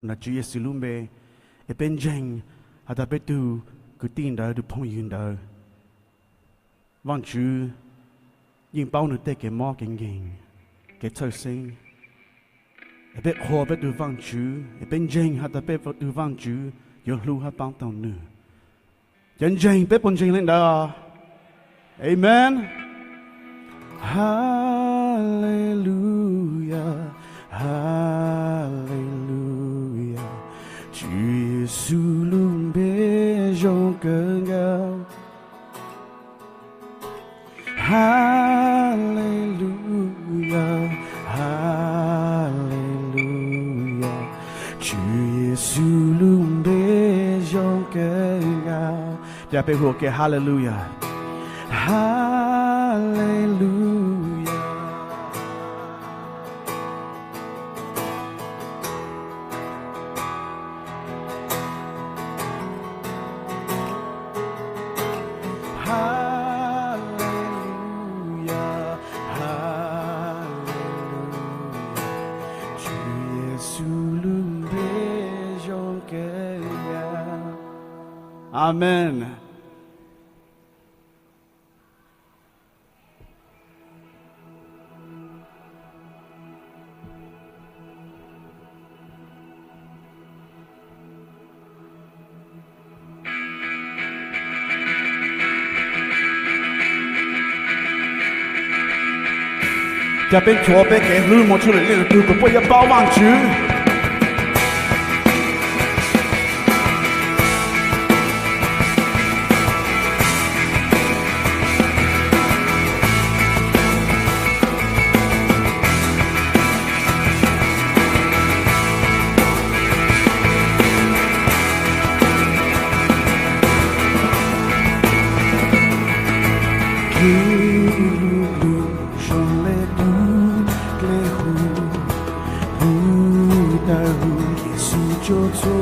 ntawm Tswv Yexus lub npe, es peb ntseeg has tas peb tug kwv tij ntawd, tus phooj ywg ntawd, Vaajtswv yeej paub nwg tej kev mob kev nkeeg, kev txhawj xeeb. Es peb qhuas peb tug Vaajtswv, es peb ntseeg has tas peb tug Vaajtswv yuav hlub hab paab taug nwg. Cov ntseeg, peb puas ntseeg le ntawd? Amen. Haleluya, haleluya, Tswv Yexus lub npe zoo kawg nkaus. Haleluya, haleluya, Tswv Yexus lub npe zoo kawg nkaus. Ca peb hu ua ke, haleluya, haleluya. Haleluya, haleluya, Tswv Yexus lub npe zoo kawg nkaus. Amen. Ca peb nchuav peb kev hlub moog tsua lwm leej lwm tug kuas puab yuav paub Vaajtswv. Kev hlub zoo le tug dlej hu, hu tawm huv Yexus rua txhua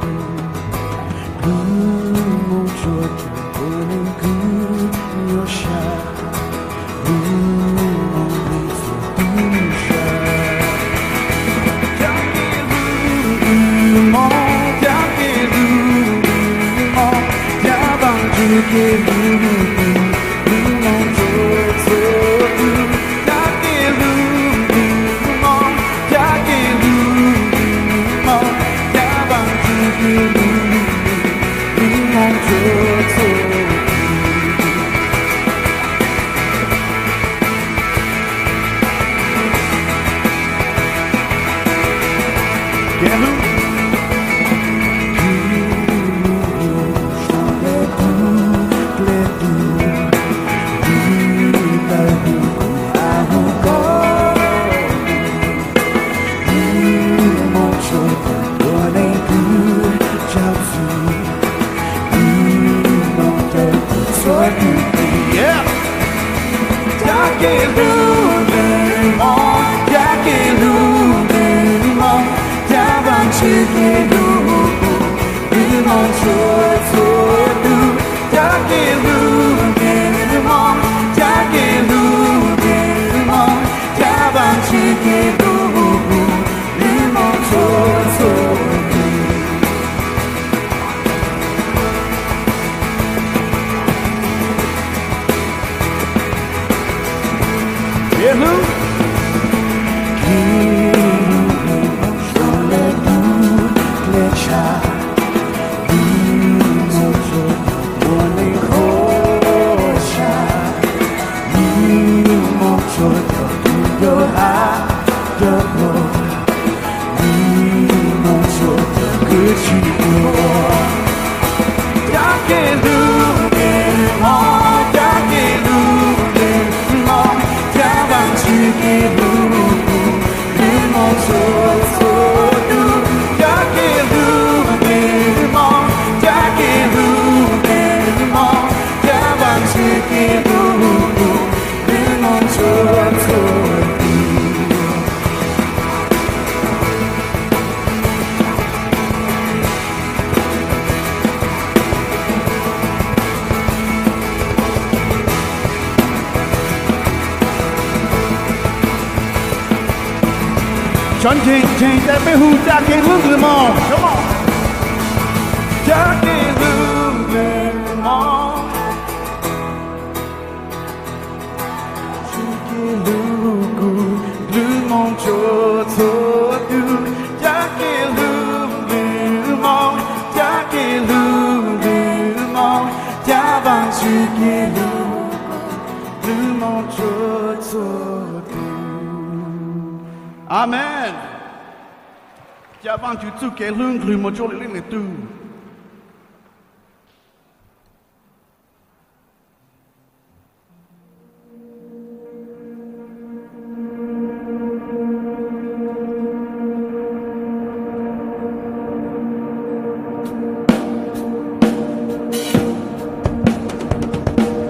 tug. Hlub moog tsua tug kua neeg kws nyuaj sa, hlub moog le txhua tug sa. Ca kev hlub ntws moog, ca kev hlub ntws moog, ca Vaajtswv kev hlub ntws moog tsua txhua tug. Ca kev hlub ntws moog, ca kev hlub ntws moog, ca Vaajtswv kev hlub ntws moog tsua txhua tug. Kev hlub zoo le tug dlej hu, hu tawm huv kuv a hu koj, hlub moog tsua tug kua neeg kws tsaug txug, hlub moog tawm huv txhua tug. Ca kev hlub ntws moog, ca kev hlub ntws moog, ca Vaajtswv kev hlub ntws moog tsua txhua tug. Ca kev hlub ntws moog, ca kev hlub ntws moog, ca Vaajtswv kev hlub ntws moog tsua txhua tug. Kev hlub, kev hlub zoo le tug dlej tsha, hlub moog tsua tug kua neeg khuam sa, hlub moog tsua tug kws yuav hab yuav tuag, hlub moog tsua tug kws tsi tuag. Ca kev hlub ntws moog, ca kev hlub ntws moog, ca Vaajtswv kev hlub ntws moog tsua txhua tug. Ca kev hlub ntws moog, ca kev hlub ntws moog, ca Vaajtswv kev hlub ntws moog tsua txhua tug. Cov ntseeg ntseeg, peb hu, cab kev hlub nplws mos. Cab kev hlub nplws mos, tswj kev hlub kuv, nplws mos rua txhua tus. Cab kev hlub nplws mos, cab kev hlub nplws mos, cab Vaajtswv kev hlub, nplws mos rua txhua tus. Amees. Cab Vaajtswv txuj kev hlub nplws mos rua lwm leej lwm tug.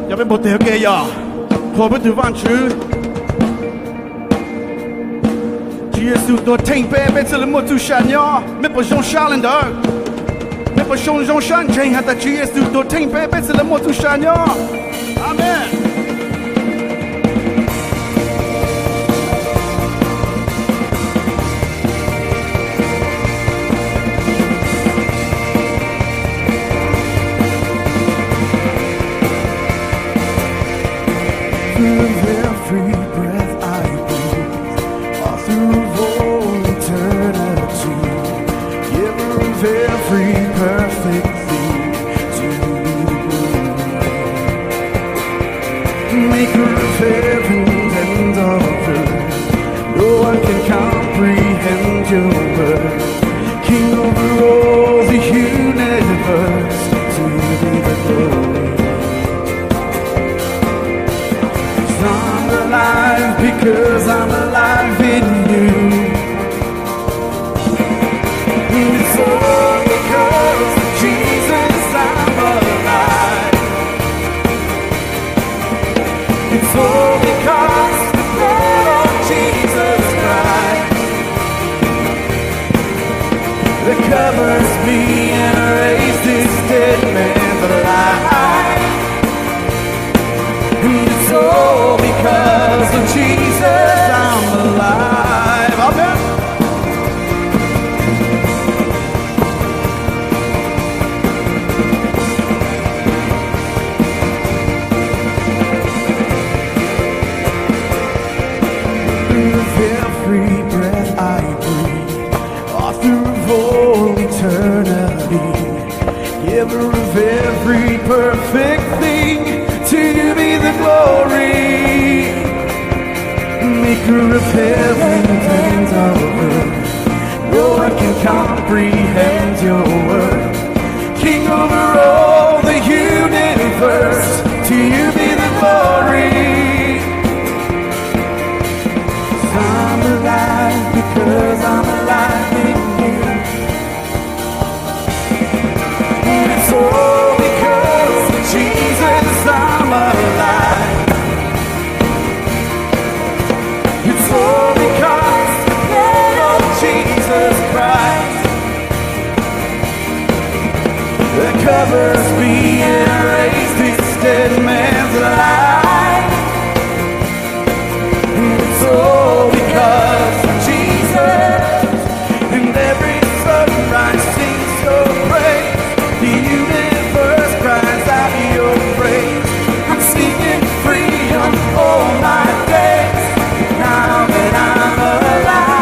Yog peb npau taws ua ke, yog qhuas peb tug Vaajtswv. Tswv Yexus tuag theej peb, peb thiaj li muaj txuj sa nyob. Mej puas zoo sab le ntawd? Mej puas zoo, zoo sab ntseeg has tas Tswv Yexus tuag theej peb, peb thiaj li muaj txuj sa nyob? Amees. Through every breath I breathe, all through all eternity, giver of every perfect thing, to you be the glory. Maker of heaven and of earth, no one can comprehend your worth. King over all the universe, to you be the glory. 'Cause I'm alive because I'm alive in you. And it's all because of Jesus I'm alive. It's all because the blood of Jesus Christ that covers me and raised this dead man alive. And it's all because of Jesus I'm alive. Amen. Through every breath I breathe, all through all eternity, giver of every perfect thing, to you be the glory. Maker of heaven and of earth, no one can comprehend your worth. King over all the universe, to you be the glory. 'Cause I'm alive because I'm alive in you. And it's all because of Jesus I'm alive. It's all because the blood of Jesus Christ that covers me and raised this dead man's life. It's all because of Jesus. And every sunrise sings your praise. The universe cries out your praise. I'm singing freedom all my days. Now that I'm alive.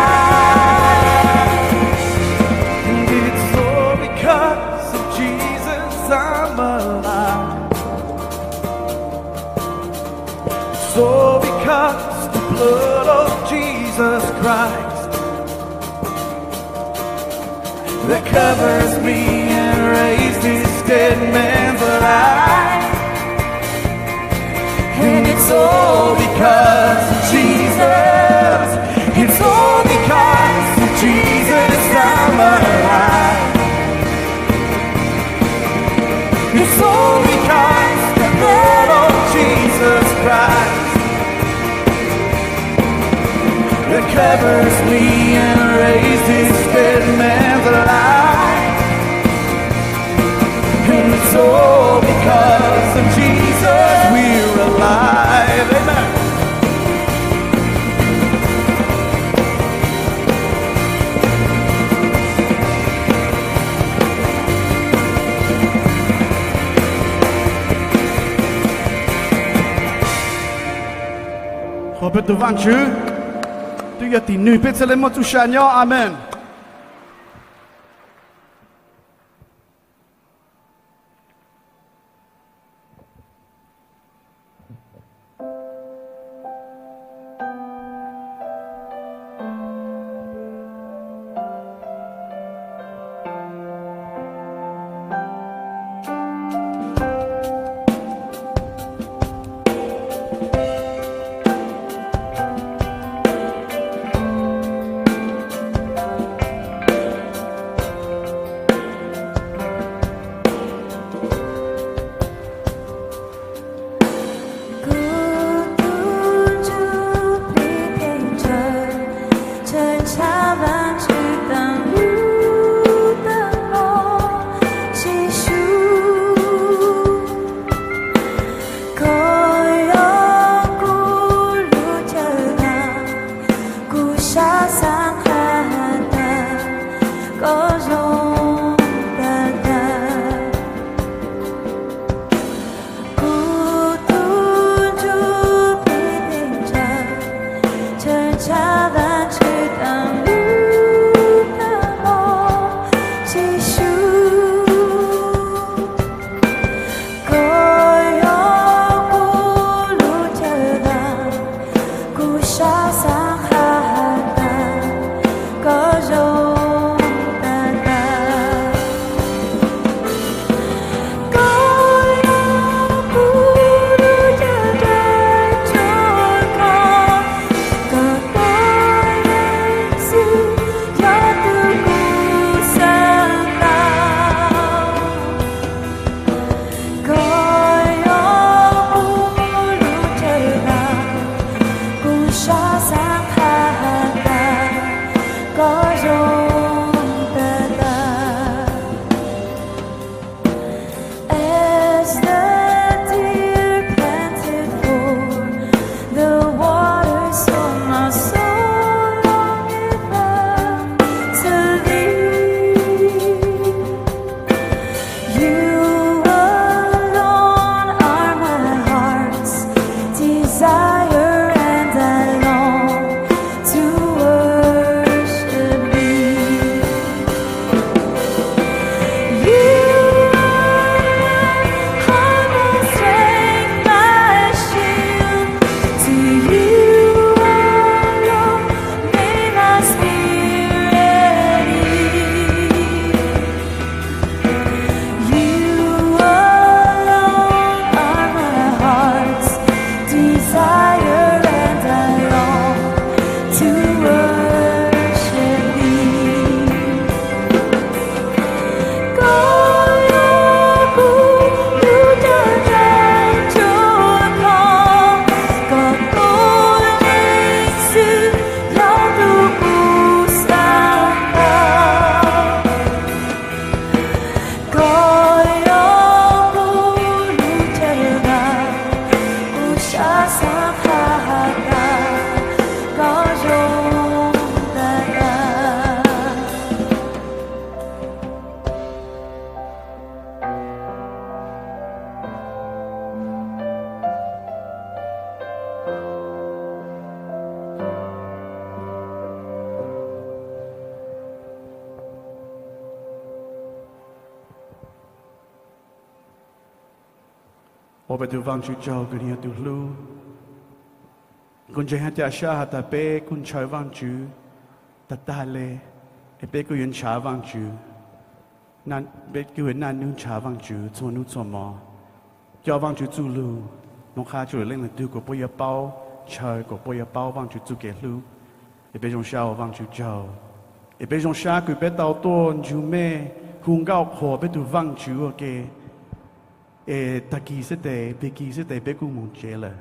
And it's all because of Jesus I'm alive. It's all because the blood of Jesus Christ that covers me and raised this dead man's life. And it's all because of Jesus. It's all because of Jesus I'm alive. It's all because the blood of Jesus Christ that covers me and raised this dead man's life. And it's all because of Jesus we're alive. Amen. Peb tus Vaajtswv, twb yog tim nwg peb thiaj le muaj txuj sa nyob. Amees. Kuv tub ntsuj plig pheej ntshaw, ntshaw ntshav Vaajtswv teem lub tawg hmoov, Tswv Yexus. Koj yog kuv lub cawm daag, kuv sab xaav qha has tas koj zoo tag tag. Kuv tub ntsuj plig pheej ntshaw, ntshaw ntshav Vaajtswv teem lub tawg hmoov, Tswv Yexus. Koj yog kuv lub cawm daag, kuv sab xaav qha has tas koj zoo tag tag. Koj yog kuv lub cawm daag, tsuav koj, koj pab leej xwb yog tus kuv xaav tau. Koj yog kuv lub cawm daag, kuv sab xaav qha has tas koj zoo tag tag. As the deer panteth for the water, so my soul longeth after thee. You alone are my heart's desire, and I long to worship thee. You are my strength, my shield. To you alone may my spirit yield. You alone are my heart's desire, and I long to worship thee. Koj yog kuv lub cawm daag, tsuav koj, koj pab leej xwb yog tus kuv xaav tau. Koj yog kuv lub cawm daag, kuv sab xaav qha has tas koj zoo tag tag. Ua peb tus Vaajtswv tsaug kws nws yog tus hlub. Kuv ntseeg hab ca sab has tas peb kuj ntshaw Vaajtswv tag tag le, es peb kuj yuav ntshaw Vaajtswv, peb kuj yuav naj nub ntshaw Vaajtswv txhua nub txhua mo. Coj Vaajtswv txuj lug moog qha tsua lwm leej lwm tug kuas puab yuav paub ntshaw, kuas puab yuav paub Vaajtswv txuj kev hlub. Es peb zoo sab ua Vaajtswv tsaug. Es peb zoo sab kws peb tau tuaj ntsug mej, hu nkauj qhuas peb tug Vaajtswv ua ke. Es tag kis xwb tes, pig kis xwb tes peb kuj moog tsev lawm.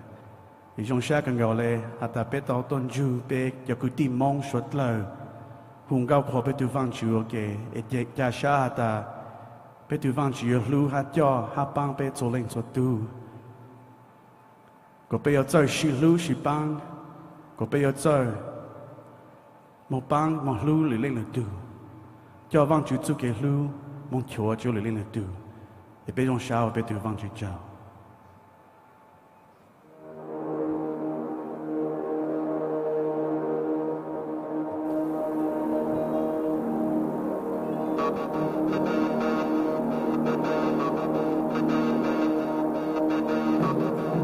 Es zoo sab kawg nkaus le has tas peb tau tuaj ntsug peb cov kwv tij Moob suav dlawg, hu nkauj qhuas peb tug Vaajtswv ua ke. Es ca sab has tas peb tug Vaajtswv yuav hlub hab coj hab paab peb txhua leej txhua tug, kuas peb yuav txawj sib hlub sib paab, kuas peb yuav txawj moog paab moog hlub lwm leej lwm tug, coj Vaajtswv txuj kev hlub moog nchuav tsua lwm leej lwm tug. Es peb zoo sab ua peb tug Vaajtswv tsaug.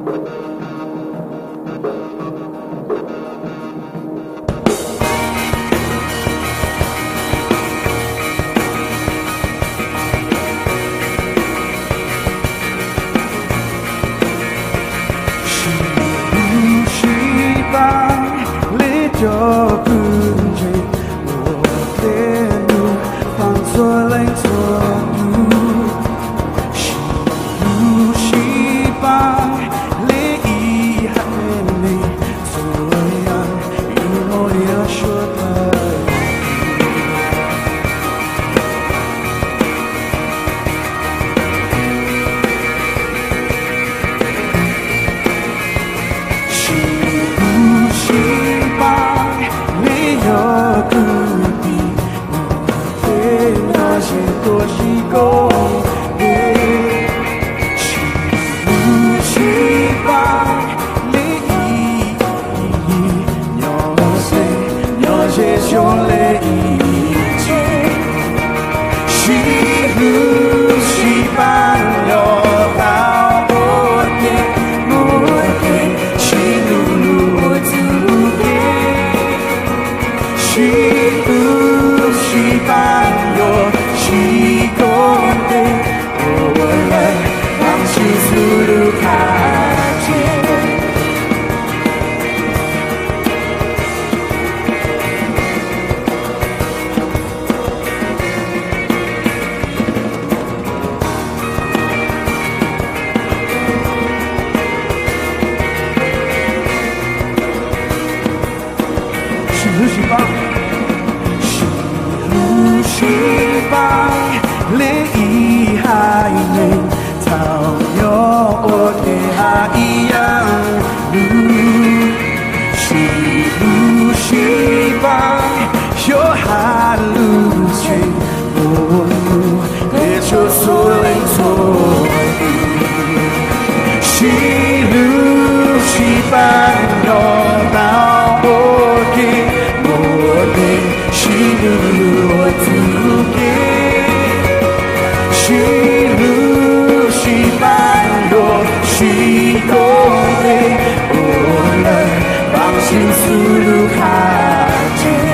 Sib hlub sib pab li cov kwv ntse uas tej lus faaj txhua leej txhua tus. Sib hlub sib pab li ib haiv neeg txhua yam yus mob yog suav tawg. Sib hlub sib pab li yog kwv tij, tej nyob ze tuaj sib koom tes. Sib hlub sib pab li ib, nyob ze, nyob ze xyoo li ib tse. Sib hlub sib pab nyob tau ua ke, ua ke, sib hlub hlub ua txuj lub ke. Sib hlub sib pab yuav sib koom tes, ua lawm vaaj txhwv txuj lub qhov tseg. Sib hlub sib pab, sib hlub sib pab li ib haiv neeg thaum nyob ua ke hab ib yaam lug. Sib hlub sib pab xyuas hab lug tsev ua nug peb txhua txhua leej txhua tus. Sib hlub sib pab nyob tau ua ke, ua ke, sib hlub hlub ua txuj lub ke. Sib hlub sib pab yuav sib koom tes, ua lawm vaaj txhwv txuj lub qhov tseg.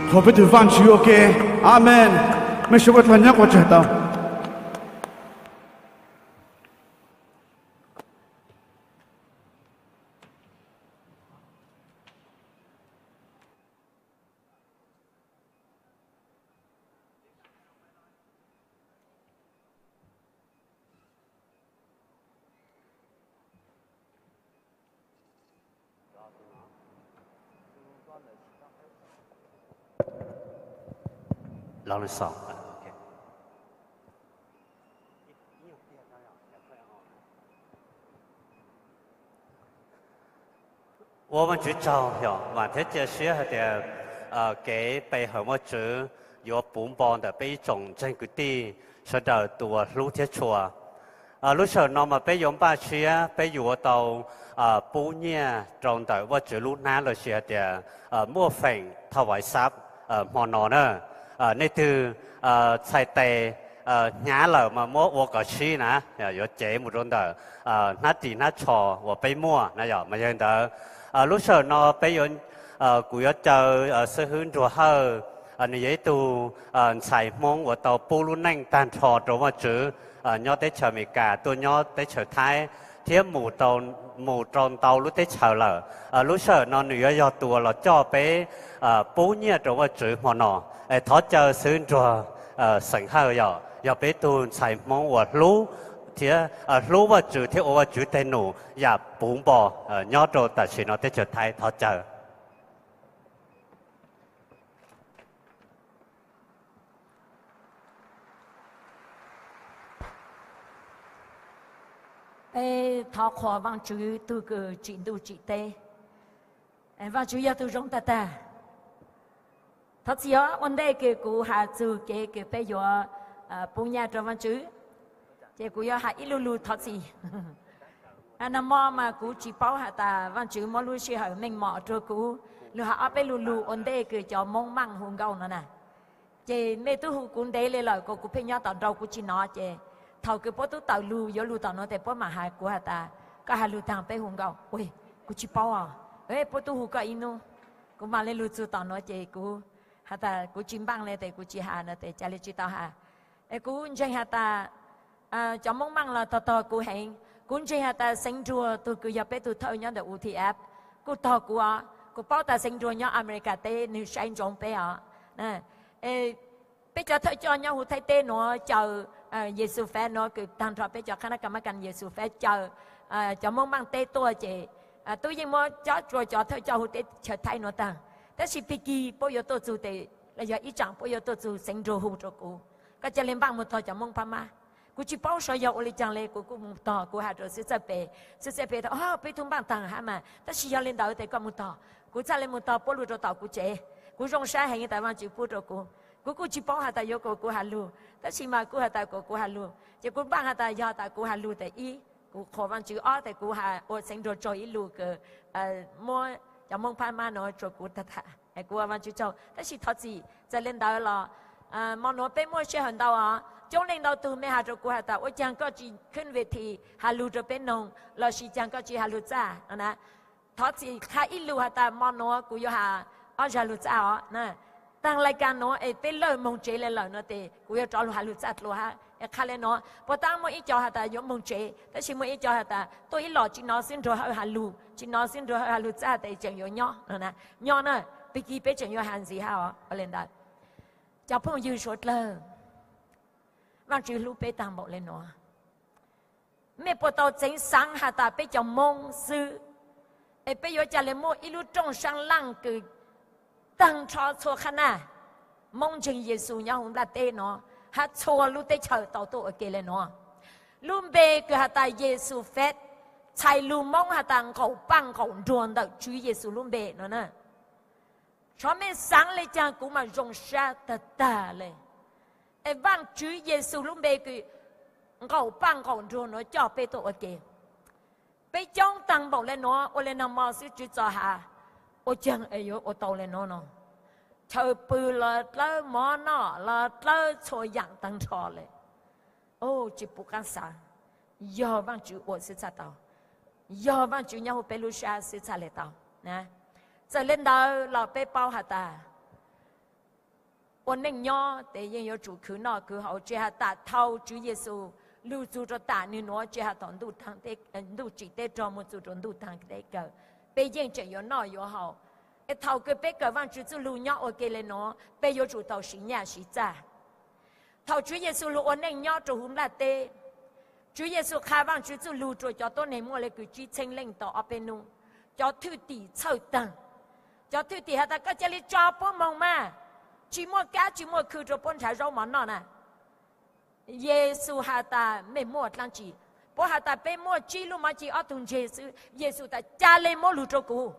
Thov peb tug Vaajtswv ua ke. Amees. Mej suav puab dlaag nyob quas tsawg tau. Ua Vaajtswv tsaug yog vaam thiab cia siab hais tias kev pe hawm Vaajtswv yuav puv npo ntawm peb ib tsoom ntseeg kwv tij sawv daws tus uas hlub thiab tshua. Lub sij hawm no mas peb yuav npaj siab peb yuav tau pub nyiaj rau ntawm Vaajtswv lub hnab lossis hais tias muaj feem thauj vais xab hmo no na. Nej twg txhais tes hnyav lawm mas muab ua kom sib na, yuav cev mus rau ntawm hnab ris hnab tsho uas peb muaj na yom. Mas yog li ntawd, lub sij hawm no peb yuav, kuv yuav caw xib hwb Nruag Hawj, nws yog ib tug ntxhais Hmoob uas tau pub lub neej tag nrho rau Vaajtswv nyob teb chaws Amelikas tuaj nyob teb chaws Thaib thiab mus rau ntau lub teb chaws lawm. Lub sij hawm no nws yuav yog tus uas los coj peb pub nyiaj rau Vaajtswv hmo no. Es thov caw xib hwb Nruag Xeem Hawj yog, yog peb tug ntxhais Hmoob uas hlub thiab hlub Vaajtswv thiab ua Vaajtswv teg num yam puv npo nyob rau tam sim no teb chaws Thaib. Thov caw. Peb thov qhuas Vaajtswv tug kws tsim ntuj tsim teb. Vaajtswv yog tug zoo tag tag. Thov txim os, ua ntej kws kuv has txug kev kws peb yuav pub nyaj rau Vaajtswv, ces kuv yuav has ib lu lug thov txim. Nag mo mas kuv tsis paub has tas Vaajtswv muab lub sij hawm meej mom rua kuv lug has ob peb lu lug ua ntej kws cov Moob Maaj hu nkauj no na. Ces mej tub hu kuv ntev le lawm, kuas kuv pheej nyob tom nraud kuv tsis nov, ces thaum kws puab tub tawm lug yuav lug tom nuav tes puab mam has kuv has tas, koj has lug taag peb hu nkauj. Kuv tsis paub os, puab tub hu koj ib nub, kuv mam le lug txug tom nuav ces kuv has tas kuv tsis npaaj le tes kuv tsis has no tes ca le tsis tau has. Kuv ntseeg has tas cov Moob Maaj los tog tog kuv heev. Kuv ntseeg has tas Xeev Nruag tug kws yog peb tug thawj nyob ntawm U T F kuj tog kuv os. Kuv paub tas Xeev Nruag nyob Amelikas teb nwg saib ntsoov peb os. Peb cov thawj coj nyob huv Thaib teb nuav caw Yexus Feb nuav kws taag nrho peb cov qhab nab ka mab ka Yexus Feb caw cov Moob Maaj teb tuaj ces tub yeej muab cob rua cov thawj coj huv teb chaws Thaib nuav taag. Tab sis pig kig puab yuav tuaj txug tes, los yog ib tsaam puab yuav tuaj txug Xeev Nruag hu rua kuv, koj ca le npaaj moog tog cov Moob Phab Mab. Kuv tsis paub saib yog ua le caag le, kuv kuj moog tog, kuv has rua xib txawj pes, xib txawj pes tas, o, peb tub npaaj taag hab mas, tab sis yog le ntawd tes koj moog tog. Kuv txhaj le moog tog puab lug rua tom kuv tsev. Kuv zoo sab heev tas Vaajtswv pub rua kuv. Kuv kuj tsis paub has tas yuav kuas kuv has lug, tab sis mas kuj has tas kuas kuv has lug ces kuv npaaj has tas yog tas kuv has lug tes ib, kuv qhuas Vaajtswv, ob tes kuv has ua Xeev Nruag tsaug ib lus kws muab cov Moob Phab Mab nuav rua kuv tag tag, kuv ua Vaajtswv tsaug. Tab sis thov txim, txawm le ntawd los mo nuav peb muaj sij hawm ntau os. Coob leej ntau tug mej has rua kuv has tas ua caag koj tsis khwb ve thi has lug rua peb noog lossis caag koj tsis has lug txaj no na. Thov txim qha ib lus has tas mo nuav kuv yuav has ob zag lug txaj os. Taag lais kas nuav es peb lawj moog tsev le lawm no tes kuv yuav rov lug has lug txaj dlua hab. Qha le nuav puas taab muaj ib co has tas yuav moog tsev, tab sis muaj ib co has tas tuaj ib los tsis nov xwb nrug hawj has lug, tsis nov xwb nrug hawj has lug txaj tes tseem yuav nyob no na. Nyob na, pig kig peb tseem yuav has ntxiv hab os. Ua le ntawd, cov phooj ywg suav dlawg, Vaajtswv hlub peb taag npaum le nuav. Mej puas tau txeev xaav has tas peb cov Moob xwb es peb yuav ca le muaj ib lub rooj saab laaj kws taag nrho txhua qhab naj Moob ntseeg Yexus nyob huv nplaj teb nuav hab txhua lub teb chaws tau tuaj ua ke le nuav. Lub npe kws has tas Yexus Feb, txhais lug Moob has tas nqaum paaj nqaum nruag ntawm Tswv Yexus lub npe no na. Tshuav mej xaav le caag kuv mas zoo sab tag tag le. Es Vaajtswv Yexus lub npe kws nqaum paaj nqaum nruag nuav coj peb tuaj ua ke. Peb coob taag npaum le nuav ua le nag mo xwb tsi txog has ua caag es yuav ua tau le nuav no. Chaw pw los dlawb, mov noj los dlawb, txhua yaam taag nrho le. Tsi pum qaab xaav, yog Vaajtswv ua xwb txhaj tau, yog Vaajtswv nyob huv peb lub sab xwb txhaj le tau. Txawm le ntawd los peb paub has tas ua neej nyob tes yeej yuav tsum khwv noj khwv haus, tsi has tas thaus Tswv Yexus lug txug rua tam nwg nuav, tsi has thaus ntuj tsim teb rog moog txug rua ntuj taag teb kawg, peb yeej tseem yuav noj yuav haus. Es thaus kws peb kawm Vaajtswv txuj lug nyob ua ke le nuav, peb yuav tsum tau siv nyaj siv txaj. Thaus Tswv Yexus lug ua neej nyob rua huv nplaj teb, Tswv Yexus qha Vaajtswv txuj lug rua cov tuab neeg muaj le kws tsib txheeb leej tau ob peb nub. Cov thwj tim txhawj taag, cov thwj tim has tas koj ca le tso puab moog mas, tsi muaj kab tsi muaj khw rua puab nrhav zaub mov noj na. Yexus has tas mej muaj dlaab tsi? Puab has tas peb muaj tsib lub mov ci ob tug ntseg xwb. Yexus tas ca le muab lug rua kuv.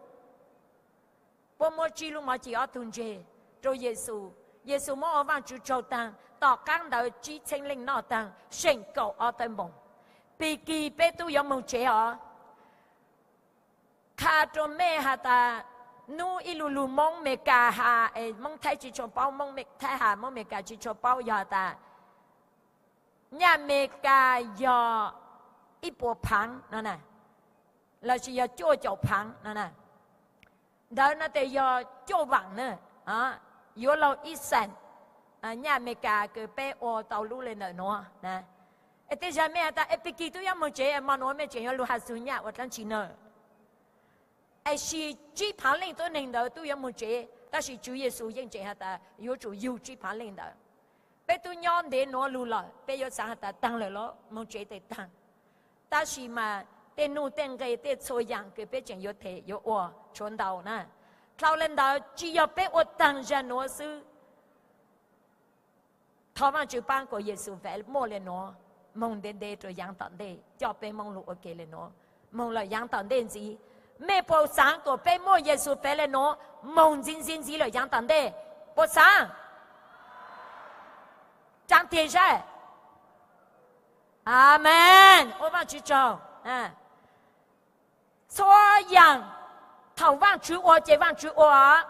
Puab muab tsib lub mov ci ob tug ntseg rua Yexus. Yexus muab ua Vaajtswv tsaug taag, tom qaab ntawd tsib txheeb leej noj taag, seem kaum ob tawb npoos. Pig kig peb tub yuav moog tsev os. Qha rua mej has tas nub ib lu lug Moob Meskas has es Moob Thaib tsi tshua paub, Moob Thaib has Moob Meskas tsi tshua paub, yog has tas nyaj Meskas yog ib puas phaav no na, lossis yog cuaj caum phaav no na. Ntawd no tes yog cuaj vaam na, yuav laug ib xeem nyaj Meskas kws peb ua tau lub le ntawm nuav na. Es tej zag mej has tas es pig kig tub yuav moog tsev, mo nuav mej tseem yuav lug has txug nyaj ua dlaab tsi na? Es sis tsib phaav leej tuab neeg ntawd tub yuav moog tsev, tab sis Tswv Yexus yeej tseem has tas yuav tsum yug tsib phaav leej ntawd. Peb tub nyob ntev nuav lug lawm, peb yuav xaav has tas taag lawm los moog tsev tes taag. Tab sis mas tej nuj tej nqe tej txhua yaam kws peb tseem yuav them yuav ua tshuav ntau na. Dlhau le ntawd tsi yog peb ua taag zag nuav xwb. Thov Vaajtswv paab kuas Yexus Feb muaj le nuav moog ntev ntev rua yaav tom ntej, coj peb Moob lug ua ke le nuav moog lawm yaav tom ntej ntxiv. Mej puas xaav kuas peb muaj Yexus Feb le nuav moog ntxiv ntxiv ntxiv lawm yaav tom ntej? Ua xaav, tsaa tig saib. Amees, ua Vaajtswv tsaug. Txhua yaam thaum Vaajtswv ua ces Vaajtswv ua.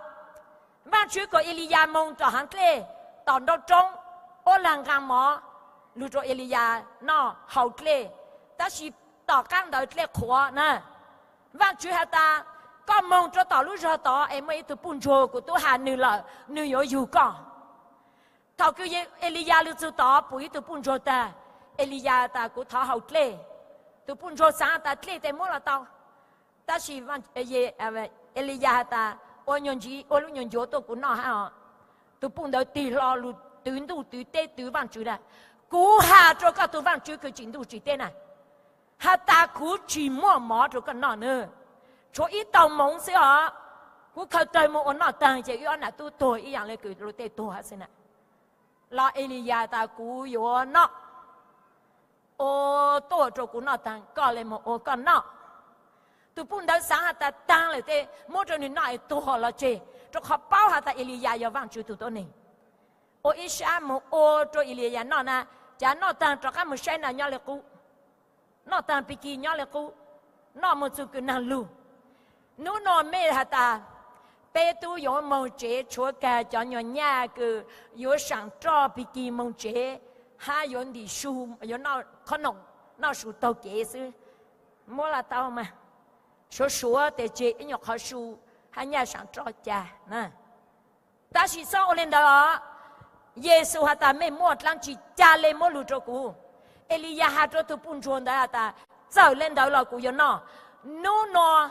Vaajtswv kom Eliyas moog tom haav dlej, tom nrau roob, ua laag nqaa mov, lug rua Eliyas noj haus dlej, tab sis tom qaab ntawd dlej qhuav na. Vaajtswv has tas, koj moog rua tom lub zog tod es muaj ib tug puj ntsuag kuv tub has nwg lawm, nwg yuav yug koj. Thaum kws Eliyas lug txug tod pum ib tug puj ntsuag taag, Eliyas tas kuv thov haus dlej. Tug puj ntsuag xaav tas dlej tes muab los tau. Tab sis Eliyas has tas, ua nyuag ntsis ua lub nyuag ncuav tuaj kuv noj hab os. Tug puj ntawd tig hlo lug twv ntuj twv teb twv Vaajtswv tas, kuv has rua koj tug Vaajtswv kws tsim ntuj tsim teb na, has tas kuv tsi muaj mov rua koj noj na, tshuav ib tau moov xwb os. Kuv khaws tawg moog ua noj taag ces wb ob nam tub tuag ib yaam le kws luag tej tuag xwb na. Los Eliyas tas kuv yuav noj, ua tuaj rua kuv noj taag koj le moog ua koj noj. Tug puj ntawd xaav has tas taag lawm tes muab rua nwg noj es tuag los tseg, rua qhov paub has tas Eliyas yog Vaajtswv tug tuab neeg. Ua ib sab moog ua rua Eliyas noj na, cav noj taag rov qaab moog saib na nyob le qub, noj taag pig kig nyob le qub, noj moog txug kws naag lug. Nub nua mej has tas, peb tub yuav moog tsev tshuav kag cov nyuag nyaj kws yuav saam roj pig kig moog tsev, hab yuav ntim su, yuav noj qhob noom, noj su taug kev xwb. Muab los tau mas, suav suav tes tseg ib nyuag qhov su hab nyaj saam roj ca na. Tab sis xob ua le ntawd os, Yexus has tas mej muaj dlaab tsi ca le muab lug rua kuv. Eliyas has rua tug puj ntsuag ntawd has tas, txawm le ntawd los kuv yuav noj. Nub nua,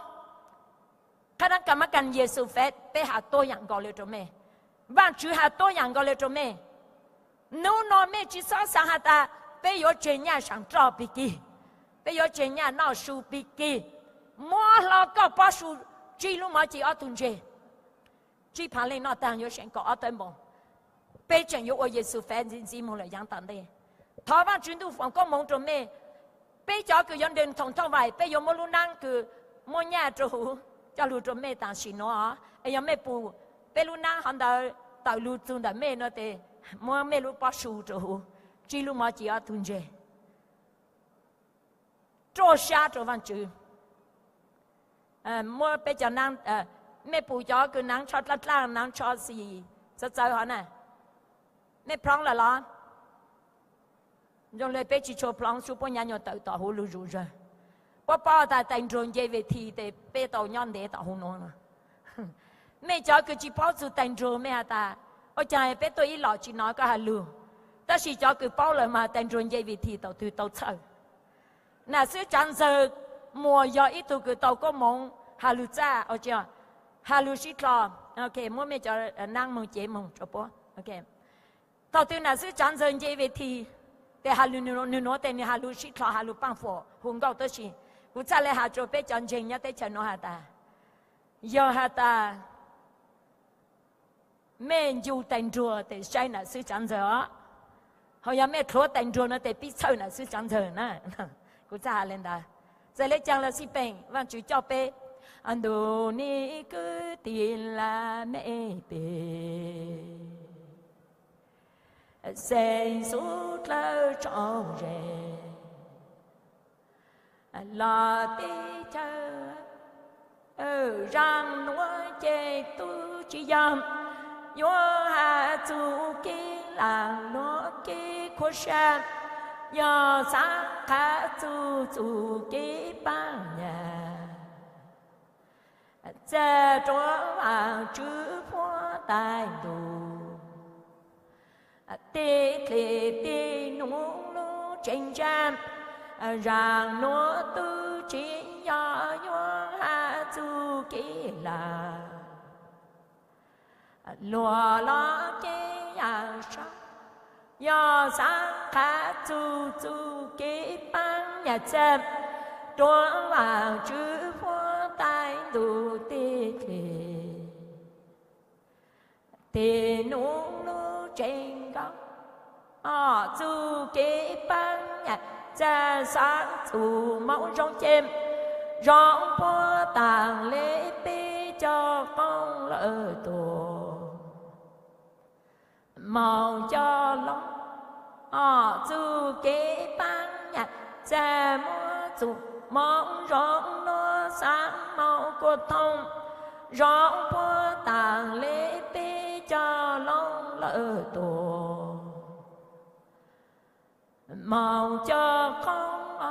qhab dlaab ka mab kas Yexus fev peb has tuab yaam nkaus le rua mej. Vaajtswv has tuab yaam nkaus le rua mej. Nub nua mej tsi xob xaav has tas peb yuav tseg nyaj saam roj pig kig, peb yuav tseg nyaj noj su pig kig. Muab hlo koj pob su tsib lub mov ci ob tug ntseg, tsib phav leej noj taag yuav seem kaum ob tawb npoo. Peb tseem yuav ua Yexus fev ntxiv ntxiv moog lawm yaav tom ntej. Thov Vaajtswv ntuj foom koob moov rua mej. Peb cov kws yuav nreg thoom thauj vaim peb yuav muab lub naab kws muab nyaj rua huv coj lug rua mej tam sim nuav os. Es yog mej pum peb lub naab hov ntawd tawm lug txug ntawm mej nuav tes muab mej lub pob su rua huv, tsib lub mov ci ob tug ntseg. Ruaj sab rua Vaajtswv. Muab peb cov naab, mej pum cov kws naav tsho dlaaj dlaaj, naav tsho xim txawv txawv hov na, mej plhoov lawm los? Zoo le peb tsi tshua plhoov, sub puab nyav nyuag tawm tom huv lug zuj zawg. Puab paub tas tais nruag nce ves thi tes peb tau nyob ntev tom huv nuav. Mej cov kws tsi paub txug tais nruag mej has tas, ua caag peb tuaj ib los tsi nov koj has lug. Tab sis cov kws paub lawm mas tais nruag nce ves thi tau twg tau txhawj. Nam xwb Tsaav Ntxawg Muas yog ib tug kws tau koob moov has lug txaj, has lug sib dlho. Muab mej cov naab moog cev moog rua puab. Thaum twg nam xwb Tsaav Ntxawg nce ves thi, tes has lug, nwg nuav tes nwg has lug sib dlho has lug paaj fuam hu nkauj tab sis kuv txhaj le has rua peb cov ntseeg nyob teb chaws nuav has tas, yog has tas mej ncu tais nruag tes saib nam xwb Tsaav Ntxawg os, ho yog mej dlhuav tais nruag nuav tes pib txhawj nam xwb Tsaav Ntxawg na. Kuv txhaj has le ntawd. Txawm le caag los xij peem Vaajtswv coj peb, ntuj nim kwv tij laj mej pem, xeev xub dlawb tsoom ze los teb chaws. Zaaj nuav ces tub tsi yog yuav has txug kev laam luag kev khuab sab, yog xaav qha txug txuj kev paab nyaj txag rua Vaajtswv puab taag ntuj. Tej dlej tej nub lub tsev ntsaa, zaaj nuav tub tsi yog yuav has txug kev laam luag los kev yaam sab, yog xaav qha txug txuj kev paab nyaj txag rua Vaajtswv puab taag ntuj. Tej dlej tej nub lub tsev nkaus, txuj kev paab nyaj txag xaav txug moov zoo cem, zoo puab taag le peb cov qoob lawm tuaj. Moog coj lug txug kev paab nyaj, txag muab txug moov zoo nuav xaav moog kuas thooj, zoo puab taag le peb coj loog lawm tuag. Moog coj qoob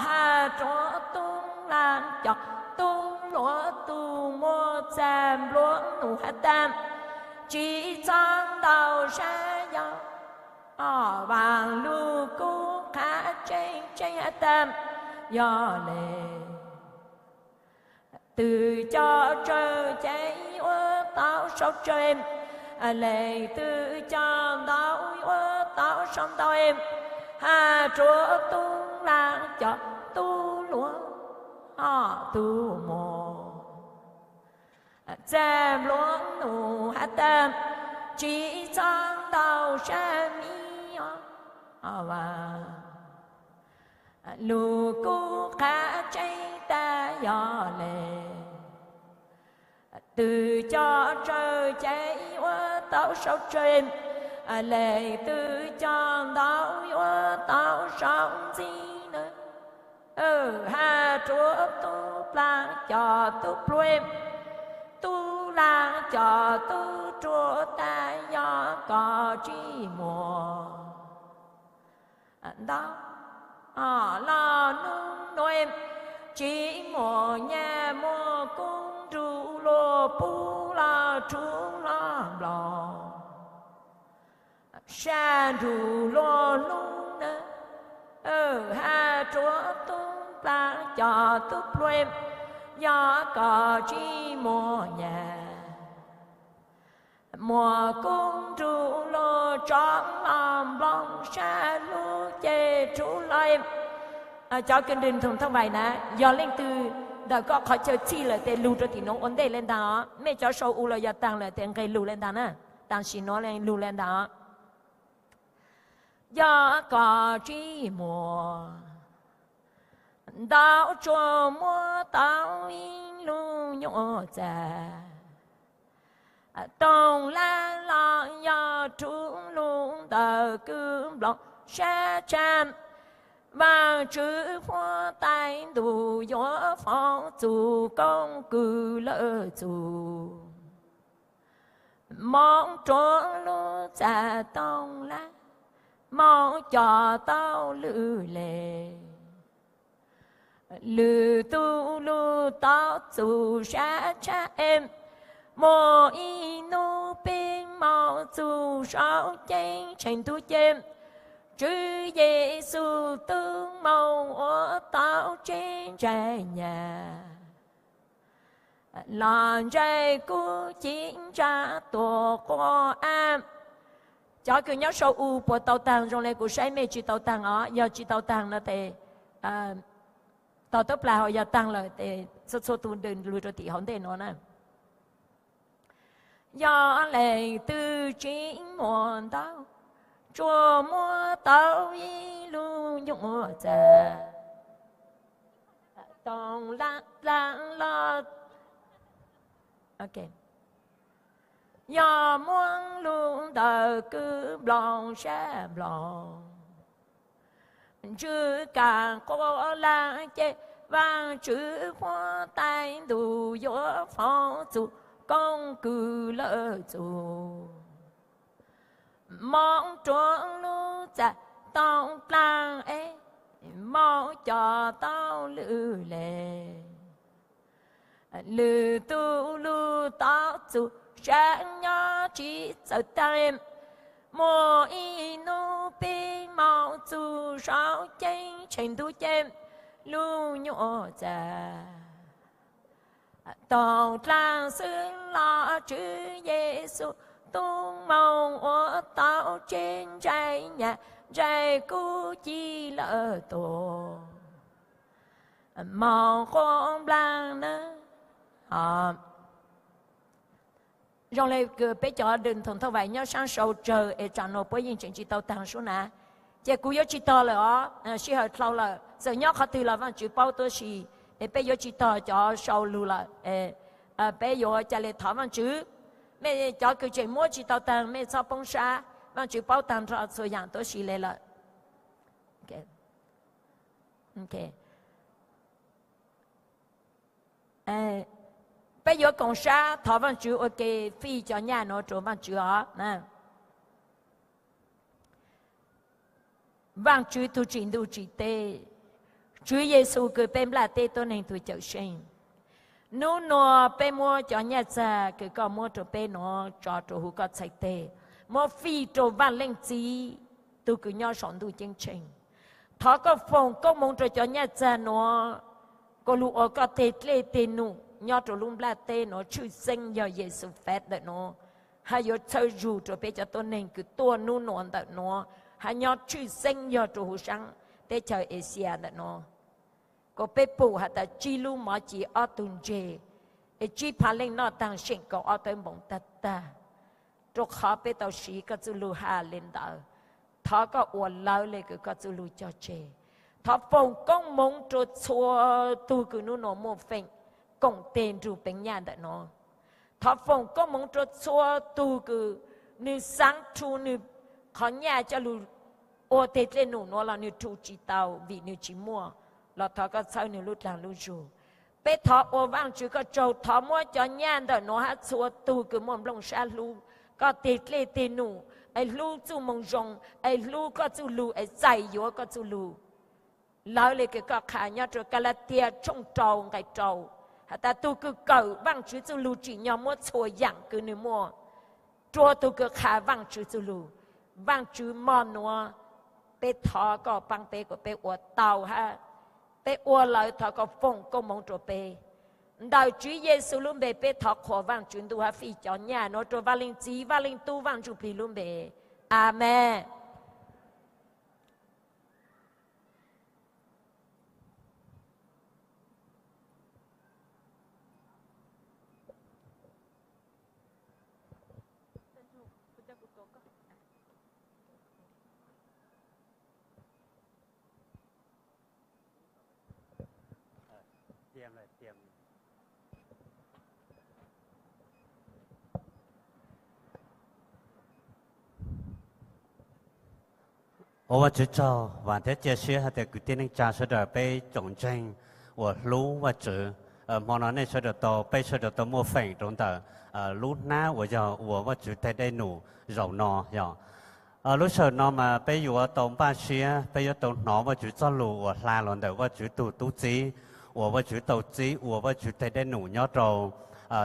hab ruam tub laag cov tub hluas tug muaj txag npluav num has tas, tsi txhob ntau sab yog vaam lug kub qha tseeb tseeb has tas, yog le twg coj tsawg ces yuav tau sau tsawg, leej twg coj ntau yuav tau sau ntau, hab ruam tub laag cov tub hluas tug muaj txag npluav num has tas, tsi txhob ntau sab mi os, lug kub qha tseeb tas yog le twg coj tsawg ces yuav tau sau tsawg, leej twg coj ntau yuav tau sau ntxiv na. Hab ruam tub laag cov tub pluag, tub laag cov tub ruam tas yog koj tsi muaj ntau lug nub nua, tsi muaj nyaj muaj kub nrug luag pub lug rhuv lug nplooj sab nrug luag lub na. Hab ruam tub laag cov tub pluag, yog koj tsi muaj nyaj muaj kub nrug luag tso lug nplooj sab lub ceg rhuv lug. Cov kws nrug thooj thooj vais na, yog leej twg ntawm koj qhov chaw txhij lawm tes lug rua tim nuav ua ntej le ntaag os. Mej cov sau u los yog taag lawm tes nqeg lug le ntaag na. Taag sim nuav le lug le ntaag os. Yog koj tsi muaj ntau, tsuas muab tau ib lub nyuam txag, toog lab los yog rhuv lug ntawm kws nplooj sab tshaj, Vaajtswv huab tais ntuj yuav foom txug koov kws lawv txug. Moov ruam lub txag toog lab, moov coj tau lwj le. Lwm tug lug tau txug sab tshaj, muaj ib nub peb moog txug sau ceeb tsheej ntug ces, Tswv Yexus tub moog ua tau tseeb ntshai nyaj los ntshai kub ci ntsa tuam quas av. Cov kws nyob sau u puas tau taag? Zoo le kuv saib mej tsi tau taag os. Yog tsi tau taag no tes, tog tub plag hab yog taag lawm tes txhua txhua tug nrug lug rua tim hauv ntej nuav na. Yog leej twg tsi muaj ntau, tsuas muab tau ib lub nyuam txag, toog lab los yog muab lug ntawm kws nplooj sab nplooj, ntsws kaam quas laag ces, Vaajtswv huab tais ntuj yuav foom txug koov kws lawv txug. Moov ruam lub txag toog dlaag es, moov coj tau lwj le. Lwm tug lug tau txug sab nyob tsi txawj taag, muaj ib nub peb moog txug sau ceeb tsheej ntug ces, lub nyuam txag toog dlaag xwb los Tswv Yexus tub moog ua tau tseeb ntshai nyaj, ntshai kub ci lawm tuag, moog quas nplaag na. Zoo le kws peb cov nrug thooj thooj vais nyob saab sau tsawg es tsam nuav puab yeej tseem tsi tau taag sub na. Ces kuv yuav tsi tog lawm os, sij hawm dlhau lawm, txawm nyob qhov twg los Vaajtswv paub tuab si, es peb yuav tsi tog cov sau lug lawm. Peb yuav ca le thov Vaajtswv Mej cov kws tseem muab tsis tau taag, mej txhob poob sab, Vaajtswv paub taag nrho txhua yaam tuab si le lawm. Peb yuav koom sab thov Vaajtswv ua ke fij cov nyaj nuav rua Vaajtswv os. Vaajtswv tug tsim ntuj tsim teb, Tswv Yexus kws peb nplaj teb tuab neeg tug Cawmseej, nub nua peb muab cov nyaj txag kws koj muab rua peb nuav tso rua huv koj txhais teg, muab fij rua Vaaj Leej Txiv tug kws nyob saum ntuj ceeb tsheej. Thov koj foom koob moov rua cov nyaj txag nuav, kuas lug ua koj teg dlej teg num nyob rua lub nplaj teb nuav, tshwj xeeb yog Yexus Feb ntawm nuav, hab yuav txhawb zug rua peb cov tuab neeg kws tuaj nub nua ntawm nuav, hab nyob tshwj xeeb yog rua huv saab teb chaws Asia ntawm nuav. Kuas peb pum has tas tsib lub mov ci ob tug ntseg, es tsib phav leej noj taag seem kaum ob tawb npoov tag tag, rua qhov peb tau siv koj txuj lug has le ntawd. Thov koj ua lawv le kws koj txuj lug cog tseg. Thov foom koob moov rua txhua tug kws nub nua muaj feem koom teg nrug peev nyaj ntawm nuav. Thov foom koob moov rua txhua tug kws nwg xaav rhu nwg qhov nyaj coj lug ua teg dlej num nuav los nwg rhu tsis tau vim nwg tsis muaj, los thov koj txhawb nwg lub dlaag lub zug. Peb thov ua Vaajtswv koj tsaug, thov muab cov nyaj ntawm nuav hab txhua tug kws muaj nplooj sab hlub koj teg dlej teg num, es hlub txuj moo zoo, es hlub koj txuj lug, es txais yuav koj txuj lug, lawv le kws koj qha nyob rua Kalatias tshooj rau nqai rau, has tas tug kws kawm Vaajtswv txuj lug tsim nyog muab txhua yaam kws nwg muaj rua tug kws qha Vaajtswv txuj lug. Vaajtswv mog nuav, peb thov koj paab peb kuas peb ua tau hab peb ua lawm, thov koj foom koob moov rua peb. Ntawm Tswv Yexus lub npe peb thov qhuas Vaajtswv Ntuj hab fij cov nyaj nuav rua Vaaj Leej Txiv, Vaaj Leej Tub, Vaaj Ntsujplig lub npe. Amees. Ua Vajtswv tsaug, vaam thiab cia siab hais tias kwv tij neej tsa sawv daws peb tsoom ntseeg uas hlub Vajtswv, hmo no nej sawv daws tau, peb sawv daws tau muaj feem rau ntawm lub hnab uas yog ua Vajtswv teg dej num zaum no yog. Lub sij hawm no mas peb yuav tau npaj siab, peb yuav tau hnov Vajtswv txoj lus uas hla los ntawm Vajtswv tug tub txib, uas Vajtswv tau txib ua Vajtswv teg dej num nyob rau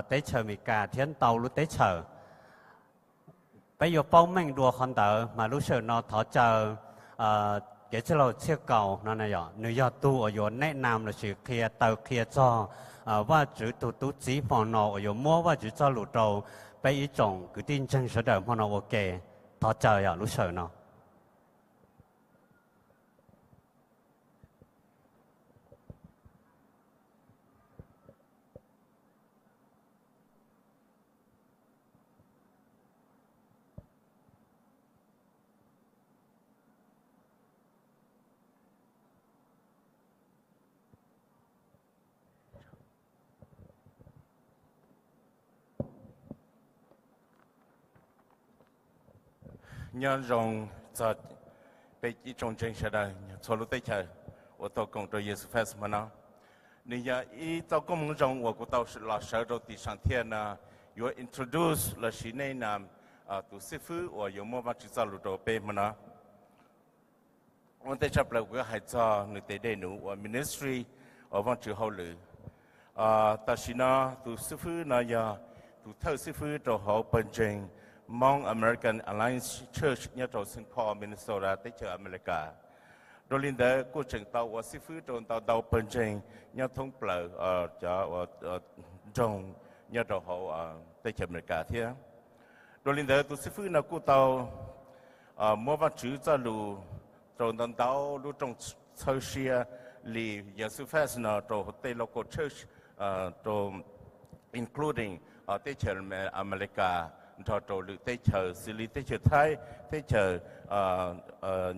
teb chaws Amelikas thiab ntau lub teb chaws. Peb yuav paub meej dua qhov ntawd, mas lub sij hawm no thov caw kev txwj laug Txhiaj Kaus no, nws yog tug uas yuav neb nam lossis qhia taw qhia txog Vajtswv tug tub txib hmo no uas yuav muab Vajtswv txoj lus rau peb ib tsoom kwv tij ntseeg sawv daws hmo no ua ke. Thov caw yog lub sij hawm no. Nyob zoo txog peb ib tsoom ntseeg sawv daws txhua lub teb chaws uas tau koom rau Yexus Fest hmo no. Nws yog ib txoj koob hmoov zoo uas kuv tau los sawv rau tim Saam Thiaj no yuav introduce lossis neb nam tus xib fwb uas yuav muab Vajtswv txoj lus rau peb hmo no. Ua ntej tshaj plaws kuv yuav hais txog nws tes dej num uas ministry, uas Vajtswv hauj lwm. Tam sim no tus xib fwb no yog tus thawj xib fwb rau hauv pawg ntseeg Hmong American Alliance Church nyob rau Saint Paul, Minnesota, teb chaws Amelikas. Dua li ntawd kuj tseem tau ua xib fwb rau ntau ntau pawg ntseeg nyob thoob plaws cov nroog nyob rau hauv teb chaws Amelikas thiab. Dua li ntawd tus xib fwb no kuj tau muab Vajtswv txoj lus rau ntau ntau lub rooj txhawb siab li Yexus Fest no rau tej local church, rau including teb chaws Amelikas, nrog rau lwm teb chaws xws li teb chaws Thaib, teb chaws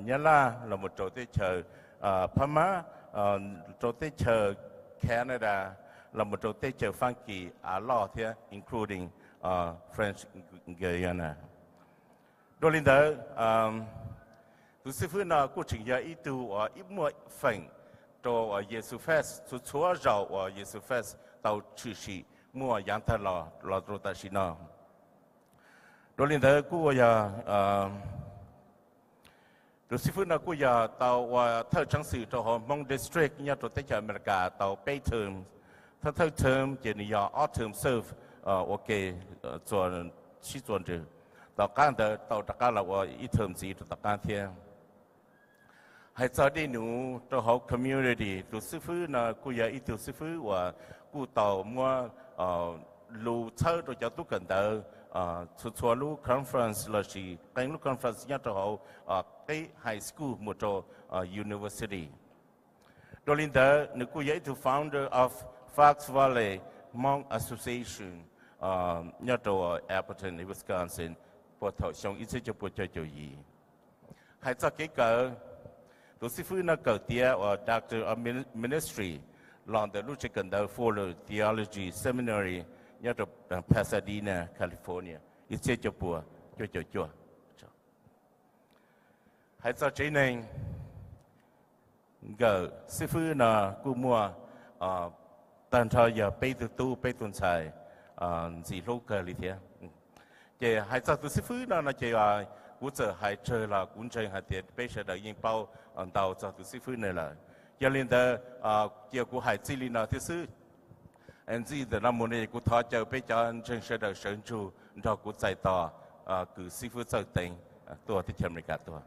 Nyab Laj, los mus rau teb chaws Phab Mab, rau teb chaws Canada, los mus rau teb chaws Faab Kis av loj thiab including French Guiana. Dua li ntawd, tus xib fwb no kuj tseem yog ib tug uas ib muaj feem rau uas Yexus Fest, txhua txhua zaus uas Yexus Fest tau tshwm sim muaj yav tag los los rau tam sim no. Dua li ntawd kuj yog tus xib fwb no kuj yog tau ua thawj tsheej xwm rau hauv Hmong District nyob rau teb chaws Amelikas tau peb term. Thawj thawj term ces nws yog ob term serve ua ke txua, sib txuas ntsws. Tom qab ntawd tau rov qab los ua ib term ntxiv rau tom qab thiab. Hais txog dej num rau hauv community, tus xib fwb no kuj yog ib tug xib fwb uas kuj tau muab lus txhawb rau cov tub kawm ntawv txhua txhua lub conference lossis qee lub conference nyob rau hauv qib high school mus rau university. Dua li ntawd nws kuj yog ib tug founder of Fox Valley Hmong Association nyob rau Appleton, Wisconsin, puag thaum xyoo ib txhiab cuaj pua cuaj caum yim. Hais txog kev kawm, tus xib fwb no kawm tiav uas Doctor of Ministry los ntawm lub tsev kawm ntawv Fuller Theology Seminary nyob rau Pasadena, California, ib txhiab cuaj pua cuaj caum cuaj. Hais txog tsev neeg, nkawm xib fwb no kuj muaj tag nrho yog peb tug tub peb tug ntxhais ntxim hlub kawg li thiab. Ces hais txog tus xib fwb no no ces kuv txawm hais tsawg los kuv ntseeg hais tias peb sawv daws yeej paub ntau txog tus xib fwb no lawm. Yog li ntawd, cia kuv hais txij li no thiab xwb. Ntxiv ntawm no mus no kuv thov caw peb cov ntseeg sawv daws sawv ntsug nrog kuv txais tos kws xib fwb Txawj Teev tuaj teb chaws Amelikas tuaj.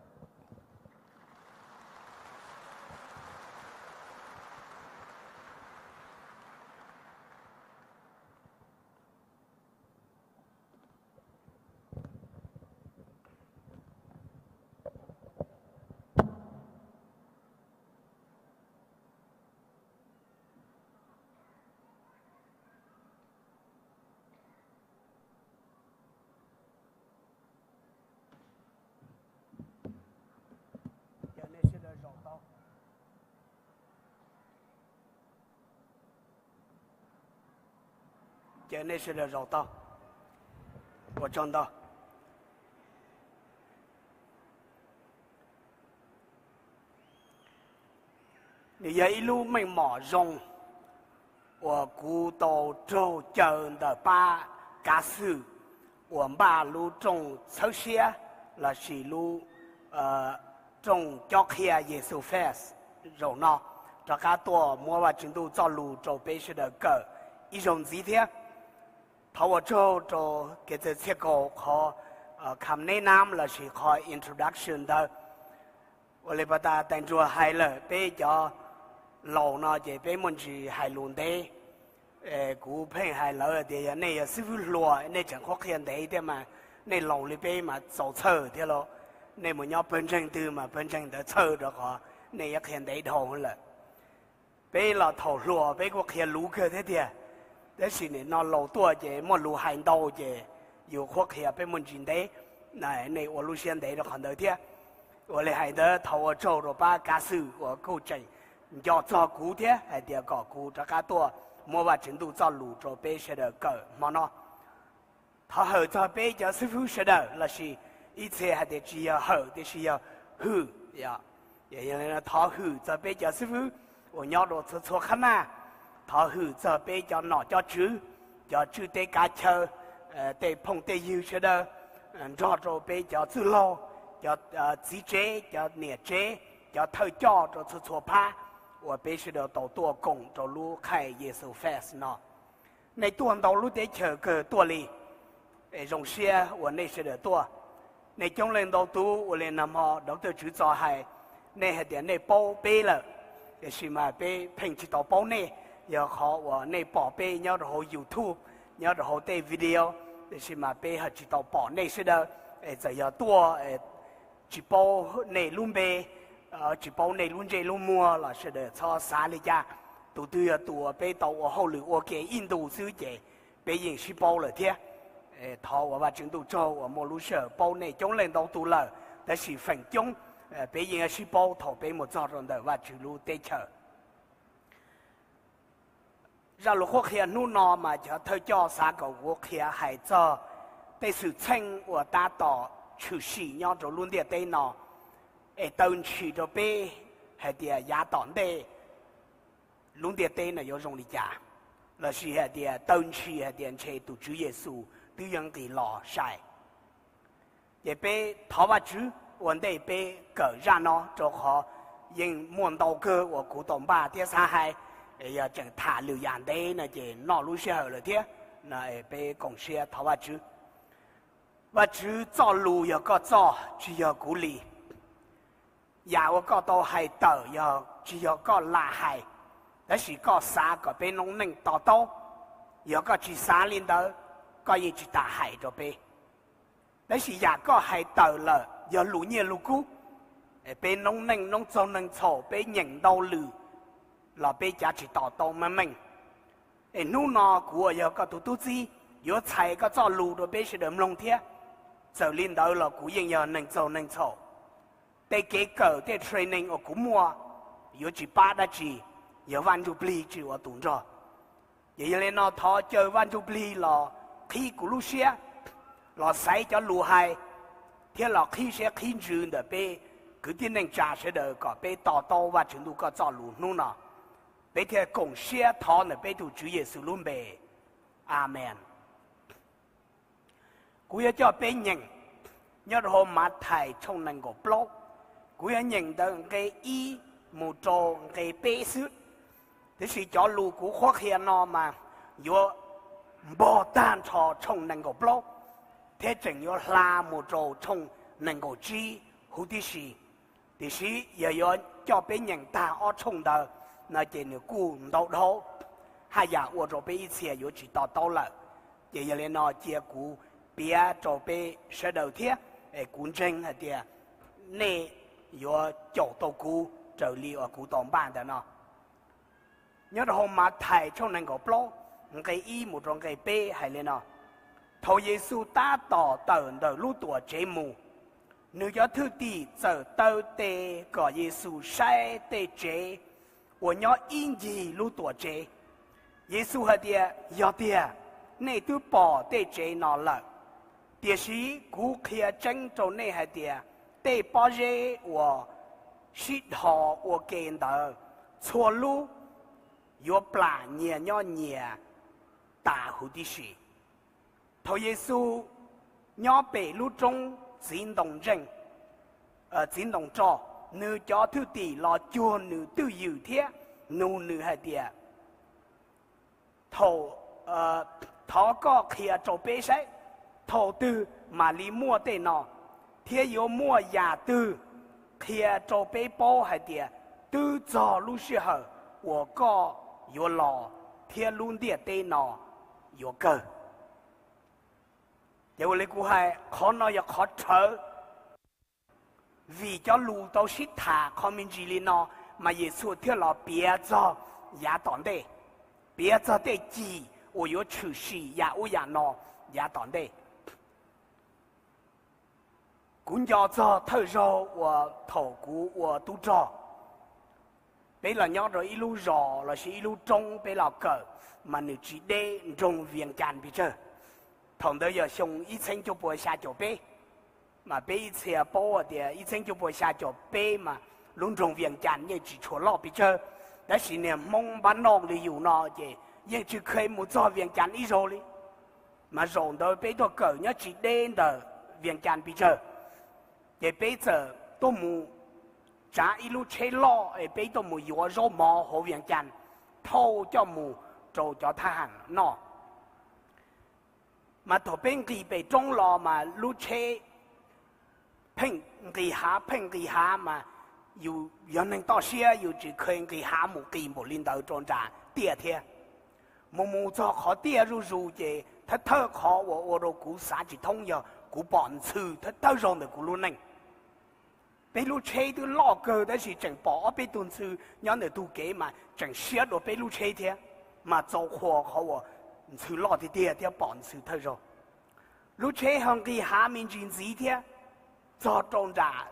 Ces nej sawv daws zaum tau. Ua tsaug ntau. Nws yog ib lub meej mom zoo uas kuv tau raug caw ntawm pab kav xwm uas npaj lub rooj txhawb siab lossis lub rooj cob qhia Yexus Fest zaum no rov qab tuaj muab Vajtswv Ntuj txoj lus rau peb sawv daws kawm ib zaug ntxiv thiab. Thov ua tsaug rau kev txawj txhiaj kaus qhov kham neb nam lossis qhov introduction ntawd. Ua li pas tas tais nruag hais lawm, peb cov laus no ces peb muaj ntsis hais lus ntev. Kuv pheej hais lawv tias yog nej yog xib fwb hluas nej tseem qhuab qhia ntev thiab mas nej laus li peb mas txaus txhawj thiab lauj. Nej mus nyob pawg ntseeg twg mas pawg ntseeg ntawd txhawj rau qhov nej yuav qhia ntev dhau lawm. Peb los thaum hluas peb kuj qhia luv kawg thiab tiag, tab sis nim no laus tuaj ces muaj lus hais ntau ces yus qhuab qhia peb muaj ntsis ntev. Nej ua lub siab ntev rau qhov ntawd thiab. Ua li hais ntawd thov ua tsaug rau pab kav xwm uas kuj tseem nco txog kuv thiab hais tias kom kuv rov qab tuaj muab Vajtswv Ntuj txoj lus rau peb sawv daws kawm hmo no. Thov hawm txog peb cov xib fwb sawv daws lossis ib txhia hais tias tsis yog hawm tiam sis yog hwm. Thov hwm txog peb cov xib fwb uas nyob rau txhua txhua qhab naj. Thov hwm txog peb cov nom cov tswv, cov tswj teb kav chaw, tej phooj tej ywg sawv daws, nrog rau peb cov txwj laug, cov txiv tsev, cov niam tsev, cov thawj coj rau txhua txhua phab uas peb sawv daws tau tuaj koom rau lub qhaij Yexus Fest no. Nej tuaj ntau lub teb chaws kawg tuaj li, es zoo siab uas nej sawv daws tuaj. Nej coob leej ntau tus ua li nag hmo Doctor Tswv Txos hais, nej hais tias nej paub peb lawm, tiam sis mas peb pheej tsis tau paub nej. Yog qhov uas nej pom peb nyob rau hauv YouTube, nyob rau hauv tej video, tiam sis mas peb ho tsis tau pom nej sawv daws. Es txawm yog tuaj tsis paub nej lub npe, tsis paub nej lub ntsej lub muag los sawv daws txhob xav li cas. Tus twg yog tus uas peb tau ua hauj lwm ua ke ib ntus xwb ces peb yeej sib paub lawm thiab. Thov ua Vajtswv Ntuj tsaug uas muaj lub sij hawm paub nej coob leej ntau tus lawm, tab sis feem coob peb yeej sib paub thaum peb mus txog rau ntawm Vajtswv lub teb chaws. Zaj lus qhuab qhia hnub no mas cov thawj coj xav kom kuv qhia hais txog tej xwm txheej uas tab tom tshwm sim nyob rau lub ntiaj teb no, es taw ntshis rau peb hais tias yav tom ntej lub ntiaj teb no yuav zoo li cas, lossis hais tias taw ntshis hais tias ntshe tus Tswv Yexus twb yuav nqis los sai. Ces peb thov Vajtswv ua ntej peb kawm zaj no, rau qhov yeej muaj ntau kawg uas kuv tau npaj thiab xav hais, yog tseem tham lwm yam ntev no ces noj lub sij hawm lawm thiab. Peb koom siab thov Vajtswv. Vajtswv, txoj lus yog koj txoj, tsis yog kuv li. Yam uas koj tau hais tawm yog tsis yog koj lam hais, tab sis koj xav kom peb noob neej to taub. Yog koj tsis xav li ntawd, koj yeej tsis tas hais rau peb. Tab sis yam koj hais tawm lawm yog lus nyiaj lus kub, peb noob neej noob txaug neeg txhaum peb nyeem ntau lwm los peb cav tsis to taub meej meej. Es hnub no kuv uas yog koj tus tub txib yuav txhais koj txoj lus rau peb sawv daws mloog thiab. Txawm li ntawd los kuv yeej yog neeg txaug neeg txhaum. Tej kev kawm tej training uas kuv muaj yuav tsis pab dab tsi yog Vaj Ntsujplig tsis ua tus nrog. Ces yog li no thov caw Vaj Ntsujplig los qhib kuv lub siab, los xaiv cov lus hais, thiab los qhib siab qhib ntsws ntawm peb kwv tij neej tsa sawv daws kom peb to taub Vajtswv ntuj koj txoj lus hnub no. Peb thiaj koom siab thov ntawm peb tus Tswv Yexus lub npe. Amees. Kuv yuav coj peb nyeem nyob rau hauv Mathais tshooj nees nkaum plaub. Kuv yuav nyeem ntawm nqe ib mus rau nqe peb xwb. Tiam sis cov lus kuv qhuab qhia no mas yuav npog tag nrho tshooj nees nkaum plaub, thiab tseem yuav hla mus rau tshooj nees nkaum tsib huv tib si. Tiam sis yog yuav coj peb nyeem tag ob tshooj ntawd no ces nws kuj ntau dhau, haj yam ua rau peb ib txhia yuav tsis to taub lawm. Ces yog li no cia kuv piav rau peb sawv daws thiab, es kuv ntseeg hais tias nej yuav caum tau kuv raws li uas kuv tau npaj ntawm no. Nyob rau hauv Mathais tshooj nees nkaum plaub, nqe ib mus rau nqe peb hais li no: Thaum Yexus tab tom tawm ntawm lub tuam tsev mus, nws cov thwj tim txawm taw tes kom Yexus saib tej tsev uas nyob ib ncig lub tuam tsev. Yexus hais tias, Yog tiag, nej twb pom tej tsev no lawm, tiam sis kuv qhia tseeb rau nej hais tias tej pob zeb uas sib dhos ua ke ntawd txhua lub yuav plam nyias nyob nyias tas huv tib si. Thaum Yexus nyob pem lub roob txiv ntoo ntseej, txiv ntoo roj, nws cov thwj tim los cuag nws twj ywm thiab nug nws hais tias, Thaum, thov koj qhia rau peb saib, thaum twg mam li muaj tej no, thiab yuav muaj yam twg qhia rau peb paub hais tias twb txog lub sij hawm uas koj yuav los thiab lub ntiaj teb no yuav kawg? Ces ua li kuv hais, qhov no yog qhov rhawv, vim cov lus tau sib tham qhov me ntsis li no, mas Yexus thiaj los piav txog yav tom ntej, piav txog tej cim uas yuav tshwm sim yam ub yam no yav tom ntej. Kuv nco txog thawj zaug uas thaum kuv ua tub rog, peb los nyob rau ib lub zos lossis ib lub roob peb los kawm, mas nws tsis deb nroog Vias Cas pes tsawg. Thaum ntawd yog xyoo ib txhiab cuaj pua xya caum peb, mas peb ib txhia paub tias ib txhiab cuaj pua xya caum peb mas lub nroog Vias Cas yeej tsis tshua loj pes tsawg, tab sis niag Hmoob npab noj li yus no ces yeej tsis kheev mus txog Vias Cas ib zaug li. Mas zaum ntawd peb tuaj kawm nyob tsis deb ntawm Vias Cas pes tsawg, ces peb txawm tuaj mus tsav ib lub tsheb loj es peb tuaj mus yuav zaub mov hauv Vias Cas thauj coj mus rau cov thab ham noj. Mas thaum peb nqis pem roob los mas lub tsheb pheej nqis hav pheej nqis hav, mas yus yog neeg toj siab yus tsis kheev nqis hav mus nqis npaum li ntawd rau nram tiaj thiab. Mus mus txog qhov tiaj zuj zus ces thawj thawj qhov uas ua rau kuv xav tsis thoob yog kuv pom ntxhw thawj thawj zaug ntawm kuv lub neej. Peb lub tsheb twb loj kawg tab sis tseem pom ob peb tug ntxhw nyob ntawm ntug kev mas tseem siab dua peb lub tsheb thiab, mas txaus qhuas qhov uas ntxhw loj tiag tiag thiab pom ntxhw thawj zaug. Lub tsheb ho nqis hav me ntsis ntxiv thiab, txog rau nram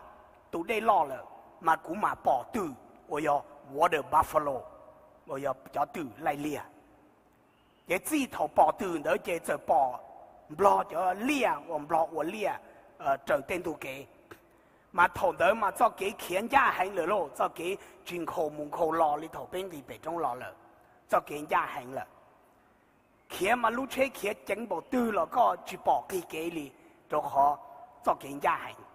tus dej loj lawm, mas kuv mam pom twm uas yog water buffalo, uas yog cov twm laij liag. Ces txij thaum pom twm ntawd ces txawm pom nplog cov liaj uas nplog ua liaj raws tej ntug kev. Mas thaum ntawd mas txoj kev khiav ncaj heev lawm lauj, txoj kev tsis nkhaus mus nkhaus los li thaum peb nqis pem roob los lawm, txoj kev ncaj heev lawm. Khiav mas lub tsheb khiav ceev npaum twg los koj tsis pom qig kev li, rau qhov txoj kev ncaj heev.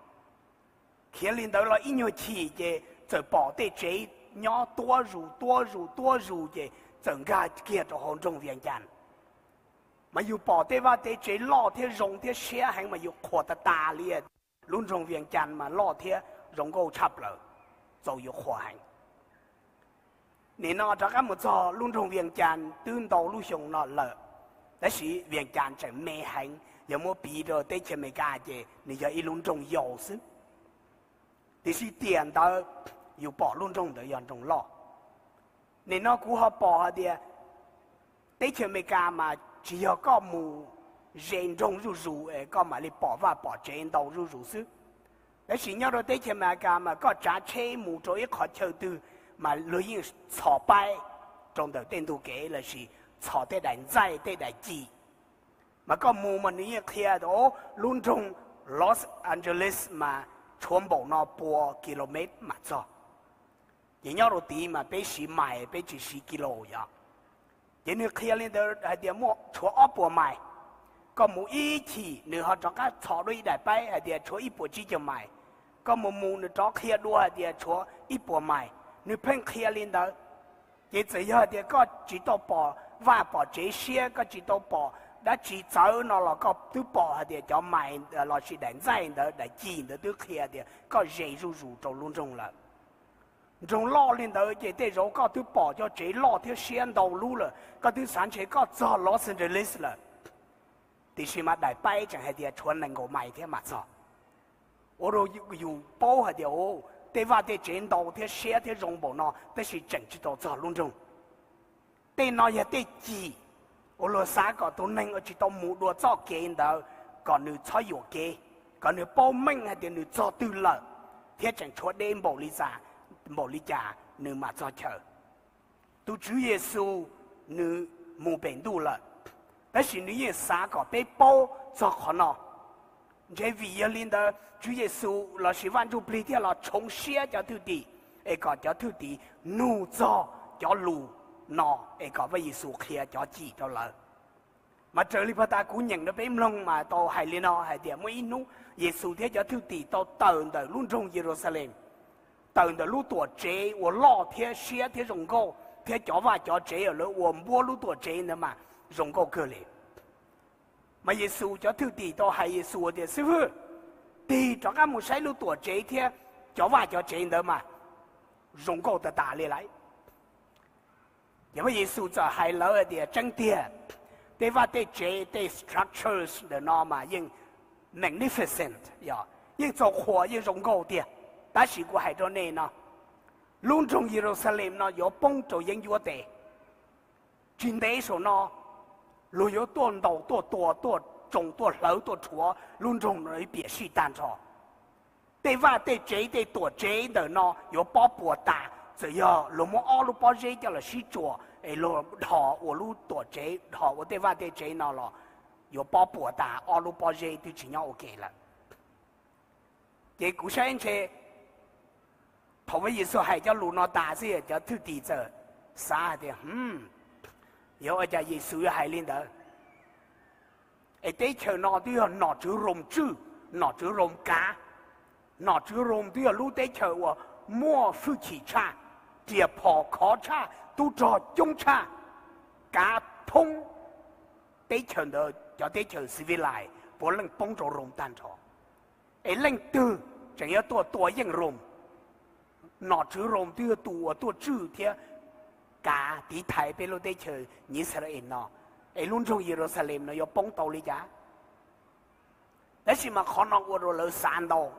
Khiav li ntawd los ib nyuag chim ces txawm pom tej tsev nyob tuab zus tuab zus tuab zus ces txawm nkag kiag rau hauv nroog Vias Cas. Mas yus pom tej vaj tej tsev loj thiab zoo thiab siab heev mas yus qhuas tas tas li. Lub nroog Vias Cas mas loj thiab zoo nkauj tshaj plaws, txaus yus qhuas heev. Nim no rov qab mus txog lub nroog Vias Cas twb ntau lub xyoo no lawm, tab sis Vias Cas tseem me heev, yog muab piv rau teb chaws Amelikas ces nws yog ib lub nroog yau xwb. Tiam sis tiam ntawd yus pom lub nroog ntawd yog nroog loj. Nim no kuv ho pom hais tias teb chaws Amelikas mas tsis yog koj mus ze nroog zuj zus es koj mam li pom vaj pom tsev ntau zuj zus xwb. Tab sis nyob rau teb chaws Amelikas mas koj tsav tsheb mus rau ib qhov chaw twg mas luag yeej txhos paib rau ntawm tej ntug kev lossis txhos tej daim ntxaij tej daim ci. Mas koj mus mas nws yeej qhia tias lub nroog Los Angeles mas tshuav npaum no pua kilomev mam txog. Ces nyob rau tid mas peb siv mais, peb tsis siv kilo yom. Ces nws qhia li ntawd hais tias muaj tshuav ob puas mais. Koj mus ib chim nws ho rov qab txhos dua ib daim paib hais tias tshuav ib puas tsib caug mais. Koj mus mus nws rov qhia dua hais tias tshuav ib puas mais. Nws pheej qhia li ntawd. Ces txawm yog hais tias koj tsis tau pom vaj pom tsev siab, koj tsis tau pom dab tsi txawv no los koj twb pom hais tias cov mais lossis daim ntxaij ntawd daim ci ntawd twb qhia tias koj ze zuj zus rau lub nroog lawm. Nroog loj li ntawd ces tej zaum koj twb pom cov tsev loj thiab siab ntau lub lawm, koj twb xav ntshe koj txog Los Angeles lawm. Tiam sis mas daim paib tseem hais tias tshuav nees nkaum mais thiab mam txog. Ua rau yus paub hais tias tej vaj tej tsev ntau thiab siab thiab zoo npaum no tab sis tseem tsis tau txog lub nroog. Tej no yog tej cim uas luag xav kom tus neeg uas tsis tau mus dua txoj kev ntawd kom nws txhob yuam kev, kom nws paub meej hais tias nws txog twg lawm, thiab tseem tshuav deb npaum li cas, npaum li cas nws mam txog chaw. Tus Tswv Yexus nws mus pem ntuj lawm, tab sis nws yeej xav kom peb paub txog qhov no. Ntshe vim yog li ntawd Tswv Yexus lossis Vaj Ntsujplig thiaj los tshoov siab cov thwj tim, es kom cov thwj tim nug txog cov lus no, es kom Vaj Yexus qhia cov cim rau lawv. Mas raws li pag tas kuv nyeem rau peb mloog mas tau hais li no hais tias muaj ib hnub Yexus thiab cov thwj tim tau tawm ntawm lub nroog Yeluxalees, tawm ntawm lub tuam tsev uas loj thiab siab thiab zoo nkauj, thiab cov vaj cov tsev uas lawv ua npuab lub tuam tsev ntawd mas zoo nkauj kawg li. Mas Yexus cov thwj tim tau hais Yexus tias, Xib hwb, tig rov qab mus saib lub tuam tsev thiab cov vaj cov tsev ntawd mas zoo nkauj tas tas li lawm. Ces Yexus txawm hais lawv tias, Tseeb tiag, tej vaj tej tsev tej structures ntawm no mas yeej magnificent, yeej txaus qhuas yeej zoo nkauj tiag. Tab sis kuv hais rau nej no, lub nroog Yeluxalees no yuav poob rau yeeb ncuab tes. Tsis ntev saum no luag yuav tuaj ntaus tuaj tua tuaj tsoo tuaj hlawv tuaj rhuav lub nroog no ib piam sij tag nrho. Tej vaj tej tsev tej tuam tsev ntawm no yuav pob puas tas, txawm yog luag muab ob lub pob zeb coj los sib tsuas es luag dhos ua lub tuam tsev, dhos ua tej vaj tej tsev no los yuav pob puas tas, ob lub pob zeb twb tsis nyob ua ke lawm. Ces kuv saib ntshe thaum Yexus hais cov lus no tas xwb cov thwj tim txawm xav hais tias, Hm, yuav ua cas Yexus yuav hais li ntawd? Es teb chaws no twb yog nom tswv Roos tswj, nom tswv Roos kav. Nom tswv Roos twb yog lub teb chaws uas muaj hwj chim tshaj, riam phom khov tshaj, tub rog coob tshaj, kav thoob teb chaws ntawd cov teb chaws civilized puav leej poob rau Roos tag nrho. Es leej twg tseem yuav tuaj tua yeej Roos? Nom tswv Roos twb yog tus uas tuaj tswj thiab kav tiv thaiv peb lub teb chaws Yixalayees no, es lub nroog Yeluxalees no yuav poob tau li cas? Tab sis mas qhov no ua rau lawv xav ntau,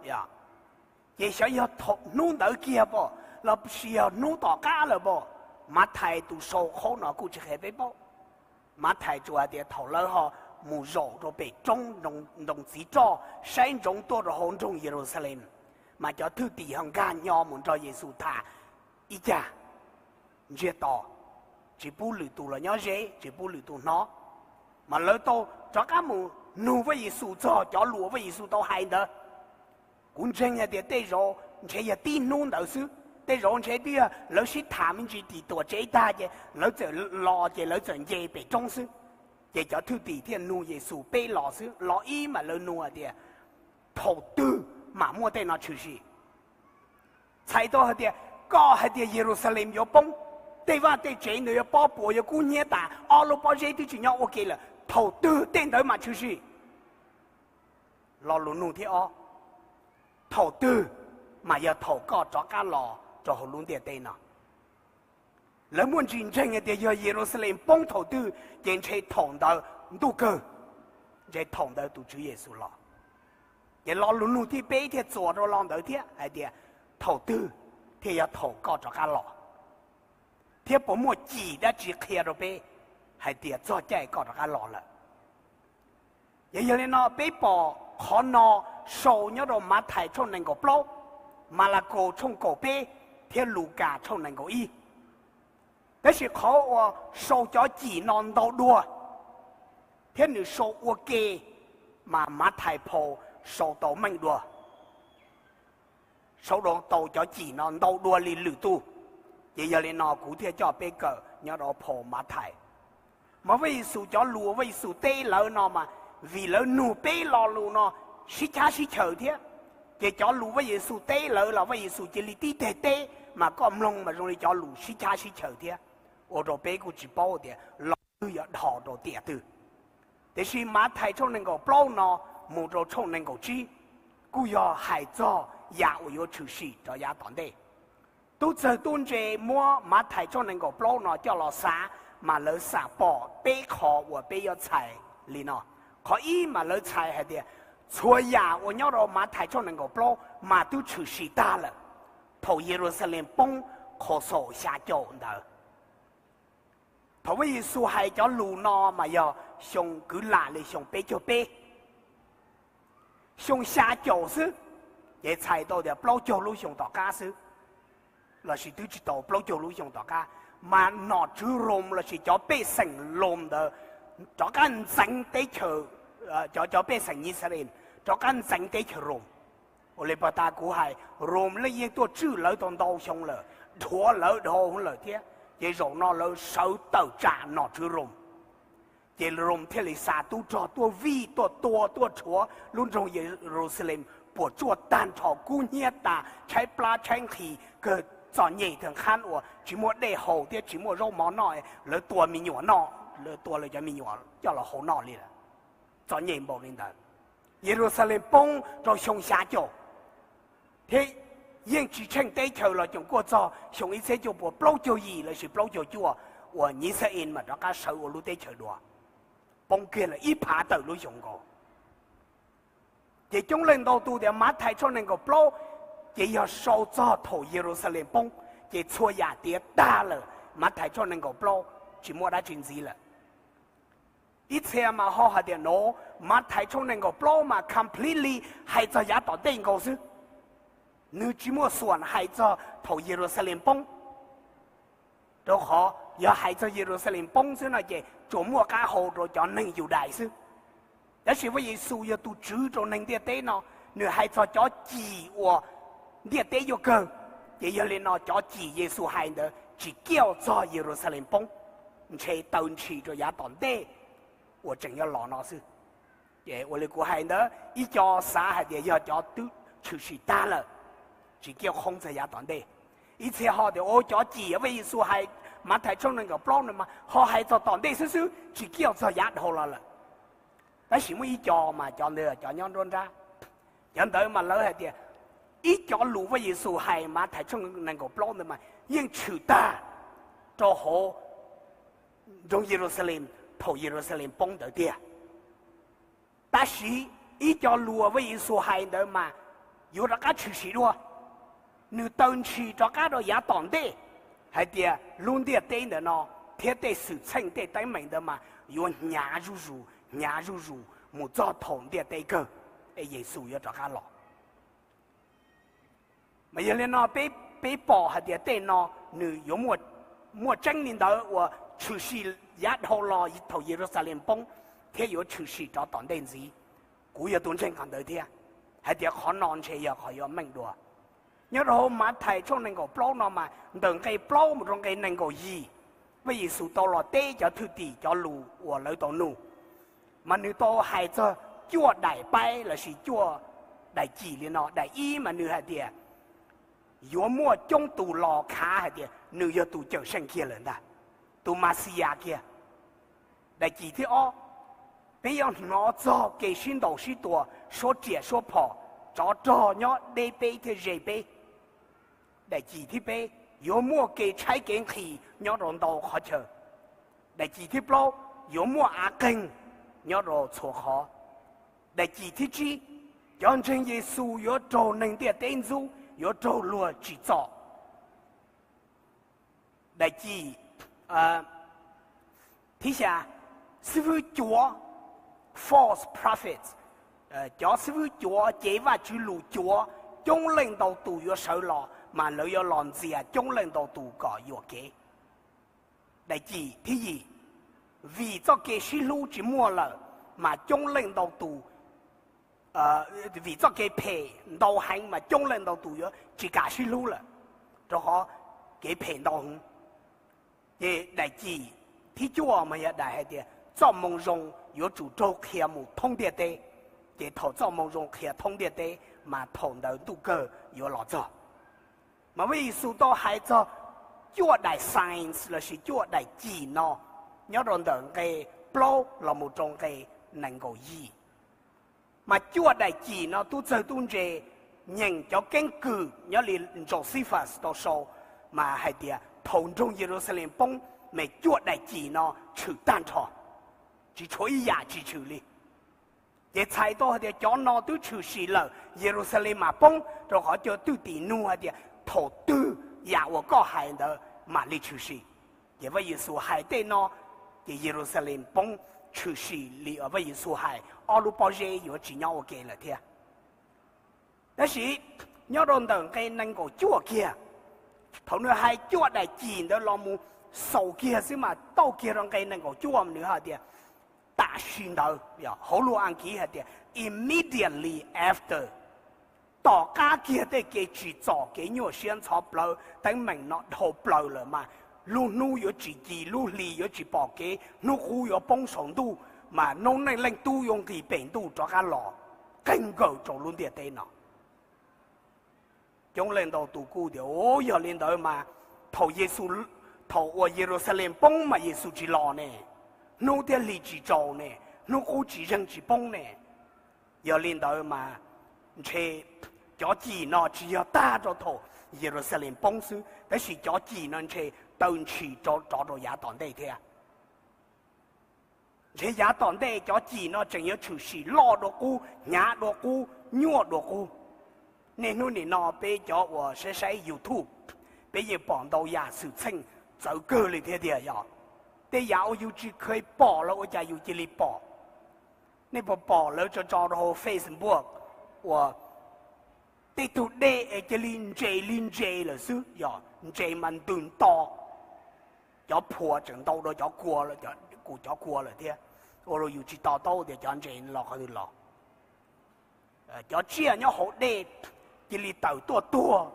ces xyov yog hnub ntawd kiag pom lossis yog hnub tom qab lawm pom, Mathais tus sau qhov no kuj tsis qhia peb paub. Mathais tsuas hais tias thaum lawv ho mus zaum rau pem roob ntoo txiv roj saib ntsoov tuaj rau hauv nroog Yeluxalees, mas cov thwj tim ho nkag nyo mus nrog Yexus tham ib cag ntsiag to. tsis pub lwm tus los nyob ze, tsis pub lwm tus hnov. Mas lawv tau rov qab mus nug Vaj Yexus txog cov lus Vaj Yexus tau hais ntawd. Kuv ntseeg hais tias tej zaum ntshe yog tib hnub ntawd xwb, tej zaum ntshe twb yog lawv sib tham me ntsis tim tuam tsev tag ces lawv txawm los ces lawv txawm nce pem roob xwb. Ces cov thwj tim thiaj nug Yexus peb los xwb, los ib mas lawv nug hais tias, thaum twg mam muaj tej no tshwm sim? Txhais tau hais tias, koj hais tias Yeluxalees yuav poob, tej vaj tej tsev ntawd yuav pob puas yuav kub hnyiab tas, ob lub pob zeb twb tsis nyob ua ke lawm, thaum twg tej ntawd mam tshwm sim? Lo lus nug thib ob, thaum twg mas yog thaum koj rov qab los rau hauv lub ntiaj teb no? Lawv muaj ntsis ntseeg hais tias yog Yeluxalees poob thaum twg ces ntshe thaum ntawd ntuj kawg, ntshe thaum ntawd tus Tswv Yexus los. Ces lo lus nug thib peb thiaj txuas rau lo ntawd thiab hais tias, thaum twg thiaj yog thaum koj rov qab los? Thiab puas muaj cim dab tsi qhia rau peb hais tias txog caij koj rov qab los lawm? Yog, yog li no peb pom qhov no sau nyob rau Mathais tshooj nees nkaum plaub, Malakaus tshooj kaum peb, thiab Lukas tshooj nees nkaum ib. Tab sis qhov uas sau cov cim no ntau dua thiab nws sau ua ke, mas Mathais phau sau tau meej dua, sau tau cov cim no ntau dua li lwm tus. Ces yog li no kuv thiaj coj peb kawm nyob rau phau Mathais. Mas Vaj Yexus cov lus Vaj Yexus teb lawv no mas, vim lawv nug peb lo lus no sib chab sib chaws thiab, ces cov lus Vaj Yexus teb lawv los Vaj Yexus cia li tib teg teb, mas koj mloog mas zoo li cov lus sib chab sib chaws thiab, ua rau peb kuj tsis paub tias lo twg yog dhau rau tiam twg. Tiam sis Mathais tshooj nees nkaum plaub no mus rau tshooj nees nkaum tsib kuj yog hais txog yam uas yuav tshwm sim rau yav tom ntej. Tub txawg tub ntse muab Mathais tshooj nees nkaum plaub no coj los xav, mas lawv xam pom peb qho uas peb yuav txhais li no. Qhov ib mas lawv txhais hais tias txhua yam uas nyob rau Mathais tshooj nees nkaum plaub mas twb tshwm sim tag lawm, thaum Yeluxalees poob qhov xaum xya caum ntawd. Thaum Vaj Yexus hais cov lus no mas yog xyoo kwv lam li xyoo peb caug peb, xyoo xya caum xwb, ces txhais tau tias plaub caug lub xyoo tom qab xwb, lossis twb tsis tau plaub caug lub xyoo tom qab, mas nom tswv Roos lossis cov pej xeem Roos ntawd rov qab ntxeev teb chaws, cov, cov pej xeem Yixalayees rov qab ntxeev teb chaws Roos. Ua li pas tas kuv hais, Roos lawv yeej tuaj tswj lawv tau ntau xyoo lawm, dhuav lawv dhau lawm thiab, ces zaum no lawv sawv tawm tsam nom tswv Roos. Ces Roos thiaj li xa tub rog tuaj vij tuaj tua tuaj rhuav lub nroog Yeluxalees puas tsuaj tag nrho, kub hnyiab tas, tshaib plab tshaib nqhis kawg, txom nyem tag nqhab uas tsis muaj dej haus thiab tsis muaj zaub mov noj, lawv tua me nyuam noj, lawv tua lawv cov me nyuam coj los hau noj li lawm. Txom nyem npaum li ntawd. Yeluxalees poob rau xyoo xya caum, thiab yeej tsis tsheej teb chaws los coom kuaj txog xyoo ib txhiab cuaj puas plaub caug yim lossis plaub caug cuaj uas Yixalayees mam rov qab sawv ua lub teb chaws dua. Poob kiag lawm ib phav tawm lub xyoo nkaus. Ces coob leej ntau tus tias Mathais tshooj nees nkaum plaub ces yog sau txog thaum Yeluxalees poob, ces txhua yam tiav tag lawm, Mathais tshooj nees nkaum plaub tsis muaj dab tsi ntxiv lawm. Ib txhia mas ho hais tias no, Mathais tshooj nees nkaum plaub mas completely hais txog yav tom ntej nkaus xwb, nws tsis muaj xuam hais txog thaum Yeluxalees poob. Rau qhov yog hais txog Yeluxalees poob xwb no ces tsuas muaj qab hau rau cov neeg Yudais xwb. Tab sis Vaj Yexus yog tus tswv rau neeg ntiaj teb no, nws hais txog cov cim uas ntiaj teb yuav kawg. Ces yog li no cov cim Yexus hais ntawd tsis kiaj txog Yeluxalees poob, ntshe taw ntshis rau yav tom ntej uas tseem yuav los no xwb. Ces ua li kuv hais ntawd, ib co xav hais tias yog cov twb tshwm sim tag lawm, tsis kiaj qhoob txog yav tom ntej. Ib txhia ho tias o, cov cim Vaj Yexus hais Mathais tshooj nees nkaum plaub no mas ho hais txog tom ntej xwb xwb, tsis kiaj txog yav dhau los lawm. Tab sis muaj ib co mas cov ntawd cov nyob nruab nrab, cov ntawd mas lawv hais tias ib co lus Vaj Yexus hais Mathais tshooj nees nkaum plaub ntawd mas yeej tshwm tag rau hauv nroog Yeluxalees thaum Yeluxalees poob ntawd tiag. Tab sis ib co lus Vaj Yexus hais ntawd mas yuav rov qab tshwm sim dua, nws taw ntshis rov qab rau yav tom ntej, hais tias lub ntiaj teb ntawm no thiab tej xwm txheej tej teeb meem ntawd mas yuav hnyav zuj zus hnyav zuj zus mus txog thaum ntiaj teb kawg es Yexus yuav rov qab los. Mas yog li no peb, peb pom hais tias tej no nws yuav muaj tseeb li ntawd uas tshwm sim yav dhau los thaum Yeluxalees poob thiab yuav tshwm sim rov tom ntej ntxiv. Kuv yog tus ntseeg qhov ntawd thiab, hais tias qhov no ntshe yog qhov yuav meej dua. Nyob rau hauv Mathais tshooj nees nkaum plaub no mas ntawm nqe plaub mus rau nqe nees nkaum yim, Vaj Yexus tau los teb cov thwj tim cov lus uas lawv tau nug, mas nws tau hais txog cuaj daim paib lossis cuaj daim cim li no. Daim ib mas nws hais tias yuav muaj coob tus los khav hais tias nws yog tus cawm seej kiag lawm ntag, tus Maxiyas kiag. Daim cim thib ob, peb yuav hnov txog kev sib ntaus sib tua, suab riam suab phom, tsov rog nyob deb peb thiab ze peb. Daim cim thib peb, yuav muaj kev tshaib kev nqhis nyob rau ntau qhov chaw. Daim cim thib plaub, yuav muaj av qeeg nyob rau txhua qhov. Daim cim thib tsib, cov ntseeg Yexus yuav raug neeg ntiaj teb ntxub, yuav raug luag tsim txom. Daim cim thib xya, xib fwb cuav, false prophets, cov xib fwb cuav, cev Vajtswv lus cuav, coob leej ntau tus yuav sawv los mas lawv yuav los ntxias coob leej ntau tus kom yuam kev. Daim cim thib yim, vim txoj kev sib hlub tsis muaj lawm mas coob leej ntau tus, vim txoj kev phem ntau heev mas coob leej ntau tus yuav tsis kam sib hlub lawm, rau qhov kev phem ntau heev. Ces daim cim thib cuaj mas yog daim hais tias txoj moo zoo yuav tsum raug qhia mus thoob ntiaj teb. Ces thaum txoj moo zoo qhia thoob ntiaj teb mas thaum ntawd ntuj kawg yuav los txog. Mas Vaj Yexus tau hais txog cuaj daim signs lossis cuaj daim cim no nyob rau ntawm nqe plaub los mus rau nqe nees nkaum yim. Mas cuaj daim cim no tub txawg tub ntse, nyeem cov keeb kwm nyob li Josephus tau sau, mas hais tias thaum nroog Yeluxalees poob, mas cuaj daim cim no tshwm tag nrho, tsis tshuav ib yam tsis tshwm li. Ces txhais tau hais tias cov no twb tshwm sim lawm, Yeluxalees mam poob, rau qhov cov thwj tim nug hais tias thaum twg yam uas koj hais ntawd mam li tshwm sim. Ces Vaj Yexus hais tej no, ces Yeluxalees poob tshwm sim li Vaj Yexus hais, ob lub pob zeb yuav tsis nyob ua ke lawm thiab. Tab sis nyob rau ntawm nqe nees nkaum cuaj kiag, thaum nws hais cuaj daim cim ntawd los mus xaus kiag xwb mas tau kiag rau nqe nees nkaum cuaj mas nws hais tias tam sim ntawd, hauv lus Askiv hais tias immediately after, tom qab kiag tej kev tsim txom kev nyuaj siab ntxhov plawv teeb meem no dhau plaws lawm mas lub hnub yuav tsis ci, lub hli yuav tsis pom kev, hnub qub yuav poob saum ntuj, mas noob neej leej tub yuav nqis pem ntuj rov qab los qeeg nkaus rau lub ntiaj teb no. Coob leej ntau tus kuj tias, Yog li ntawd mas thaum Yexus, thaum uas Yeluxalees poob mas Yexus tsis los ne, hnub thiab hli tsis tsaus ne, hnub qub tsis zeeg tsis poob ne. Yog li ntawd mas ntshe cov cim no tsis yog tag rau thaum Yeluxalees poob xwb, tab sis cov cim no ntshe taw ntshis rov rau yav tom ntej thiab. Ntshe yav tom ntej cov cim no tseem yuav tshwm sim loj dua qub, hnyav dua qub, nyuaj dua qub. Niaj hnub nim no peb cov uas saib saib YouTube, peb yeej pom ntau yam xwm txheej txawv kawg li thiab tiag yog. Tej yam uas yus tsis kheev pom los ua cas yus cia li pom. Nej puas pom lawv tso tso rau hauv Facebook uas tej tug dej es cia li ntses li ntses lawm xwb, yog ntses mas ntws nto, cov phuam tseem ntau dua cov kua, kuv cov kua lawm thiab, ua rau yus tsis to taub tias cov ntses los qhov twg los. Cov tsiaj nyob hauv dej cia li tawm tuaj tuag,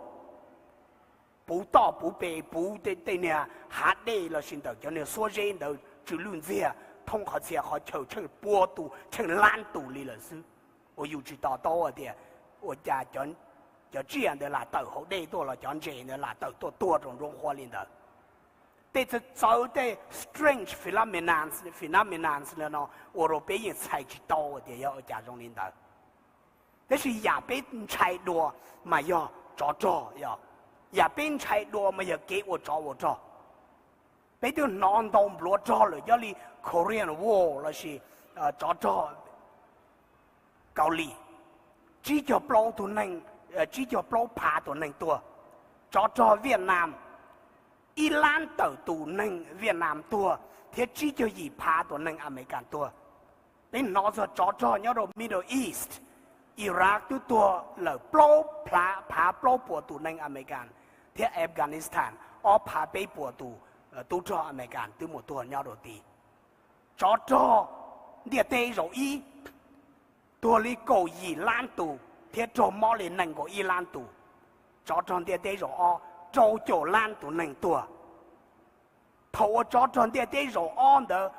puv toj puv pes, puv tej niag hav dej lossis ntawm cov niag xuab zeb ntawd tsw lwj ntxiag thoob qhov txhia qhov chaw, tsheej pua tus tsheej lab tus li lawm xwb. Uas yus tsis to taub tias ua cas cov tsiaj ntawd lam tawm hauv dej tuaj los cov ntses ntawd lam tawm tuaj tuag rau nruab nqhuab li ntawd. Tej txawv txawv, tej strange phenomenons, phenomenons no ua rau peb yeej txhais tsis tau tias yog ua cas zoo li ntawd. Tab sis yam peb ntshai dua mas yog tsov rog, yog, yam peb ntshai dua mas yog kev ua tsov ua rog. Peb twb hnov ntau npluav rog lawm, yog li Korean War lossis tsov rog Kaus Lim, tsib caug plaub tus neeg, tsib caug plaub phav tus neeg tuag. Tsov rog Vietnam, ib lab tawm tus neeg Vietnam tuag thiab tsib caug yim phav tus neeg Amelikas tuag. Peb hnov txog tsov rog nyob rau Middle East, Iraq twb tuag lawm plaub phav plaub puas tus neeg Amelikas, thiab Afghanistan ob phav peb puas tus tub rog Amelikas twb mus tuag nyob rau tid. Tsov rog ntiaj teb zaum ib tuag li kaum yim lab tus thiab raug mob li nees nkaum ib lab tus. Tsov rog ntiaj teb zaum ob rau caum lab tus neeg tuag. Thaum uas tsov rog ntiaj teb zaum ob ntawd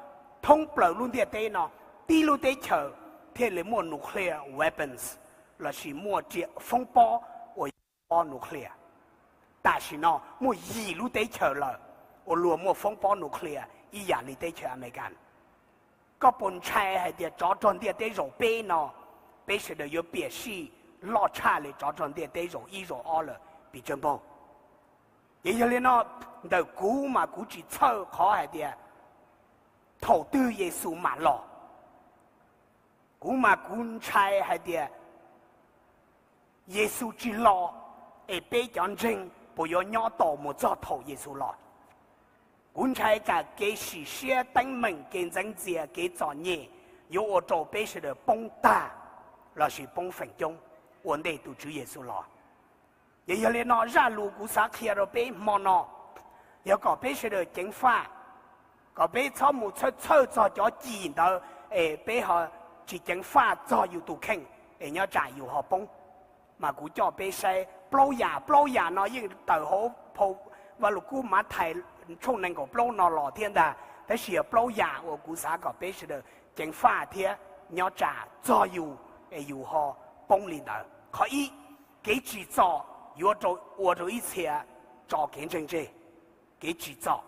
thoob plaws lub ntiaj teb no, tib lub teb chaws thiaj li muaj nuclear weapons lossis muaj riam foob pob uas yog pob nuclear. Tam sim no muaj yim lub teb chaws lawm uas luag muaj foob pob nuclear ib yam li teb chaws Amelikas. Koj puas ntshai hais tias tsov rog ntiaj teb zaum peb no, peb sawv daws yuav piam sij loj tshaj li tsov rog ntiaj teb zaum ib zaum ob lawm pis tsawg npaug? Ces yog li no, ntawm kuv mas kuv tsis txhawj qhov hais tias thaum twg Yexus mam los. Kuv mas kuv ntshai hais tias Yexus tsis los, es peb cov ntseeg puas yuav nyob tau mus txog thaum Yexus los? Kuv ntshai tsam kev sim siab teeb meem, kev ntxeev ntxias, kev txom nyem yuav ua rau peb sawv daws poob tag lossis poob feem coob ua ntej tus Tswv Yexus los. Ces yog li no zaj lus kuv xav qhia rau peb hmo no yog kom peb sawv daws ceev faj, kom peb txhob mus txhawj txhawj txog cov cim ntawd es peb ho tsis ceev faj txog yus tus kheej es nyob tsam yus ho poob. Mas kuv coj peb saib plaub yam, plaub yam no yeej tawm hauv phau Vaj Lug Kub Mathais tshooj nees nkaum plaub no los thiab ntag, tab sis yog plaub yam uas kuv xav kom peb sawv daws ceev faj thiab nyob tsam txog yus es yus ho poob li ntawd. Qhov ib, kev tsim txom yuav ua rau ib txhia tso kev ntseeg tseg. Kev tsim txom,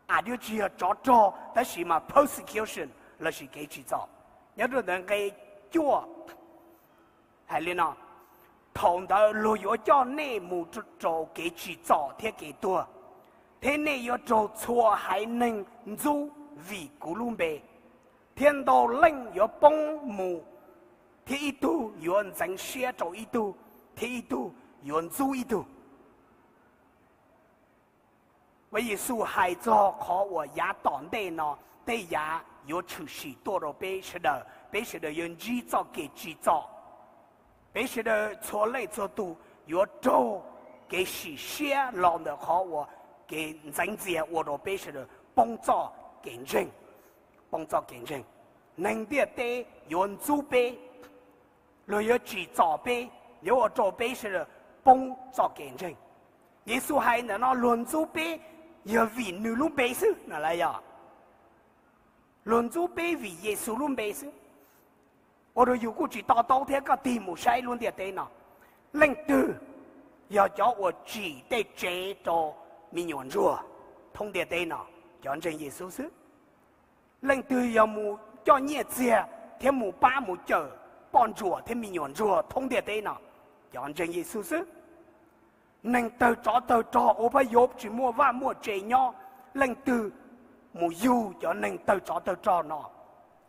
a, tsis yog tsov rog tab sis mas persecution lossis kev tsim txom. Nyob rau ntawm nqe cuaj hais li no: Thaum ntawd luag yuav coj nej mus rau kev tsim txom thiab kev tuag, thiab nej yuav raug txhua haiv neeg ntxub vim kuv lub npe, thiab ntau leej yuav poob mus, thiab ib tug yuav ntxeev siab rau ib tug, thiab ib tug yuav ntxub ib tug. Vaj Yexus hais txog qhov uas yav tom ntej no tej yam yuav tshwm sim tuaj rau peb sawv daws, peb sawv daws yuav ntsib txoj kev tsim txom. Peb sawv daws txhua leej txhua tus yuav raug kev sim siab los ntawm qhov uas kev ntxeev ntxias ua rau peb sawv daws poob txoj kev ntseeg, poob txoj kev ntseeg. Neeg ntiaj teb yuav ntxub peb, luag yuav tsim txom peb, yuav ua rau peb sawv daws poob txoj kev ntseeg. Yexus hais ntawm no luag ntxub peb yog vim nws lub npe xwb no los yog luag ntxub peb vim Yexus lub npe xwb? Ua rau yus kuj tsis to taub thiab, koj tig mus saib lub ntiaj teb no, leej twg yog cov uas tsim tej tsev rau me nyuam ntsuag thoob ntiaj teb no? Cov ntseeg Yexus xwb. Leej twg yog mus coj nyiaj txiag thiab mus pab mus cawm poj ntsuam thiab me nyuam ntsuag thoob ntiaj teb no? Cov ntseeg Yexus xwb. Neeg tawg tsov tawg rog, ua pab yuav tsis muaj vaj muaj tse nyob, leej twg mus yug cov neeg tawg tsov tawg rog no?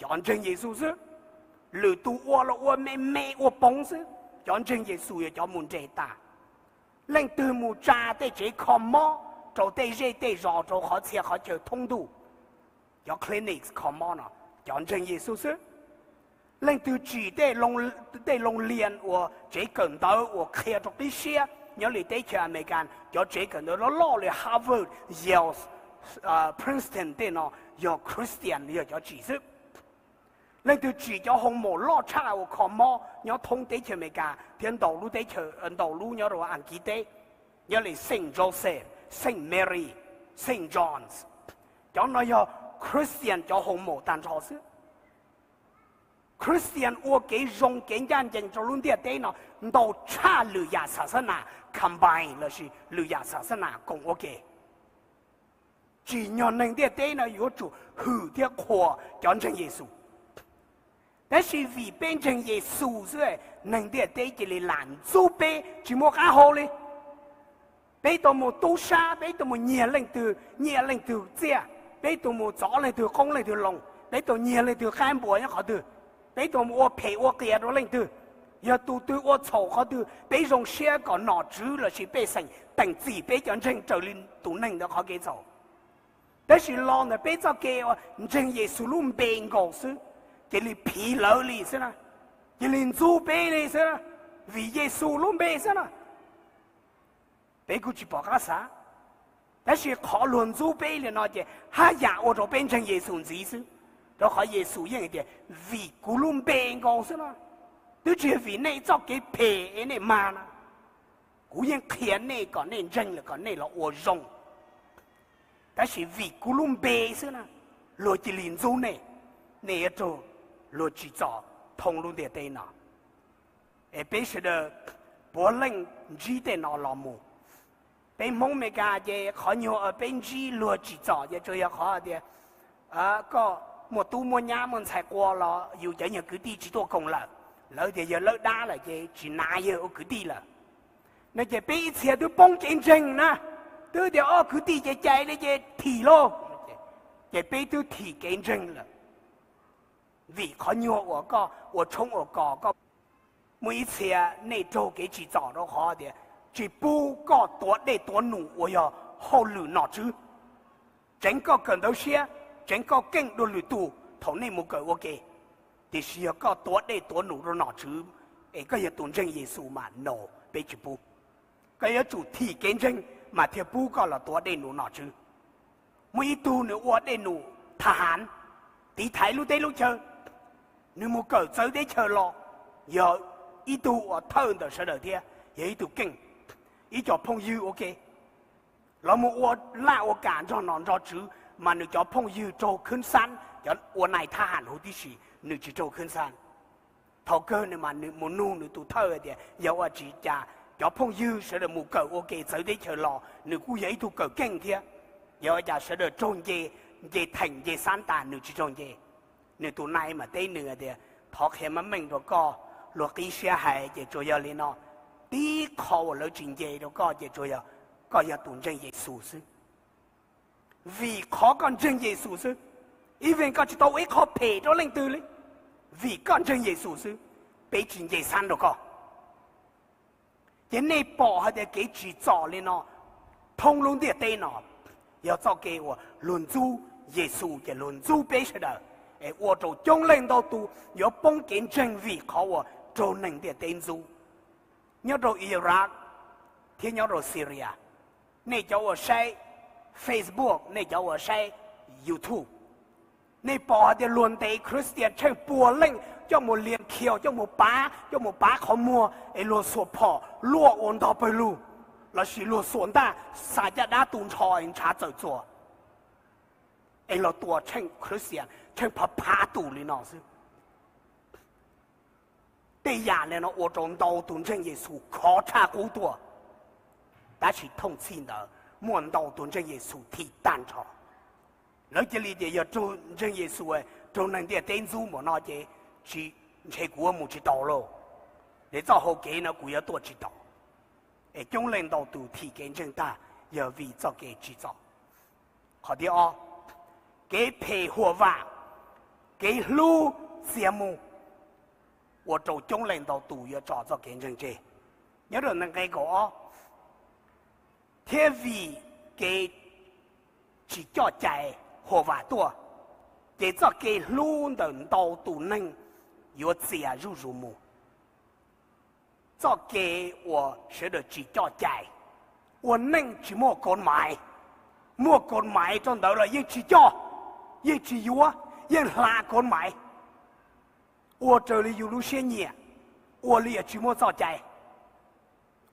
Cov ntseeg Yexus xwb. Lwm tus ua los ua me me ua poov xwb, cov ntseeg Yexus yog cov mus nres tas. Leej twg mus tsa tej tsev kho mob rau tej zej tej zos rau qhov txhia qhov chaw thoob ntuj, cov clinics kho mob no, cov ntseeg Yexus xwb. Leej twg tsim tej loo lias uas tsev kawm ntawv uas qhia rau qib siab nyob li teb chaws Amelikas, cov tsev kawm ntawv loj loj li Harvard, Yale, Princeton tej no, yog Christian yog cov tsim xwb. Leej twg tsim cov hoo maum loj tshaj uas kho mob nyob thoob teb chaws Amelikas thiab ntau lub teb chaws, ntau lub nyob rau Askiv teb, nyob li Saint Joseph, Saint Mary, Saint John's, cov no yog Christian cov hoo maum tag nrho xwb. Christian ua kev zoo kev ncaj ncees rau lub ntiaj teb no ntau tshaj lwm yam xas xab nas combine lossis lwm yam xas xab nas koom ua ke. Tsim nyog neeg ntiaj teb no yuav tsum hwm thiab qhuas cov ntseeg Yexus. Tab sis vim peb ntseeg Yexus xwb, neeg ntiaj teb cia li lam ntxub peb tsis muaj qab hau li. Peb tau mus tub sab, peb tau mus nyiag leej twg nyiaj leej twg txiaj, peb tau mus txov leej twg qoob leej twg loo, peb tau nyiag leej twg qaib npua nyob qhov twg, peb tau mus ua phem ua qias rau leej twg. Yog tus twg ua txhaum qhov twg peb zoo siab kom nom tswv lossis pej xeem teem txim peb cov ntseeg raws li tus neeg ntawd qhov kev txhaum. Tab sis los ntawm peb txoj kev ua ntseeg Yexus lub npe nkaus xwb, cia li phiv lawv li xwb na, cia li ntxub peb li xwb na, vim Yexus lub npe xwb na. Peb kuj tsis pom qab xav. Tab sis qhov luag ntxub peb li no ces haj yam ua rau peb ntseeg Yexus ntxiv xwb, rau qhov Yexus yeej tias, vim kuv lub npe nkaus xwb no, twb tsis yog vim nej txoj kev phem es nej mag no, kuv yeej qhia nej kom nej ntseeg lawm kom nej los ua zoo. Tab sis vim kuv lub npe xwb na, luag cia li ntxub nej, nej yuav raug luag tsim txom thoob lub ntiaj teb no. Es peb sawv daws puav leej ntsib tej no los mus. Peb Hmoob Amelikas ces qhov nyuag peb ntsib luag tsim txom ces tsuas yog qhov tias koj muaj tub muaj nyab muaj ntxhais qua los yus cov nyuag kwv tij tsis tuaj koom lawm, lawv tias yog lawb dab lawm ces tsis nav yawg ua kwv tij lawm. No ces peb ib txhia twb poob kev ntseeg na, twb tias ob kwv tij ces cais li ces thim lauj, ces peb twb thim kev ntseeg lawm. Vim qhov nyuag uas koj ua tshoob ua kos koj, muaj ib txhia nej raug kev tsim txom rau qhov tias tsis pub koj tuav dej tuav num uas yog hauj lwm nom tswv. Tseev koj kawm ntawv siab, tseev koj keej dua lwm tus thaum nej mus kawm ua ke. Tiam sis yog koj tuav dej tuav num rau nom tswv es koj yog tus ntseeg Yexus mas no, peb tsis pub. Koj yuav tsum thim kev ntseeg mas thiaj pub koj los tuav dej num nom tswv. Muaj ib tug nws ua dej num thaj hav, tiv thaiv lub teb lub chaw, nws mus kawm txawv teb chaws los, yog ib tug uas thawj ntawm sawv daws thiab yog ib tug keej, ib co phooj ywg ua ke los mus ua laj ua kam nrog nom nrog tswv, mas nws cov phooj ywg raug khwb xab, cov ua nais thab ham huv tib si, nws tsis raug khwb xab. Thaum kawg nws mas nws mus nug nws tus thawj hais tias yog ua tsis cas cov phooj ywg sawv daws mus kawm ua ke txawv teb chaws los, nws kuj yog ib tug kawm keej thiab, yog ua cas sawv daws raug nce, nce theem nce xab tas nws tsis raug nce. Nws tus nais mas teb nws tias thov qhia meej meej rau koj, luag qib siab hais ces tsuas yog li no, tib qho uas lawv tsis nce rau koj ces tsuas yog koj yog tus ntseeg Yexus xwb. Vim qhov koj ntseeg Yexus xwb, ib vees koj tsis tau ua ib qho phem rau leej twg li, vim koj ntseeg Yexus xwb, peb tsis nce xab rau koj. Ces nej pom hais tias kev tsim txom li no thoob lub ntiaj teb no yog txoj kev uas luag ntxub Yexus ces luag ntxub peb sawv daws, es ua rau coob leej ntau tus yuav poob kev ntseeg vim qhov uas raug neeg ntiaj teb ntxub. Nyob rau Iraq thiab nyob rau Syria, nej cov uas saib Facebook, nej cov uas saib YouTube, nej pom hais tias luag ntes Christian tsheej puas leej coj mus liam khiaus, coj mus pav, coj mus pav qhov muag es luag xuas phom luaj ua ntog pawg lug, lossis luag xuas ntaj xa caj dab tu nrho ntshav txawm txuas, es los tua tsheej Christian tsheej phav phav tus li no xwb. Tej yam li no ua rau ntau tus ntseeg Yexus khov tshaj qub tuaj. Tab sis thooj txhij ntawd muaj ntau tus ntseeg Yexus thim tag nrho. Lawv cia li tias yog raug ntseeg Yexus, raug neeg ntiaj teb ntxub npaum no ces tsis, ntshe kuv mus tsis tau lauj, es txoj hau kev no kuv yuav tuaj tsis tau. Es coob leej ntau tus thim kev ntseeg tag yog vim txoj kev tsim txom. Qhov thib ob, kev phem huam vam, kev hlub txias mus, ua rau coob leej ntau tus yuav tso txoj kev ntseeg tseg. Nyob rau nqe kaum ob, thiab vim kev tsis coj cai huam vam tuaj, ces txoj kev hlub ntawm ntau tus neeg yuav txias zuj zus mus. Txoj kev uas sawv daws tsis coj cai, ua neej tsis muaj kaus maiv, muaj kaus maiv rau ntawd los yeej tsis coj, yeej tsis yuav, yeej hla kaus maiv, ua raws li yus lub siab nyiam, ua li tsis muaj txoj cai,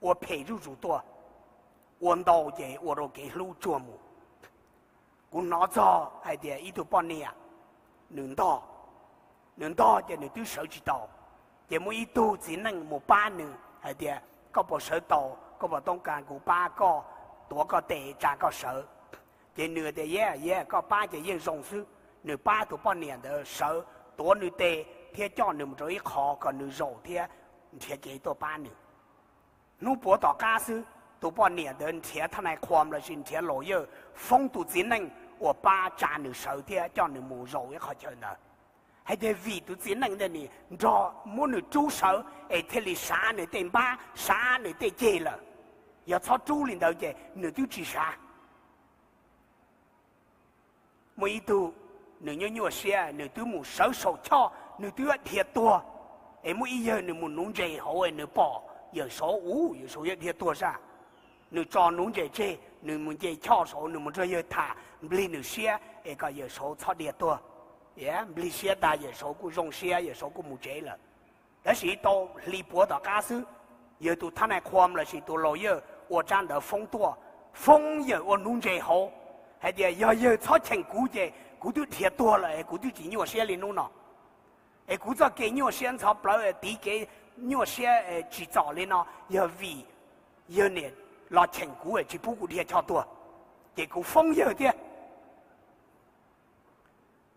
ua phem zuj zus tuaj, ua ntau ces ua rau kev hlub tsuag mus. Kuv hnov txog hais tias ib tug poj niam, nws ntog, nws ntog ces nws twb sawv tsis tau, ces muaj ib tug txiv neej mus pab nws hais tias, koj puas sawv tau, koj puas toob kas kuv pab koj tuav koj tes tsa koj sawv? Ces nws tias, yeb, yeb, koj pab ces yeej zoo xwb. Nws pab tus poj niam ntawd sawv, tuav nws tes thiab coj nws mus rau ib qho kom nws zaum thiab nrhiav kev tuaj pab nws. Hnub puav tom qab xwb, tus poj niam ntawd nrhiav thab nais qhuas lossis nrhiav lawyers foob tus txiv neej uas pab tsa nws sawv thiab coj nws mus zaum ib qho chaw ntawd, hais tias vim tus txiv neej ntawd nws nrog muab nws rub sawv es thiaj li sav nws tej npab, sav nws tej ceg lawm. Yog txhob rub li ntawd ces nws twb tsis sav. Muaj ib tug, nws nyuaj nyuaj siab, nws twb mus sawv saum choj, nws twb dhia tuag. Es muaj ib yawg nws mus nuv ntses hauv, nws pom Yawm Saub, u, Yawm Saub yuav dhia tuag sab. Nws tso nuv ntses tseg, Nws mus nce choj saud, nws mus nrog yawg tham nplig nws siab es kom Yawm Saub txhob dhia tuag. Nplig siab tag Yawm Saub kuj zoo siab, Yawm Saub kuj mus tsev lawm. Tab sis tau hli puav tom qab xwb, yawg tus thab nais qhua lossis tus laus yawg ua tsab ntawv foob tuaj, foob yawg ua nuv ntse hauv hais tias yog yawg txhob cheem kuv ces kuv twb dhia tuag lawm es kuv twb tsis nyuaj siab li hnub no. Es kuv txoj kev nyuaj siab ntxhov plawv, tiv kev nyuaj siab tsis txom li no yog vim yawg niam los cheem kuv tsis pub kuv dhia choj tuag, ces kuv foob yawg thiab.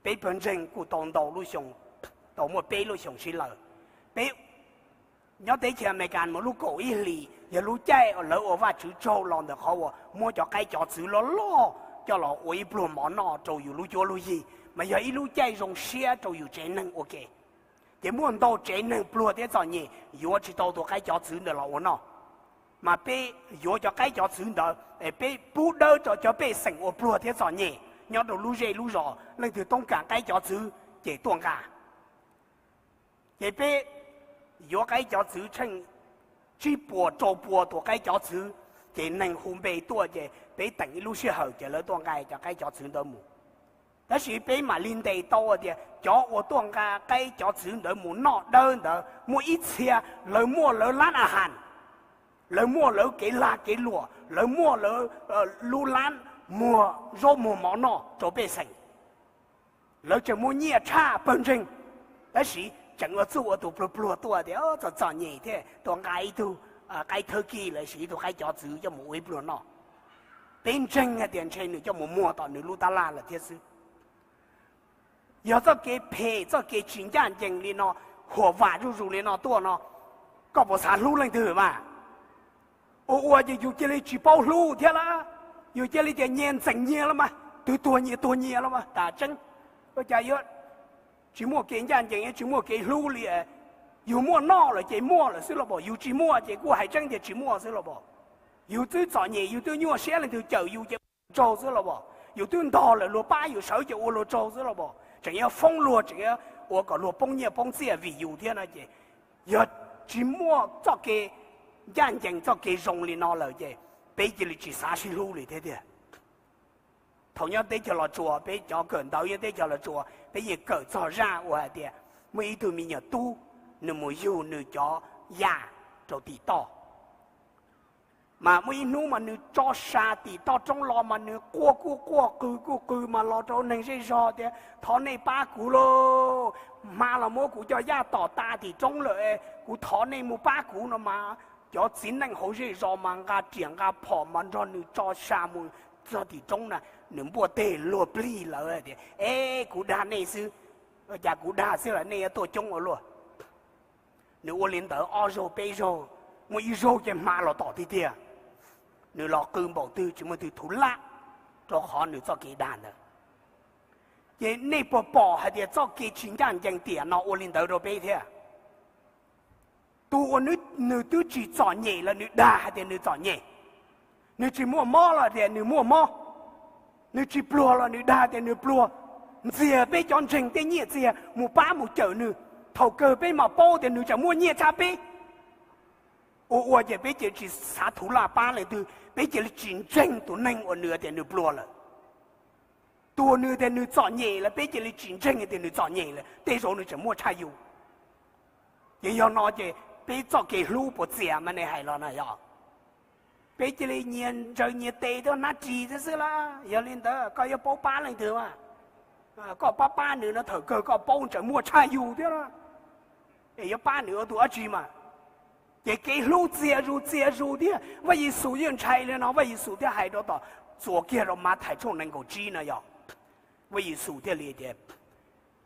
Peb pawg ntseeg kuj tau ntau lub xyoo, tau muaj peb lub xyoo sib law. Peb nyob teb chaws Amelikas mus lub kaum ib hlis yog lub caij lawv ua Vajtswv tsaug los ntawm qhov uas muab cov qaib cov txwv loj loj coj los ua ib pluag mov noj rau yus lub cuab lub yig, mas yog ib lub caij zoo siab rau yus tsev neeg ua ke. Ces muaj ntau tsev neeg pluag thiab txom nyem yuav tsis tau tus qaib cov txwv ntawd los ua noj. Mas peb yuav cov qaib cov txwv ntawd es peb pub dawb rau cov pej xeem uas pluag thiab txom nyem nyob rau lub zej lub zos, leej twg toob kam qaib cov txwv ces tuaj nqa. Ces peb yuav qaib cov txwv tsheej tsib puas rau pua tus qaib cov txwv, ces neeg hu npe tuaj ces peb teem ib lub sij hawm ces lawv tuaj nqa cov qaib cov txwv ntawd mus. Tab sis peb mam li ntes tau tias cov uas tuaj nqa qaib cov txwv ntawd mus noj dawb ntawd muaj ib txhia lawv muaj lawv lab a has, lawv muaj lawv kev lag kev luam, lawv muaj lawv lub lab muag zaub muag mov noj rau pej xeem. Lawv tseem muaj nyiaj tshaj pawg ntseeg, tab sis tseem ua txuj ua tus pluag pluag tuaj tias txom txom nyem thiab tuaj nqa ib tug qaib thawb kij lossis ib tug qaib cov txwv coj mus ua ib pluag noj. Peb ntseeg hais tias ntshe nws coj mus muag tom nws lub tab laj lawm thiab xwb. Yog txoj kev phem, txoj kev tsis ncaj ncees li no, huam vam zuj zus li no tuaj no, koj puas xav hlub leej twg mas? Ua ua ces yus cia li tsis paub hlub thiab lawm, yus cia li tias nyias ntxeem nyias los mas, twb tuag nyias tuag nyias los mas tas tseeb. Ua cas yuav tsis muaj kev ncaj ncees, tsis muaj kev hlub li? Yus muaj noj lawm ces muaj lawm xwb los pom, yus tsis muaj ces kuj hais tseeb tias tsis muaj xwb los pom. Yus twb txom nyem, yus twb nyuaj siab, leej twg cawm yus ces ua luag tsaug xwb los pom. Yus twb ntog lawm, luag pab yus sawv ces ua luag tsaug xwb los pom. Tseem yuav foob luag, tseem yuav ua kom luag poob nyiaj poob txiaj vim yus thiab no ces, yog tsis muaj txoj kev ncaj ncees, txoj kev zoo li no lawm ces peb cia li tsis xav sib hlub li thiab tiag. Thaum nyob teb chaws Los Tsuas, peb cov kawm ntawv nyob teb chaws Los Tsuas peb yeej kawm txog zaj uas hais tias muaj ib tug me nyuam tub, nws mus yug nws cov yaj rau tim toj. Mas muaj ib hnub mas nws tso sa tim toj roob los mas nws quaj kuj quaj qw kuj qw mas los rau neeg zej zog tias thov nej pab kuv lauj, hma los muab kuv cov yaj tom tas tim roob lawm, kuv thov nej mus pab kuv no mas. Cov txiv neej hauv zej zos mas nqa riam nqa phom mas nrog nws tso sa mus txog tim roob na, nws npuaj teg luag plig lawm tias, Es kuv dag nej xwb, cas kuv dag xwb los nej yuav tuaj coob ua luaj. Nws ua li ntawd ob zaug peb zaug, muaj ib zaug ces hma los tom tiag tiag. Nws los qw npaum twg tsis muaj twg thuv lab, rau qhov nws txoj kev dag ntawd. Ces nej puas pom hais tias txoj kev tsis ncaj ncees tiam no ua li ntawd rau peb thiab? Tus uas nws twb tsis txom nyem los nws dag hais tias nws txom nyem, nws tsis muaj mob los tias nws muaj mob, nws tsis pluag los nws dag tias nws pluag, ntxias peb cov ntseeg tej nyiaj txiag mus pab mus cawm nws. Thaum kawg peb mam paub tias nws tseem muaj nyiaj tshaj peb. Ua ua ces peb cia li tsis xav thuv laj pab leej twg, peb cia li tsis ntseeg tus neeg uas nws tias nws pluag lawm. Tus uas nws tias nws txom nyem lawm peb cia li tsis ntseeg tias nws txom nyem lawm, tej zaum nws tseem muaj tshaj yus. Ces yog no ces peb txoj kev hlub puas txias mas nej hais los na yog? Peb cia li nyias ntsaws nyias tes tuaj hnab ris thiab xwb las. Yog li ntawd koj yuav paub pab leej twg mas? Koj pab pab nws no thaum kawg koj paub tseem muaj tshaj yus thiab las, es yuav pab nws ua tus dab tsi mas? Ces kev hlub txias zus txias zus thiab. Vaj Yexus yeej ntshai li no, Vaj Yexus thiaj hais rau tom, txuas kiag rau Mathais tshooj nees nkaum tsib no yog, Vaj Yexus thiaj li tias,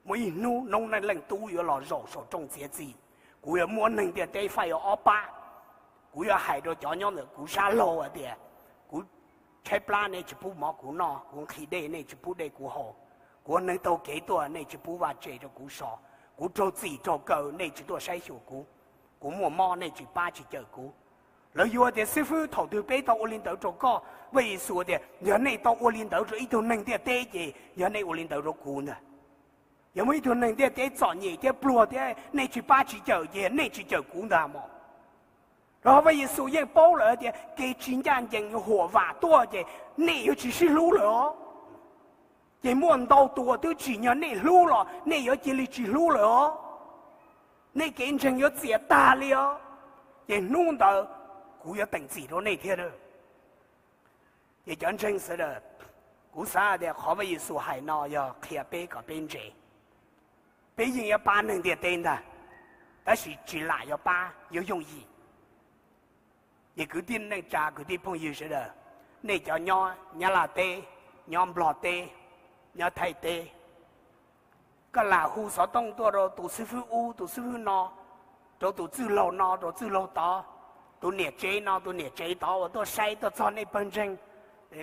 muaj ib hnub noob neej leej tub yuav los zaum saum rooj txiav txim, kuv yuav muab neeg ntiaj teb faib ua ob pab. Kuv yuav hais rau cov nyob ntawm kuv sab laug hais tias, kuv tshaib plab nej tsis pub mov kuv noj, kuv nqhis dej nej tsis pub dej kuv haus, kuv ua neeg taug kev tuaj nej tsis pub vaj tse rau kuv so, kuv raug txim raug kaw nej tsis tuaj saib xyuas kuv, kuv muaj mob nej tsis pab tsis cawm kuv. Lawv yuav tias, xib fwb, thaum twg peb tau ua li ntawd rau koj? Vaj Yexus tias, yog nej tau ua li ntawd rau ib tug neeg ntiaj teb ces yog nej ua li ntawd rau kuv ntag. Yog muaj ib tug neeg ntiaj teb txom nyem thiab pluag thiab nej tsis pab tsis cawm ces nej tsis cawm kuv ntag mog. Rau qhov Vaj Yexus yeej paub lawm tias kev tsis ncaj ncees yuav huam vam tuaj ces nej yuav tsis sib hlub lawm os. Ces muaj ntau tus uas twb tsim nyog nej hlub los nej yuav cia li tsis hlub lawm os. Nej kev ntseeg yuav txias tag li os. Ces hnub ntawd kuv yuav teem txim rau nej thiab. Ces cov ntseeg sawv daws, kuv xav tias qhov Vaj Yexus hais no yog qhia peb kom peb ntse. Peb yeej yuav pab neeg ntiaj teb ntag, tab sis tsis lam yuav pab yuav yooj yim. Ces kwv tij neej tsa, kwv tij phooj ywg sawv daws, nej cov nyob Nyab Laj teb, nyob Nplog teb, nyob Thaib teb, koj lam hu xov tooj tuaj rau tus xib fwb ub tus xib fwb no, rau tus txwj laug no rau txwj laug tod, tus niam tsev no tus niam tsev tod uas tuaj saib tuaj txog nej pawg ntseeg,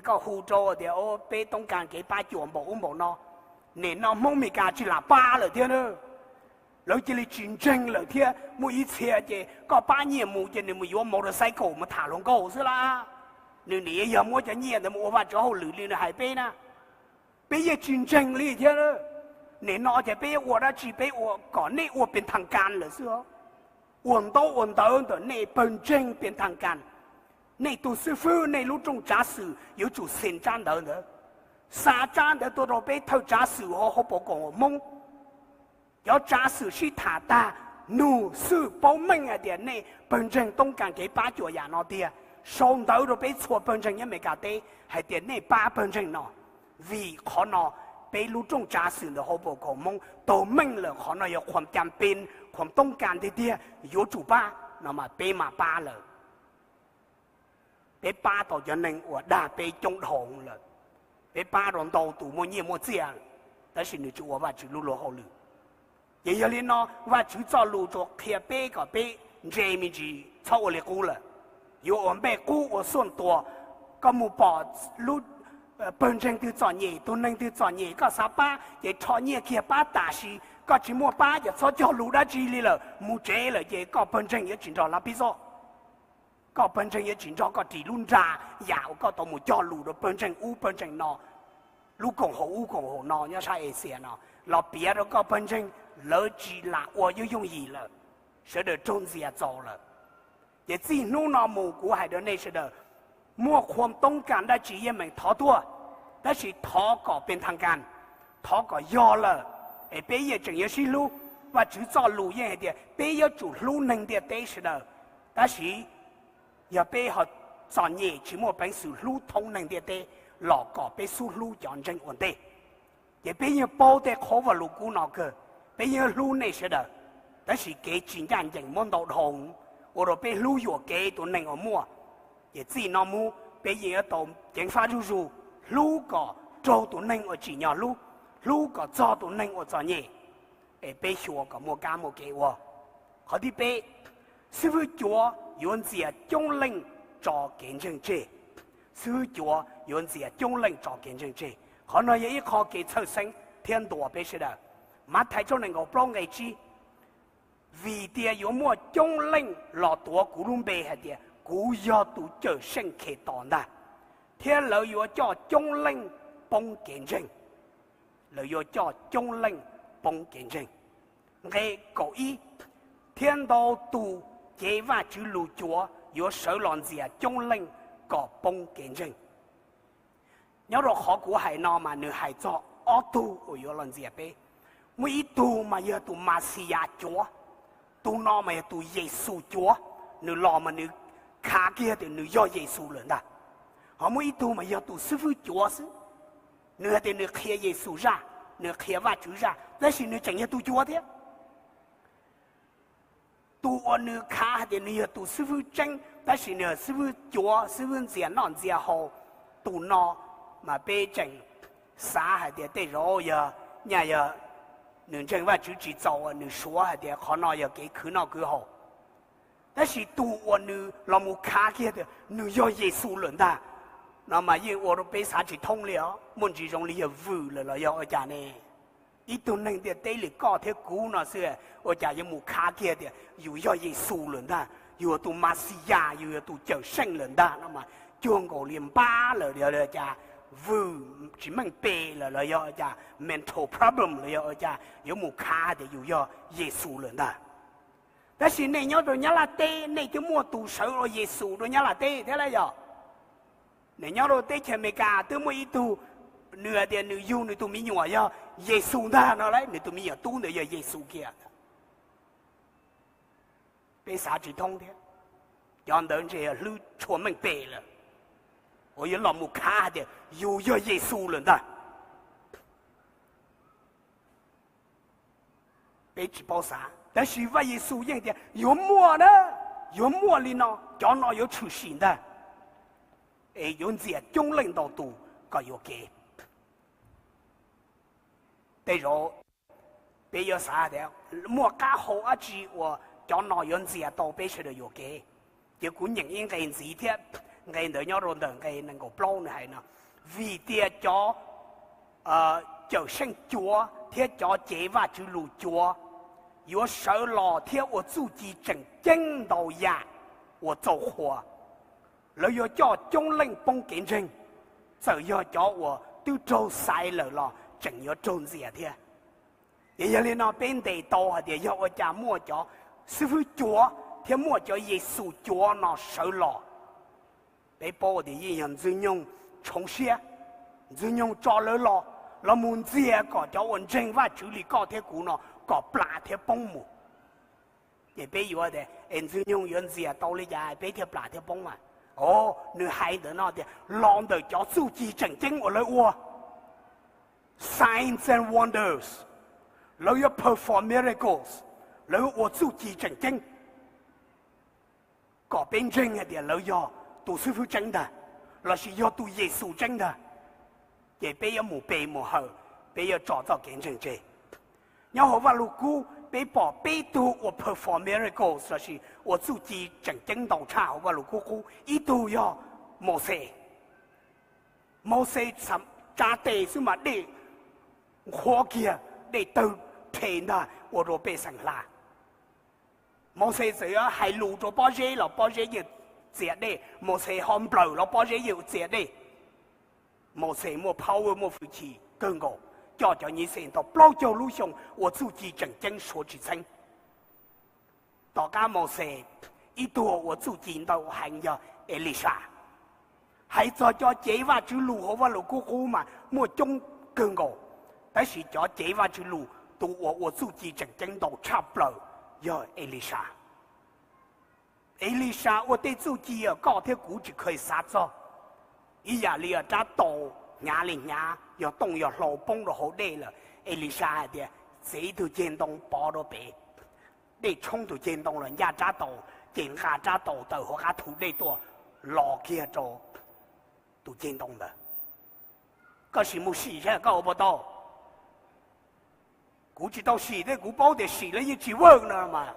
koj hu rau tias peb toob kas kev pab cuam npaum ub npaum no, nim no Hmoob Mes Kas tsis lam pab lawm thiab na. Lawv cia li tsis ntseeg lawm thiab. Muaj ib txhia ces koj pab nyiaj mus ces nws mus yuav motorcycle mus tham hluas nkauj xwb las. Nws nim yog muab cov nyiaj ntawd mus ua Vajtswv hauj lwm li nws hais peb na. Peb yeej tsis ntseeg li thiab. Nim no ces peb ua dab tsi peb ua kom nej ua pes thas kas lawm xwb. Ua ntaub ua ntawv ntawm nej pawg ntseeg pes thas kas. Nej tus xib fwb, nej lub rooj tsav xwm yuav tsum xees tsab ntawv ntawd, xa tsab ntawd tuaj rau peb thawj tsav xwm hauv hauv paus koom Hmoob. Cov tsav xwm sib tham tag, nug xwb paub meej hais tias nej pawg ntseeg toob kas kev pab cuam yam no tiag. Sau ntawv rau peb txhua pawg ntseeg nyob Mes Kas teb hais tias nej pab pawg ntseeg no. Vim qhov no peb lub rooj tsav xwm ntawm hauv paus koom Hmoob taug meej lawm, qhov no yog qhuas cas pes, qhuas toob kas tiag tiag yuav tsum pab no mas peb mam pab lawm. Peb pab tau cov neeg uas dag peb coob dhau lawm. Peb pab rau ntau tus muaj nyiaj muaj txiaj, tab sis nws tsis ua Vajtswv lub luag hauj lwm. Ces yog li no Vajtswv txoj lus tsuas qhia peb kom peb ntse me ntsis txhob ua li qub lawm. Yuav ua npej qub ua xuaj tuas, koj mus pom lub pawg ntseeg twg txom nyem, tus neeg twg txom nyem koj xav pab ces rho nyiaj kiag pab tam sim, koj tsis muaj pab ces txhob cog lus dab tsi li lawm, mus tsev lawm ces koj pawg ntseeg yuav tsis nrog lab pib xoj. Koj pawg ntseeg yuav tsis nrog koj ris lub nra yam uas koj tau mus cog lus rau pawg ntseeg ub pawg ntseeg no, lub koom haum ub koom haum no nyob sab Axias no, los piav rau koj pawg ntseeg, lawv tsis lam ua yooj yooj yim lawm, sawv daws raug ntxias txaus lawm. Ces txij hnub no mus kuv hais rau nej sawv daws, muaj qhua toob kas dab tsi yeej meem thov tuaj, tab sis thov kom pes thas kas, thov kom yog lawm, es peb yeej tseem yuav sib hlub. Vajtswv txoj lus yeej hais tias peb yuav tsum hlub neeg ntiaj teb sawv daws, tab sis yog peb ho txom nyem tsis muaj peev xwm hlub thoob neeg ntiaj teb los kom peb xub hlub cov ntseeg ua ntej. Ces peb yeej paub tej qhov Vajluskub no kawg, peb yeej hlub nej sawv daws, tab sis kev tsis ncaj ncees muab ntau dhau, ua rau peb hlub yuam kev tus neeg uas muaj. Ces txij no mus peb yeej yuav tau ceev faj zuj zus, hlub kom raug tus neeg uas tsim nyog hlub, hlub kom txog tus neeg uas txom nyem, es peb xyuas kom muaj kab muaj kev ua. Qhov thib peb, xib fwb cuav yuav ntxias coob leej tso kev ntseeg tseg. Xib fwb cuav yuav ntxias coob leej tso kev ntseeg tseg. Qhov no yog ib qho kev txhawj xeeb thiab ntuas peb sawv daws. Mathais tshooj nees nkaum plaub nqe tsib, vim tias yuav muaj coob leej los tuav kuv lub npe hais tias kuv yog tus Cawmseej Khetos ntag, thiab lawv yuav coj coob leej poob kev ntseeg. Lawv yuav coj coob leej poob kev ntseeg. Nqe kaum ib, thiab ntau tus cev Vajtswv lus cuav yuav sawv los ntxias coob leej kom poob kev ntseeg. Nyob rau qhov kuv hais no mas nws hais txog ob tug uas yuav los ntxias peb. Muaj ib tug mas yog tus Mexiyas cuav, tus no mas yog tus Yexus cuav, nws los mas nws khav kiag tias nws yog Yexus lawm ntag. Ho muaj ib tug mas yog tus xib fwb cuav xwb, nws hais tias nws qhia Yexus zaj, nws qhia Vajtswv zaj, tab sis nws tseem yog tus cuav thiab. Tus uas nws khav hais tias nws yog tus xib fwb tseeb, tab sis nws yog xib fwb cuav, xib fwb ntxias noj ntxias haus, tus no mas peb tseem xav hais tias tej zaum yog, nyaj yog nws ntseeg Vajtswv tsis txaus, nws suav hais tias qhov no yog kev khwv noj khwv haus. Tab sis tus uas nws los mus khav kiag tias nws yog Yexus lawm ntag, no mas yeej ua rau peb xav tsis thoob li os. Muaj ntsis zoo li yog vwm lawm los yog ua cas ne? Ib tug neeg ntiaj teb li koj thiab kuv no xwb, ua cas yuav mus khav kiag tias yus yog Yexus lawm ntag, yus yog tus Mexiyas, yus yog tus Cawmseej lawm ntag no mas cuag nkaus li npab lawm los yog cas, vwm tsis meej pe lawm los yog ua cas, mental problem los yog ua cas yuav mus khav tias yus yog Yexus lawm ntag. Tab sis nej nyob rau Nyab Laj teb, nej twb muaj tus sawv ua Yexus rau Nyab Laj teb thiab lawm yog? Nws nyob rau teb chaws Amelikas twb muaj ib tug, nws hais tias nws yug nws tus me nyuam yog Yexus ntag no lawm, nws tus me nyuam tub ntawd yog Yexus kiag. Peb xav tsis thoob thiab. Cov ntawd ntshe yog hlwb tshua meej pem lawm, uas yuav los mus khav hais tias yus yog Yexus lawm ntag. Peb tsis paub xav, tab sis Vaj Yexus yeej tias yuav muaj na, yuav muaj li no, cov no yuav tshwm sim ntag, es yuav ntxias coob leej ntau tus kom yuam kev. Tej zaum peb yuav xav tias muaj qab hau dab tsi uas cov no yuav ntxias tau peb sawv daws yuam kev. Ces kuv nyeem ib nqe ntxiv thiab, nqe ntawd nyob rau ntawm nqe nees nkaum plaub, nws hais no: Vim tias cov cawm seej cuav thiab cov cev Vajtswv lus cuav yuav sawv los thiab ua txuj ci tseem ceeb ntau yam uas txaus qhuas. Lawv yuav coj coob leej poob kev ntseeg, txawm yog cov uas twb raug xaiv lawm los tseem yuav raug ntxias thiab. Ces yog li no peb ntes tau hais tias yog ua cas muaj cov xib fwb cuav thiab muaj cov Yexus cuav no sawv los. Peb paub tias yeej yog Ntxwg Nyoog tshoov siab, Ntxwg Nyoog tso lawv los, los mus ntxias kom cov uas ntseeg Vajtswv li koj thiab kuv no kom plam thiab poob mus. Ces peb yuav tias es Ntxwg Nyoog yuav ntxias tau li cas peb thiaj plam thiaj poob mas? O, nws hais ntawm no tias los ntawm cov txuj ci tseem ceeb uas lawv ua, signs and wonders, lawv yuav perform miracles, lawv yuav ua txuj ci tseem ceeb kom peb ntseeg hais tias lawv yog tus xib fwb tseeb ntag, lossis yog tus Yexus tseeb ntag. Ces peb yuav mus pe mus hawm, peb yuav tso txoj kev ntseeg tseg. Nyob hauv Vajluskub peb pom peb tug uas perform miracles lossis ua txuj ci tseem ceeb ntau tshaj hauv Vajluskub qub. Ib tug yog Mauxes. Mauxes tsa tes xwb mas dej nqhuab kiag, dej tawg rhe ntag ua rau pej xeem hla. Mauxes txawm yuav hais lus rau pob zeb los pob zeb yeej txias dej, Mauxes ho nplawm los pob zeb yeej txias dej. Mauxes muaj power, muaj hwj chim kawg nkaus, coj cov Yixalayees tau plaub caug lub xyoo ua txuj ci tseem ceeb suav tsis txheeb. Tom qab Mauxes, ib tug ua txuj ci ntau heev yog Elisas. Hais txog cov cev Vajtswv lus hauv Vajluskub qub mas muaj coob kawg nkaus, tab sis cov cev Vajtswv lus tus uas ua txuj ci tseem ceeb ntau tshaj plaws yog Elisas. Elisas ua tej txuj ci uas koj thiab kuv tsis kheev xav txog. Ib yam li rab taus hnyav li hnyav, yog tooj yog hlau poob rau hauv dej lawm, Elisas hais tias txiav ib tug ceg ntoo pov rau pem, dej tshoob tus ceg ntoo los ncaj rab taus, ces nqa rab taus tawm hauv qab thu dej tuaj los kiag rau tus ceg ntoo ntawd. Koj sim mus sim saib koj ua puas tau. Kuv tsis tau sim thiab kuv paub tias sim lawv yeej tsis work no mas.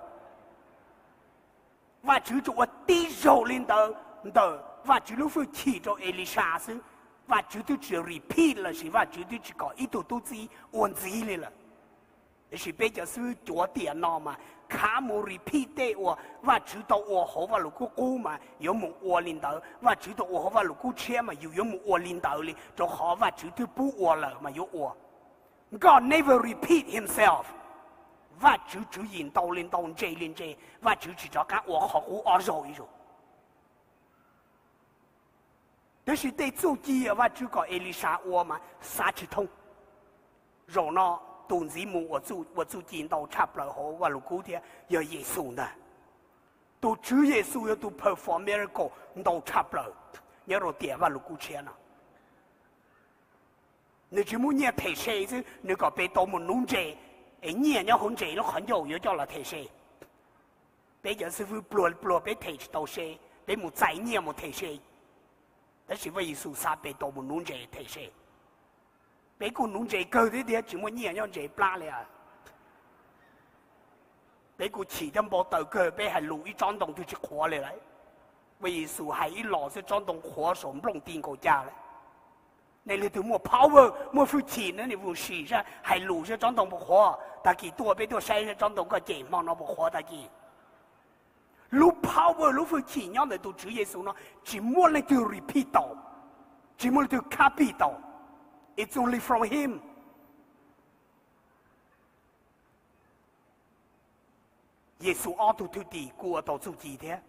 Vajtswv tsuas ua tib zaug li ntawd ntawm Vajtswv lub hwj chim rau Elisas xwb. Vajtswv twb tsis repeat lossis Vajtswv twb tsis kom ib tug tub txib ua ntxiv li lawm. Tiam sis peb cov xib hwb cuav tiam no mas khav mus repeat tej uas Vajtswv tau ua hauv Vajluskub qub mas yuav mus ua li ntawd, Vajtswv tau ua hauv Vajluskub tshiab mas yus yuav mus ua li ntawd li, rau qhov Vajtswv twb pub ua lawm mas yuav ua. God never repeat himself. Vajtswv tswv yim ntau li ntau, ntse li ntse, Vajtswv tsis rov qab ua qhov qub ob zaug ib zaug. Tab sis tej txuj ci Vajtswv kom Elisas ua mas xav tsis thoob. Zaum no tus ntxiv mus ua txuj ci ntau tshaj plaws hauv Vajluskub thiab yog Yexus ntag. Tus Tswv Yexus yog tus perform miracle ntau tshaj plaws nyob rau tiam Vajluskub tshiab no. Nws tsis muaj nyiaj them se xwb, nws kom Petus mus nuv ntses, es nyiaj nyob hauv ntses lub qhov ncauj yuav coj los them se. Peb cov xib fwb pluag pluag peb them tsis tau se, peb mus txais nyiaj mus them se. Tab sis Vaj Yexus xa Petus mus nuv ntses them se. Peb kuj nuv ntses kawg thiab tiag, tsis muaj nyiaj nyob ntses plab li. Peb kuj chim thiab npau taws kawg, peb hais lus ib tsob ntoo twb tsis qhuav li lawm. Vaj Yexus hais ib los xwb tsob ntoo qhuav saum nplooj ti nkaus cas lawm. Nej leej twg muaj power, muaj hwj chim na, nej mus sim saib, hais lus saib tsob ntoo puas qhuav. Tag kis tuaj peb tuaj saib saib tsob ntoo koj cem hmo no puas qhuav tag kis. Lub power, lub hwj chim nyob ntawm tus Tswv Yexus no tsis muaj leej twg repeat tau, tsis muaj leej twg copy tau. It's only from him. Yexus ob tug thwj tim kuj ua tau txuj ci thiab.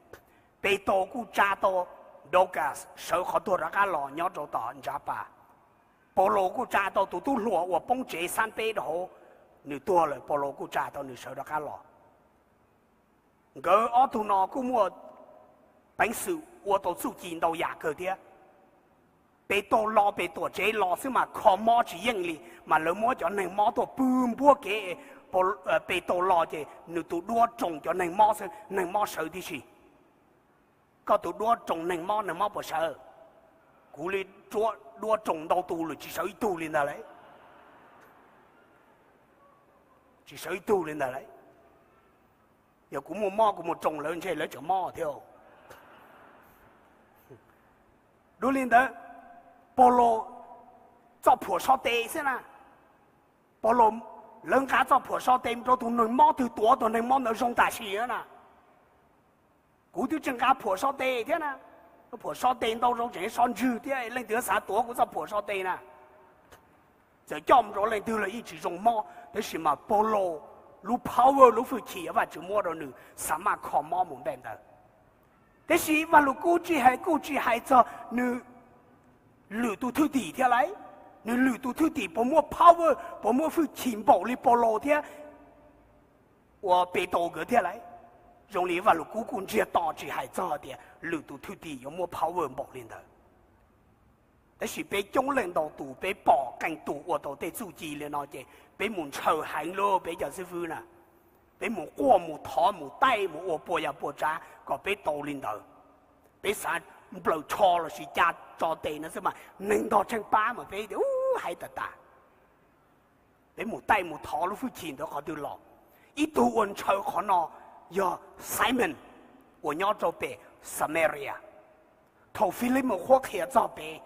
Petus kuj tsa tau Dorcas sawv qhov tuag rov qab los nyob rau tom ntshav pas. Paulus kuj tsa tau tus tub hluas uas poob tsev xab peb rau hauv, nws tuag lawm, Paulus kuj tsa tau nws sawv rov qab los. Nkawd ob tug no kuj muaj peev xwm ua tau txuj ci ntau yam kawg thiab. Petus los pem tuam tsev los xwb mas kho mob tsis yeej li, mas lawv muab cov neeg mob tuaj pw npuab kev. Petus los ces nws tus duab roos cov neeg mob xwb, neeg mob sawv tib si. Koj tus duab roos neeg mob, neeg mob puas sawv? Kuv li duab roos ntau tus lawm tsis sawv ib tug li ntag lauj. Tsis sawv ib tug li ntag lauj. Yog kuv muaj mob kuv mus roos lawv ntshe lawv tseem mob thiab. Dua li ntawd, Paulus txoj phuam so tes xwb na. Paulus, lawv nqa txoj phuam so tes mus rau tus neeg mob twg tuav tus neeg mob ntawd zoo tam sim na. Kuv twb tseem nqa phuam so tes thiab na. Phuam so tes ntau zaus tseem so ntswg thiab, leej twg xav tuav kuv txoj phuam so tes na? Txawm coj mus rau leej twg los yeej tsis zoo mob, tab sis mas Paulus lub power, lub hwj chim Vajtswv muab rau nws xav maj kho mob mus npaum ntawd. Tab sis Vajluskub tsis hais, kuj tsis hais txog nws lwm tus thwj tim thiab lauj. Nws lwm tus thwj tim puas muaj power, puas muaj hwj chim npaum li Paulus thiab uas Petus nkawd thiab lauj? Zoo li Vajluskub kuj ntsiag to tsis hais txog tias lwm tus thwj tim yuav muaj power npaum li ntawd. Tab sis peb coob leej ntau tus peb pom qee tus ua tau tej txuj ci li no ces peb mus ntshaw heev lauj peb cov xib fwb na. Peb mus quaj mus thov mus taij mus ua puas yam puas tsav kom peb tau li ntawd. Peb xav nplawm tsho lossis ca tso tes no xwb mas neeg ntog tsheej pab mas peb tias u, hais tas tas. Peb mus taij mus thov lub hwj chim ntawd qhov twg los? Ib tug uas ntshaw qhov no yog Simon uas nyob rau pem Samaria. Thaum Philip mus qhuab qhia txog pem,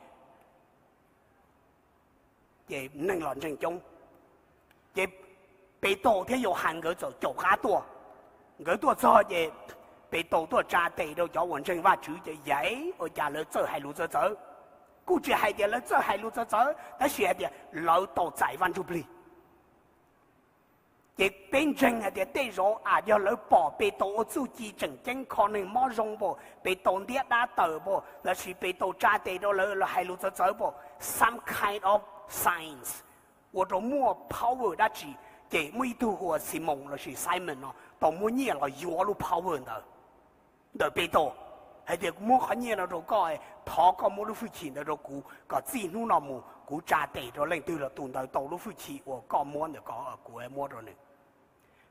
ces neeg los ntseeg coob. Ces Petus thiab Yauhas nkawd txawm caum qab tuaj. Nkawd tuaj txog ces Petus tuaj tsa tes rau cov uas ntseeg Vajtswv ces yaiv ua cas lawv txawj hais lus txawv txawv. Kuj tsis hais tias lawv txawj hais lus txawv txawv, tab sis hais tias lawv tau txais Vaj Ntsujplig. Ces peb ntseeg hais tias tej zaum a yog lawv pom Petus ua txuj ci tseem ceeb kho neeg mob zoo npaum, Petus ntiab dab tawm npaum, lossis Petus tsa tes rau lawv, lawv hais lus txawv txawv npaum, some kind of signs, ua rau muaj power dab tsi, ces muaj ib tug hu ua Ximoos lossis Simon no tau muab nyiaj los yuav lub power ntawd ntawm Petus, hais tias kuv muab qhov nyiaj no rau koj, thov koj muab lub hwj chim ntawd rau kuv kom txij hnub no mus kuv tsa tes rau leej twg los tus ntawd tau lub hwj chim uas koj muab ntawm ko kuv muab rau nws.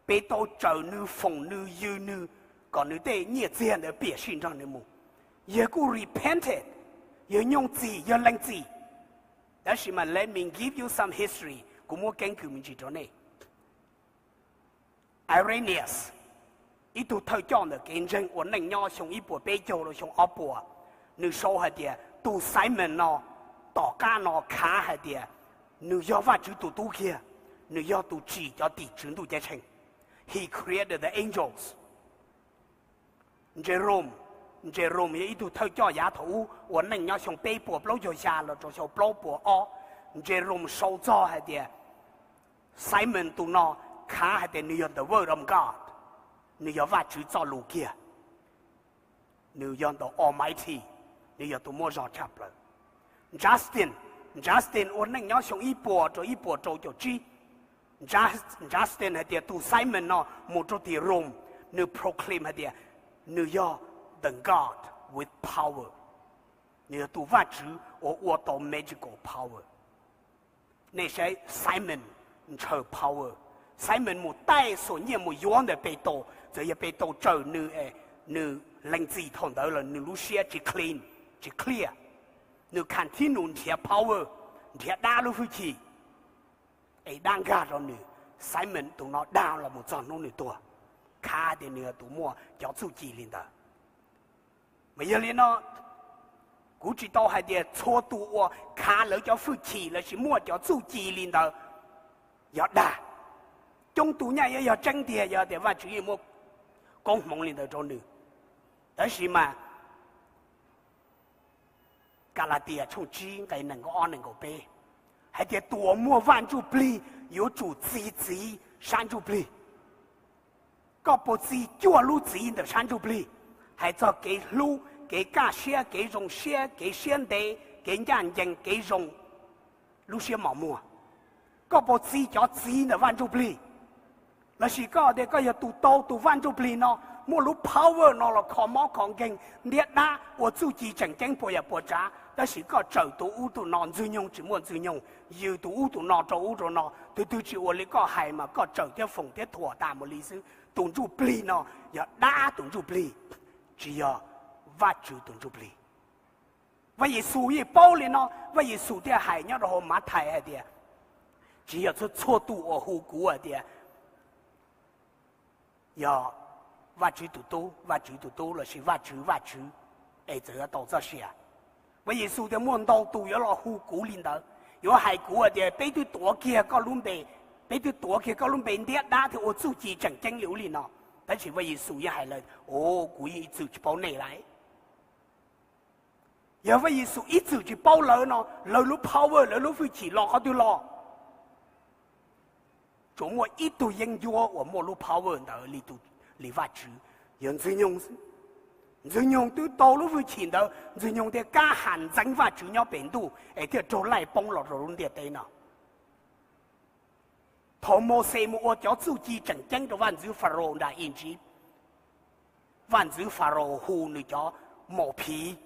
Petus tsaws nws foom nws yws nws kom nws tej nyiaj txiag ntawd piam sij nrog nws mus. Yawg kuj repented, yawg nyooj txim, yawg lees txim. Tab sis mas let me give you some history, kuv muab keeb kwm me ntsis rau nej. Irenaeus, ib tug thawj coj ntawm kev ntseeg ua neej nyob xyoo ib puas peb caug rau xyoo ob puas, nws sau hais tias tus Simon no tom qab no khav hais tias nws yog Vajtswv tus tub kiag, nws yog tus tsim cov tim tswv ntuj ceeb tsheej. He created the angels. Jerome, Jerome yog ib tug thawj coj yav thaum ub ua neej nyob xyoo peb puas plaub caug xya los rau xyoo plaub puas ob. Jerome sau txog hais tias Simon tus no khav hais tias nws yog the Word of God, nws yog Vajtswv txoj lus kiag, nws yog the Almighty, nws yog tus muaj zog tshaj plaws. Justin, Justin ua neej nyob xyoo ib puas rau ib puas rau caum tsib. Justin hais tias tus Simon no mus rau tim Rome, nws proclaim hais tias nws yog the God with power, nws yog tus Vajtswv uas ua tau magical power. Nej saib Simon ntshaw power. Simon mus taij xuam nyiaj mus yuav ntawm Petus, txawm yog Petus tsaws nws, nws lees txim thaum ntawd los nws lub siab tsis clean, tsis clear. Nws continue nrhiav power, nrhiav dab lub hwj chim, es dab nkag rau nws. Simon tus no dag los mus txog hnub nws tuag, khav tias nws yog tus muaj cov txuj ci li ntawd. Mas yog li no, kuv tsis tau hais tias txhua tus uas khav lawv cov hwj chim lossis muaj cov txuj ci li ntawd yog dag. Coob tus nyaj yuav yog tseeb tiag yog tias Vajtswv yeej muab koob hmoov li ntawd rau nws. Tab sis mas Kalatias tshooj tsib nqe nees nkaum ob nees nkaum peb hais tias tus uas muaj Vaj Ntsujplig yuav tsum txi txiv sab ntsuj plig. Koj puas txi cuaj lub txiv ntawm sab ntsuj plig, hais txog kev hlub, kev kaj siab, kev zoo siab, kev siab ntev, kev ncaj ncees, kev zoo, lub siab mos muag? Koj puas txi cov txiv ntawm Vaj Ntsuj Plig? Lossis koj tias koj yog tus tau tus Vaj Ntsuj Plig no, muaj lub power no los kho mob kho nkeeg, ntiab dab, ua txuj ci tseem ceeb puas yam puas tsav, tab sis koj tsawm tus ub tus no, Ntxwg Nyoog tsis muaj Ntxwg Nyoog, yws tus ub tus no rau ub rau no, tus twg tsis ua li koj hais mas koj tsawm thiab foom thiab thuam tas mus li xwb. Tus ntsuj plig no yog dab tus ntsuj plig, tsis yog Vajtswv tus ntsuj plig. Vaj Yexus yeej paub li no, Vaj Yexus thiaj hais nyob rau hauv Mathais hais tias, tsis yog txhua txhua tus uas hu kuv hais tias yog Vajtswv tus tub, Vajtswv tus tub lossis Vajtswv, Vajtswv, es txawm yuav tau txoj sia. Vaj Yexus tias muaj ntau tus yuav los hu kuv li ntawd, yuav hais kuv hais tias peb twb tuav kiag koj lub npe, peb twb tuav kiag koj lub npe ntiab dab thiab ua txuj ci tseem ceeb li ub li no. Tab sis Vaj Yexus yeej hais lawv, o, kuv yeej ib txwm tsis paub nej lawm. Yog Vaj Yexus ib txwm tsis paub lawv no, lawv lub power, lawv lub hwj chim los qhov twg los? Tsuas muaj ib tug yeeb ncuab uas muaj lub power ntawd li Vajtswv, yog Ntxwg Nyoog xwb. Ntxwg Nyoog twb tau lub hwj chim ntawd, Ntxwg Nyoog thiaj kab has ntxeev Vajtswv nyob pem ntuj es thiaj raug laij poob los rau lub ntiaj teb no. Thaum Mauxes mus ua cov txuj ci tseem ceeb rau vaj ntxwv Faraus nram Iziv, vaj ntxwv Faraus hu nws cov maus phiv,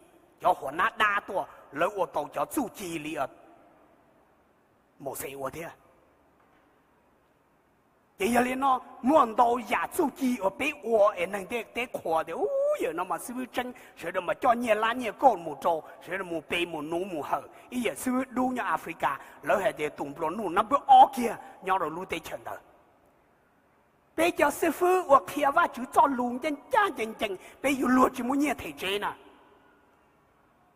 cov huas nab dab tuaj, lawv ua tau cov txuj ci li Mauxes ua thiab. Ces yog li no, muaj ntau yam txuj ci uas peb ua es neeg ntiaj teb qhuas tias, u, yawm no mas xib fwb tseeb, sawv daws mas coj nyiaj lab nyiaj kauj mus rau, sawv daws mus pe mus nuv mus hawm. Ib yam xib fwb dub nyob Africa, lawv hais tias tus nplua nuj number ob kiag nyob rau lub teb chaws ntawd. Peb cov xib fwb uas qhia Vajtswv txoj lus ncaj ncaj ncees ncees, peb yuav luag tsis muaj nyiaj them tsev na.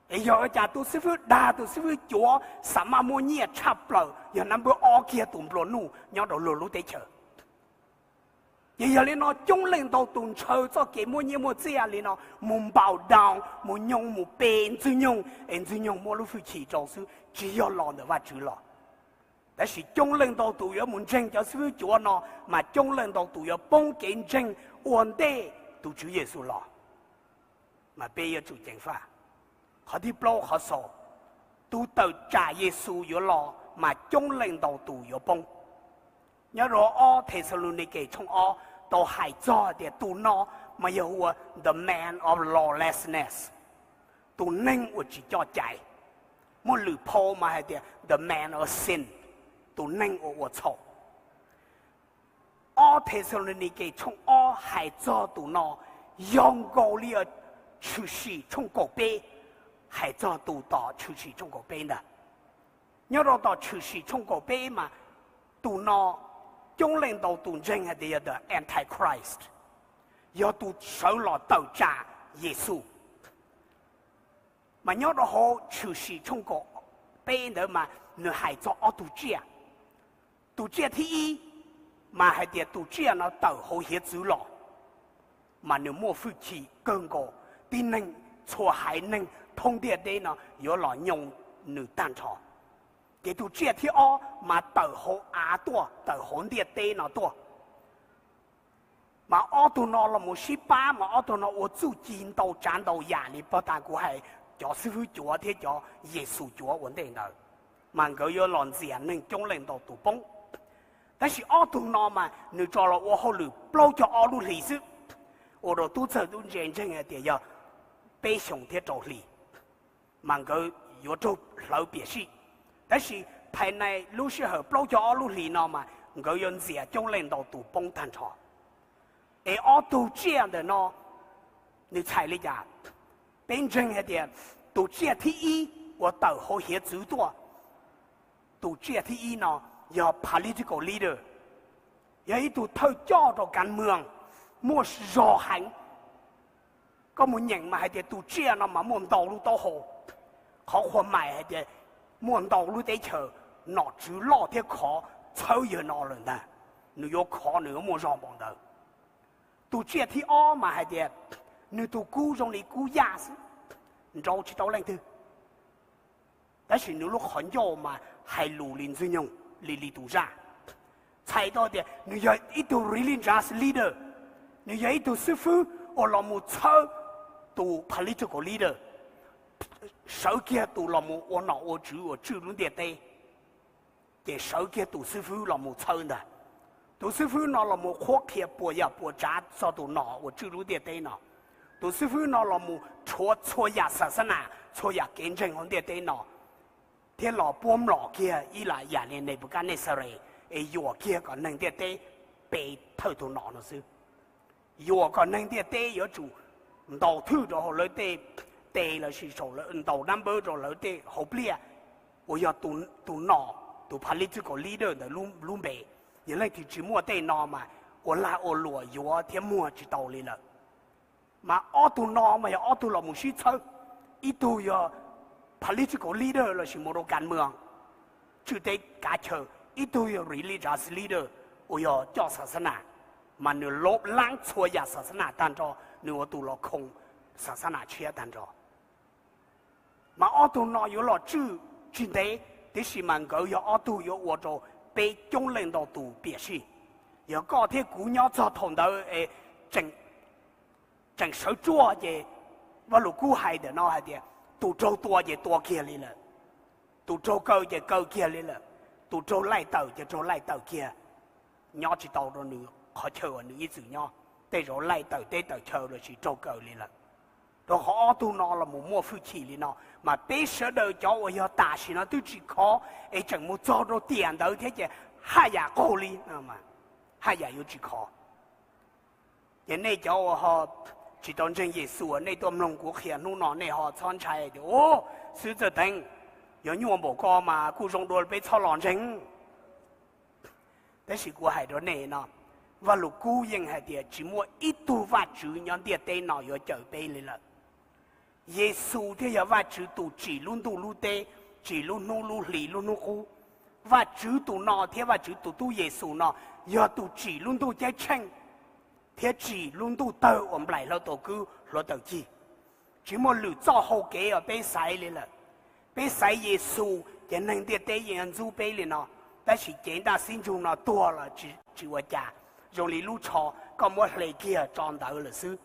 Es yog ua cas tus xib fwb dag, tus xib fwb cuav xa maj muaj nyiaj tshaj plaws, yog number ob kiag tus nplua nuj nyob rau luag lub teb chaws. Ces yog li no coob leej ntau tus ntshaw txoj kev muaj nyiaj muaj txiaj li no mus npau down, mus nyoo mus pe Ntxwg Nyoog, es Ntxwg Nyoog muaj lub hwj chim rau xwb, tsis yog los ntawm Vajtswv los. Tab sis coob leej ntau tus yuav mus ntseeg cov xib fwb cuav no, mas coob leej ntau tus yuav poob kev ntseeg ua ntej tus Tswv Yexus los. Mas peb yuav tsum ceev faj. Qhov thib plaub qhov xaus, tus tawm tsam Yexus yuav los mas coob leej ntau tus yuav poob. Nyob rau ob Thexalaunikes tshooj ob tau hais txog tias tus no mas yog hu ua the man of lawlessness, tus neeg uas tsis coj cai. Muaj lwm phau mas hais tias the man of sin, tus neeg uas ua txhaum. Ob Thexalaunikes tshooj ob hais txog tus no yog nkaus li Tshwm Sim tshooj kaum peb hais txog tus tom Tshwm Sim tshooj kaum peb ntag. Nyob rau tom Tshwm Sim tshooj kaum peb mas tus no coob leej ntau tus ntseeg hais tias yog the Antichrist, yog tus sawv los tawm tsam Yexus. Mas nyob rau hauv Tshwm Sim tshooj kaum peb ntawd mas nws hais txog ob tug tsiaj. Tus tsiaj thib ib mas hais tias tus tsiaj no tawm hauv hiav txwv los, mas nws muaj hwj chim kawg nkaus, tib neeg txhua haiv neeg thoob ntiaj teb no yuav los nyoo nws tag nrho. Ces tus tsiaj thib ob mas tawm hauv av tuaj, tawm hauv ntiaj teb no tuaj. Mas ob tug no los mus sib pab, mas ob tug no ua txuj ci ntau tsav ntau yam li pog tas kuv hais, cov xib fwb cuav thiab cov Yexus cuav ua ntej ntawd, mas nkawd yuav los ntxias neeg coob leej ntau tus poob. Tab sis ob tug no mas nws tso los ua hauj lwm plaub caug ob lub hlis xwb, ua rau tub txawj tub ntse ntseeg hais tias yog peb xyoos thiab rau hlis, mas nkawd yuav raug hlawv piam sij. Tab sis phais nais lub sij hawm plaub caug ob lub hlis no mas nkawd yuav ntxias coob leej ntau tus poob tag nrho. Es ob tug tsiaj ntawm no nws txhais li cas? Peb ntseeg hais tias tus tsiaj thib ib uas tawm hauv hiav txwv tuaj, tus tsiaj thib ib no yog political leader, yog ib tug thawj coj rau kav mwg, muaj zog heev. Koj mus nyeem mas hais tias tus tsiaj no mas muaj ntau lub taub hau. Qhov qhua mais hais tias muaj ntau lub teb chaws, nom tswv loj thiab khov txhawb yawg no lawm ntag. Nws yuav khov, nws yuav muaj zog npaum ntawd. Tus tsiaj thib ob mas hais tias nws tus kub zoo li kub yaj xwb, nrau tsis tau leej twg. Tab sis nws lub qhov ncauj mas hais lus li ntxwg nyoog, li li tus zaj. Txhais tau tias nws yog ib tug religious leader, Nws yog ib tug xib fwb uas los mus txhawb tus political leader, sawv kiag tus los mus ua nom ua tswv uas tswj lub ntiaj teb, ces sawv kiag tus xib fwb los mus txhawb ntag. Tus xib fwb no los mus qhuab qhia puas yam puas tsav txog tus nom uas tswj lub ntiaj teb no. Tus xib fwb no los mus rhuav txhua yam xas xab nas, txhua yam kev ntseeg hauv ntiaj teb no, thiab los puab mlom kiag ib lam yam li Nenpukajnexares es yuam kiag kom neeg ntiaj teb pe thawj tus nom no xwb. Yuam kom neeg ntiaj teb yuav tsum ntaus thwj rau hauv lawv tej tes lossis ntaus nab npawb rau lawv tej hauv pliaj, uas yog tus nom, tus political leader ntawd lub npe. Yog leej twg tsis muaj tej no mas ua lag ua luam yuav thiab muag tsis tau li lawm. Mas ob tug no mas yog ob tug los mus sib txhawb, ib tug yog political leader lossis mus rau kas mws tswj teb kav chaw, ib tug yog religious leader uas yog coj xas xab nas, mas nws laab txhua yam xas xab nas tag nrho, nws ua tus los khoo xas xab nas tshiab tag nrho. Mas ob tug no yuav los tswj tsis ntev, tiam sis mas nkawd yog ob tug yuav ua rau peb coob leej ntau tus piam sij. Yog koj thiab kuv nyob txog thaum ntawd es tseem sawv tsuaj ces Vaj Lug Kub hais ntawm no hais tias tus raug tua ces tua kiag li lawm, tus raug kaw ces kaw kiag li lawm, tus raug laij tawm ces raug laij tawm kiag, nyob tsis tau rau nws qhov chaw uas nws ib txwm nyob, tej zaum laij tawm teb tawm chaw lossis raug kaw li lawm. Rau qhov ob tug no los mus muaj hwj chim li no, mas peb sawv daws cov uas yog tam sim no twb tsis khov es tseem mus txog rau tiam ntawd thiab ces haj yam qaug li, haj yam yuav tsis khov. Ces nej cov uas ho tsis tau ntseeg Yexus, nej tuaj mloog kuv qhia hnub no nej ho txhob ntshai tias, Ub, xib hwb Txawj Teev, yog nyuaj npaum ko mas kuj zoo dua peb txhob los ntseeg. Tab sis kuv hais rau nej no, Vaj Lug Kub yeej hais tias tsis muaj ib tug vaj tswv nyob ntiaj teb no yuav cawm peb li lawm. Yexus thiaj yog Vajtswv tus tsim lub ntuj lub teb, tsim lub hnub lub hli lub hnub qub. Vajtswv tus no thiab Vajtswv tus tub Yexus no yog tus tsim lub ntuj ceeb tsheej thiab tsim lub ntuj tawg uas nplaim hluav taws kwb hluav taws cig. Tsis muaj lwm txoj hau kev uas peb xaiv li lawm. Peb xaiv Yexus ces neeg ntiaj teb yeej yuav ntxub peb li no, tab sis cev ntaj xib ntsug no tuag los tsis ua cas, zoo li lub tsho koj muab hle kiag tso ntawd lawm xwb,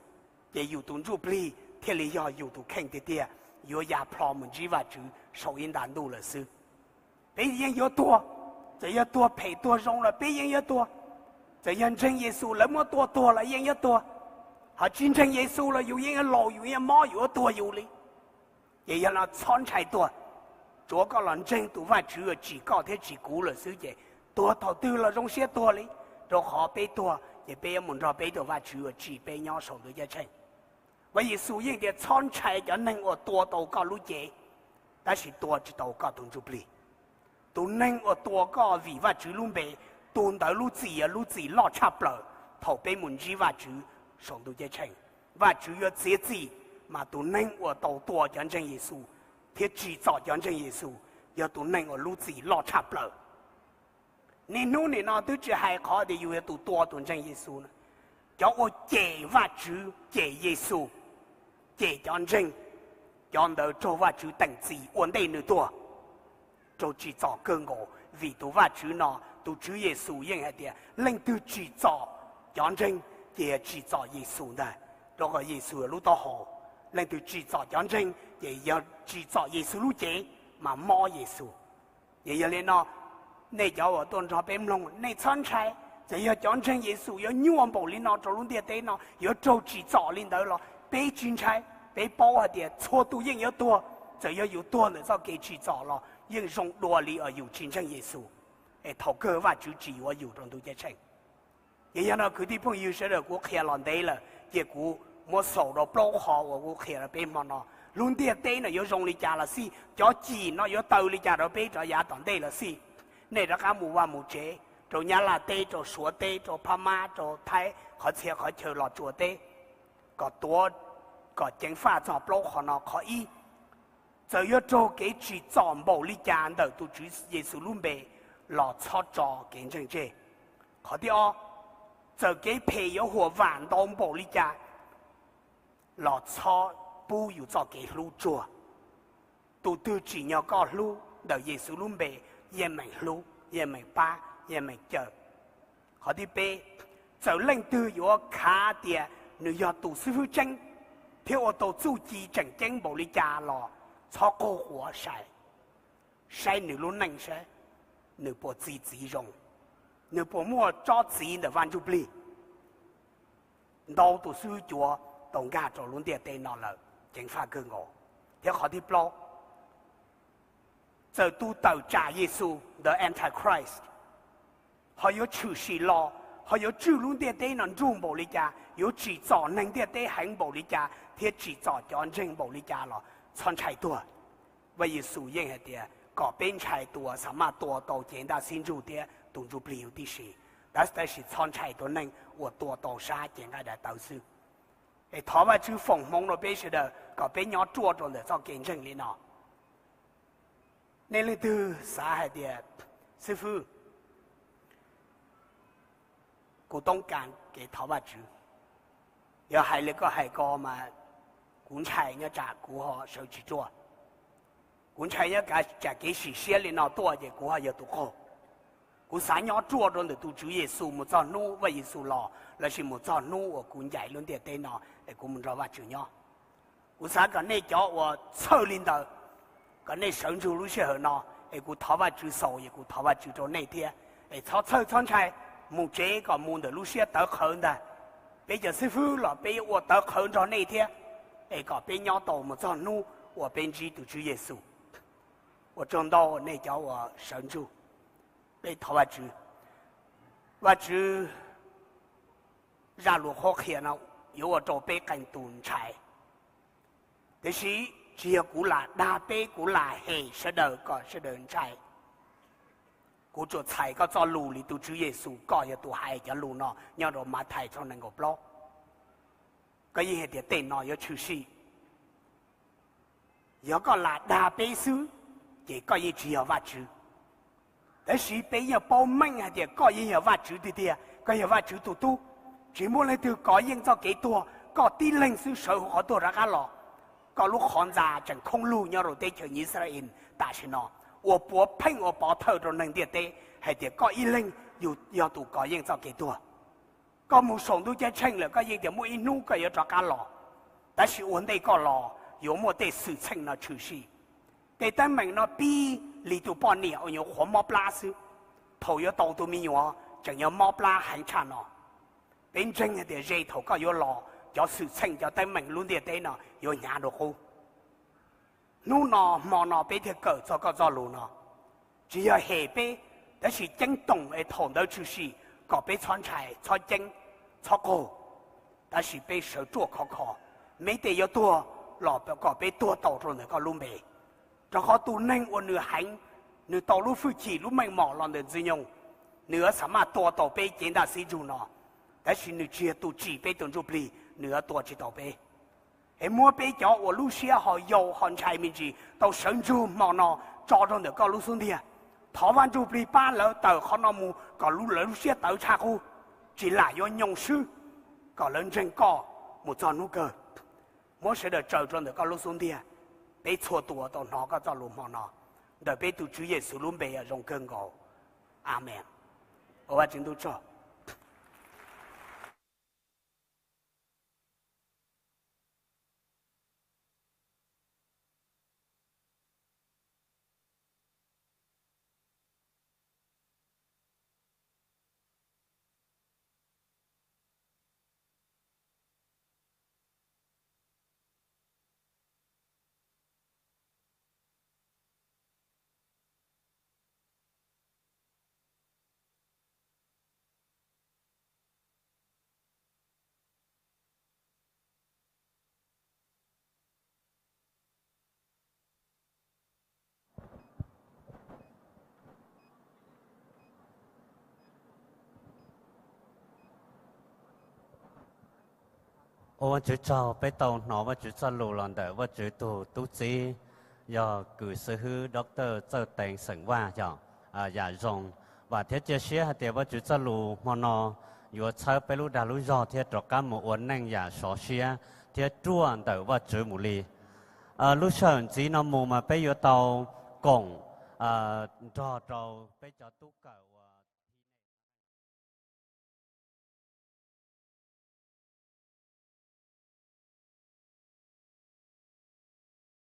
ces yus tus ntsuj plig thiaj li yog yus tus kheej tiag tiag, yuav ya plho mus ntsib Vajtswv saum ib nta ntuj lawm xwb. Peb yeej yuav tuag, txawm yog tuag phem tuag zoo los peb yeej yuav tuag. Txawm yog ntseeg Yexus lawv muab tua tuag los yeej yuav tuag, ho tsis ntseeg Yexus los yus yeej yuav laus, yus yeej mob, yus yuav tuag yus li. Ces yog no txhob ntshai tuag, tsuav koj los ntseeg tus Vajtswv uas tsim koj thiab tsim kuv lawm xwb ces tuag thaum twg los zoo siab tuag li, rau qhov peb tuag ces peb yuav mus nrog peb tus Vajtswv uas tsim peb nyob saum ntuj ceeb tsheej. Vaj Yexus yeej tias txhob ntshai cov neeg uas tua tau koj lub cev, tab sis tua tsis tau koj tus ntsuj plig. Tus neeg uas tua koj vim Vajtswv lub npe, tus ntawd lub txim yog lub txim loj tshaj plaws thaum peb mus ntsib Vajtswv saum ntuj ceeb tsheej. Vajtswv yuav txiav txim, mas tus neeg uas tau tua cov ntseeg Yexus thiab tsim txom cov ntseeg Yexus yog tus neeg uas lub txim loj tshaj plaws. Niaj hnub nim no twb tsis hais qhov tias yus yog tus tua tus ntseeg Yexus na, cov uas cem Vajtswv, cem Yexus, cem cov ntseeg, cov ntawd raug Vajtswv teem txim ua ntej nws tuag, raug tsim txom kawg nkaus. Vim tus Vajtswv no, tus Tswv Yexus yeej hais tias leej twg tsim txom cov ntseeg ces yog tsim txom Yexus ntag, rau qhov Yexus yog lub taub hau. Leej twg tsim txom cov ntseeg ces yog tsim txom Yexus lub cev, mas mob Yexus. Ces yog li no, nej cov uas tuaj nrog peb mloog, nej txhob ntshai. Txawm yog cov ntseeg Yexus yuav nyuaj npaum li no rau lub ntiaj teb no, yuav raug tsim txom li ntawd los peb tsis ntshai. Peb paub hais tias txhua tus yeej yuav tuag, txawm yog yus tuag ntawm txoj kev tsim txom los yeej zoo dua li uas yus tsis ntseeg Yexus, es thaum kawg Vajtswv tsis yuav yus rau ntuj ceeb tsheej. Ces yog no kwv tij phooj ywg sawv daws, kuv qhia los ntev lawm, ces kuv muab xaus rau plaub qho uas kuv qhia rau peb hmo no. Lub ntiaj teb no yuav zoo li cas los xij, cov cim no yuav taw li cas rau peb rov yav tom ntej los xij, nej rov qab mus vaj mus tsev rau Nyab Laj teb, rau Suav teb, rau Phab Mab, rau Thaib, qhov txhia qhov chaw Los Tsuas teb, kom tuav, kom ceev faj txog plaub qho no. Qhov ib, txawm yuav raug kev tsim txom npaum li cas ntawm tus Tswv Yexus lub npe los txhob tso kev ntseeg tseg. Qhov thib ob, txawm kev phem yuav huam vam ntau npaum li cas los txhob pub yus txoj kev hlub tsuag. Tus twg tsim nyog koj hlub ntawm Yexus lub npe, yeej meem hlub, yeej meem pab, yeej meem cawm. Qhov thib peb, Txawm leej twg yuav khav tias nws yog tus xib fwb tseeb thiab ua tau txuj ci tseem ceeb npaum li cas los txhob qaug quav sai, saib nws lub neej saib nws puas txi txiv zoo, nws puas muaj tsob txiv ntawm Vaj Ntsujplig. Ntau tus xib fwb cuav tau nkag rau lub ntiaj teb no lawm, ceev faj kawg nkaus. Thiab qhov thib plaub, txawm tus tawm tsam Yexus, the Antichrist, ho yuav tshwm sim los, ho yuav tswj lub ntiaj teb no nruj npaum li cas, yuav tsim txom neeg ntiaj teb heev npaum li cas thiab tsim txom cov ntseeg npaum li cas los txhob ntshai tuag. Vaj Yexus yeej hais tias kom peb ntshai tus uas xa maj tua tau cev ntaj xib ntsug thiab tus ntsuj plig huv tib si, tab sis txhob ntshai tus neeg uas tua tau sab cev nqaij daim tawv xwb. Es thov Vajtswv foom hmoov rau peb sawv daws kom peb nyob ruaj rau ntawm txoj kev ntseeg li no. Nej leej twg xav hais tias, xib fwb, kuv toob kas kev thov Vajtswv, yog hais li koj hais ko mas kuv ntshai nyob tsam kuv ho sawv tsis ruaj. Kuv ntshai nyob tsam kev sim siab li no tuaj ces kuv ho yog tus qaug. Kuv xav nyob ruaj rau ntawm tus Tswv Yexus mus txog hnub Vaj Yexus los lossis mus txog hnub uas kuv ncaim lub ntiaj teb no es kuv mus nrog Vajtswv nyob. Kuv xav kom nej cov uas txhawj li ntawd, kom nej sawv ntsug lub sij hawm no, es kuv thov Vajtswv xaus es kuv thov Vajtswv rau nej thiab. Es txhob txhawj txhob ntshai, mus tsev kom mus ntawm lub siab tawv qhawv ntag. Peb cov xib fwb los peb yuav ua tawv qhawv nrog nej thiab, es kom peb nyob tau mus txog hnub uas peb ntsib tus Tswv Yexus. Ua tsaug ntau nej cov uas sawv ntsug. Peb thov Vajtswv. Vajtswv, zaj lus qhuab qhia no yuav ua rau peb qee tus ntshai, tiam sis tsis yog kuv lam dag peb, kuv lam hem sawv daws kom sawv daws ntshai. Kuv tsuas txhais koj txoj lus li tus Tswv Yexus, koj yog tus hais cov lus no nyob rau Mathais tshooj nees nkaum plaub. Koj yeej hais tias tej no yuav tshwm sim. Yog koj lam dag peb xwb, ces koj yeej tsis yog Vajtswv. Tab sis peb yeej paub meej hais tias koj yeej yog Vajtswv tiag tiag, koj yog Vajtswv tus tub. Tsis muaj leej twg kov yeej txoj kev tuag, koj tib leeg xwb sawv hauv qhov tuag rov qab los. Koj lub qhov ntxa tseem khoob lug nyob rau teb chaws Yixalayees tam sim no, ua puav pheej ua pov thawj rau neeg ntiaj teb hais tias koj ib leeg yog tus kov yeej txoj kev tuag. Koj mus saum ntuj ceeb tsheej lawm, koj yeej tias muaj ib hnub koj yuav rov qab los, tab sis ua ntej koj los yuav muaj tej xwm txheej no tshwm sim. Tej teeb meem no pib li tus poj niam uas nyuam qhuav mob plab xwb, thaum yuav tau tus me nyuam tseem yuav mob plab heev tshaj no. Peb ntseeg hais tias ze thaum koj yuav los, cov xwm txheej cov teeb meem lub ntiaj teb no yuav hnyav dua qub. Hnub no hmo no peb thiaj kawm txog koj txoj lus no, tsis yog hem peb, tab sis ceeb toom es thaum ntawd tshwm sim kom peb txhob ntshai txhob ceeb txhob qaug, tab sis peb sawv ruaj khov kho. Meb tej yuav tuag los kom peb tuag tau rau ntawm koj lub npe, rau qhov tus neeg uas nws heev, nws tau lub hwj chim lub meej mom los ntawm Ntxwg Nyoog, nws yuav xa maj tua tau peb cev ntaj xib ntsug no, tab sis nws tsis yog tus tsim peb tus ntsuj plig, nws yuav tua tsis tau peb. Es muab peb cov uas lub siab ho yau ho ntshai me ntsis tau sawv ntsug hmo no tso rau ntawm koj lub xub ntiag. Thov Vaj Ntsujplig pab lawv tawm qhov no mus kom lawv lub siab tawv tshaj qub, tsis lam yuav nyoo swb, kom lawv ntseeg koj mus txog hnub kawg. Muab sawv daws tsaws rau ntawm koj lub xub ntiag. Peb txhua tus uas tau hnov koj txoj lus hmo no, ntawm peb tus Tswv Yexus lub npe zoo kawg nkaus. Amees. Ua Vajtswv ntuj tsaug. Ua Vajtswv tsaug, peb tau hnov Vajtswv txoj lus los ntawm Vajtswv tus tub txib, yog kws xib hwb Doctor Txawj Teev xeem Vaj yog yam zoo. Vam thiab cia siab hais tias Vajtswv txoj lus hmo no yuav txhawb peb lub dag lub zog thiab rov qab mus ua neej yam sov siab thiab ruaj ntawm Vajtswv mus li. Lub sij hawm ntxiv no mus mas peb yuav tau koom nrog rau peb cov tub kawm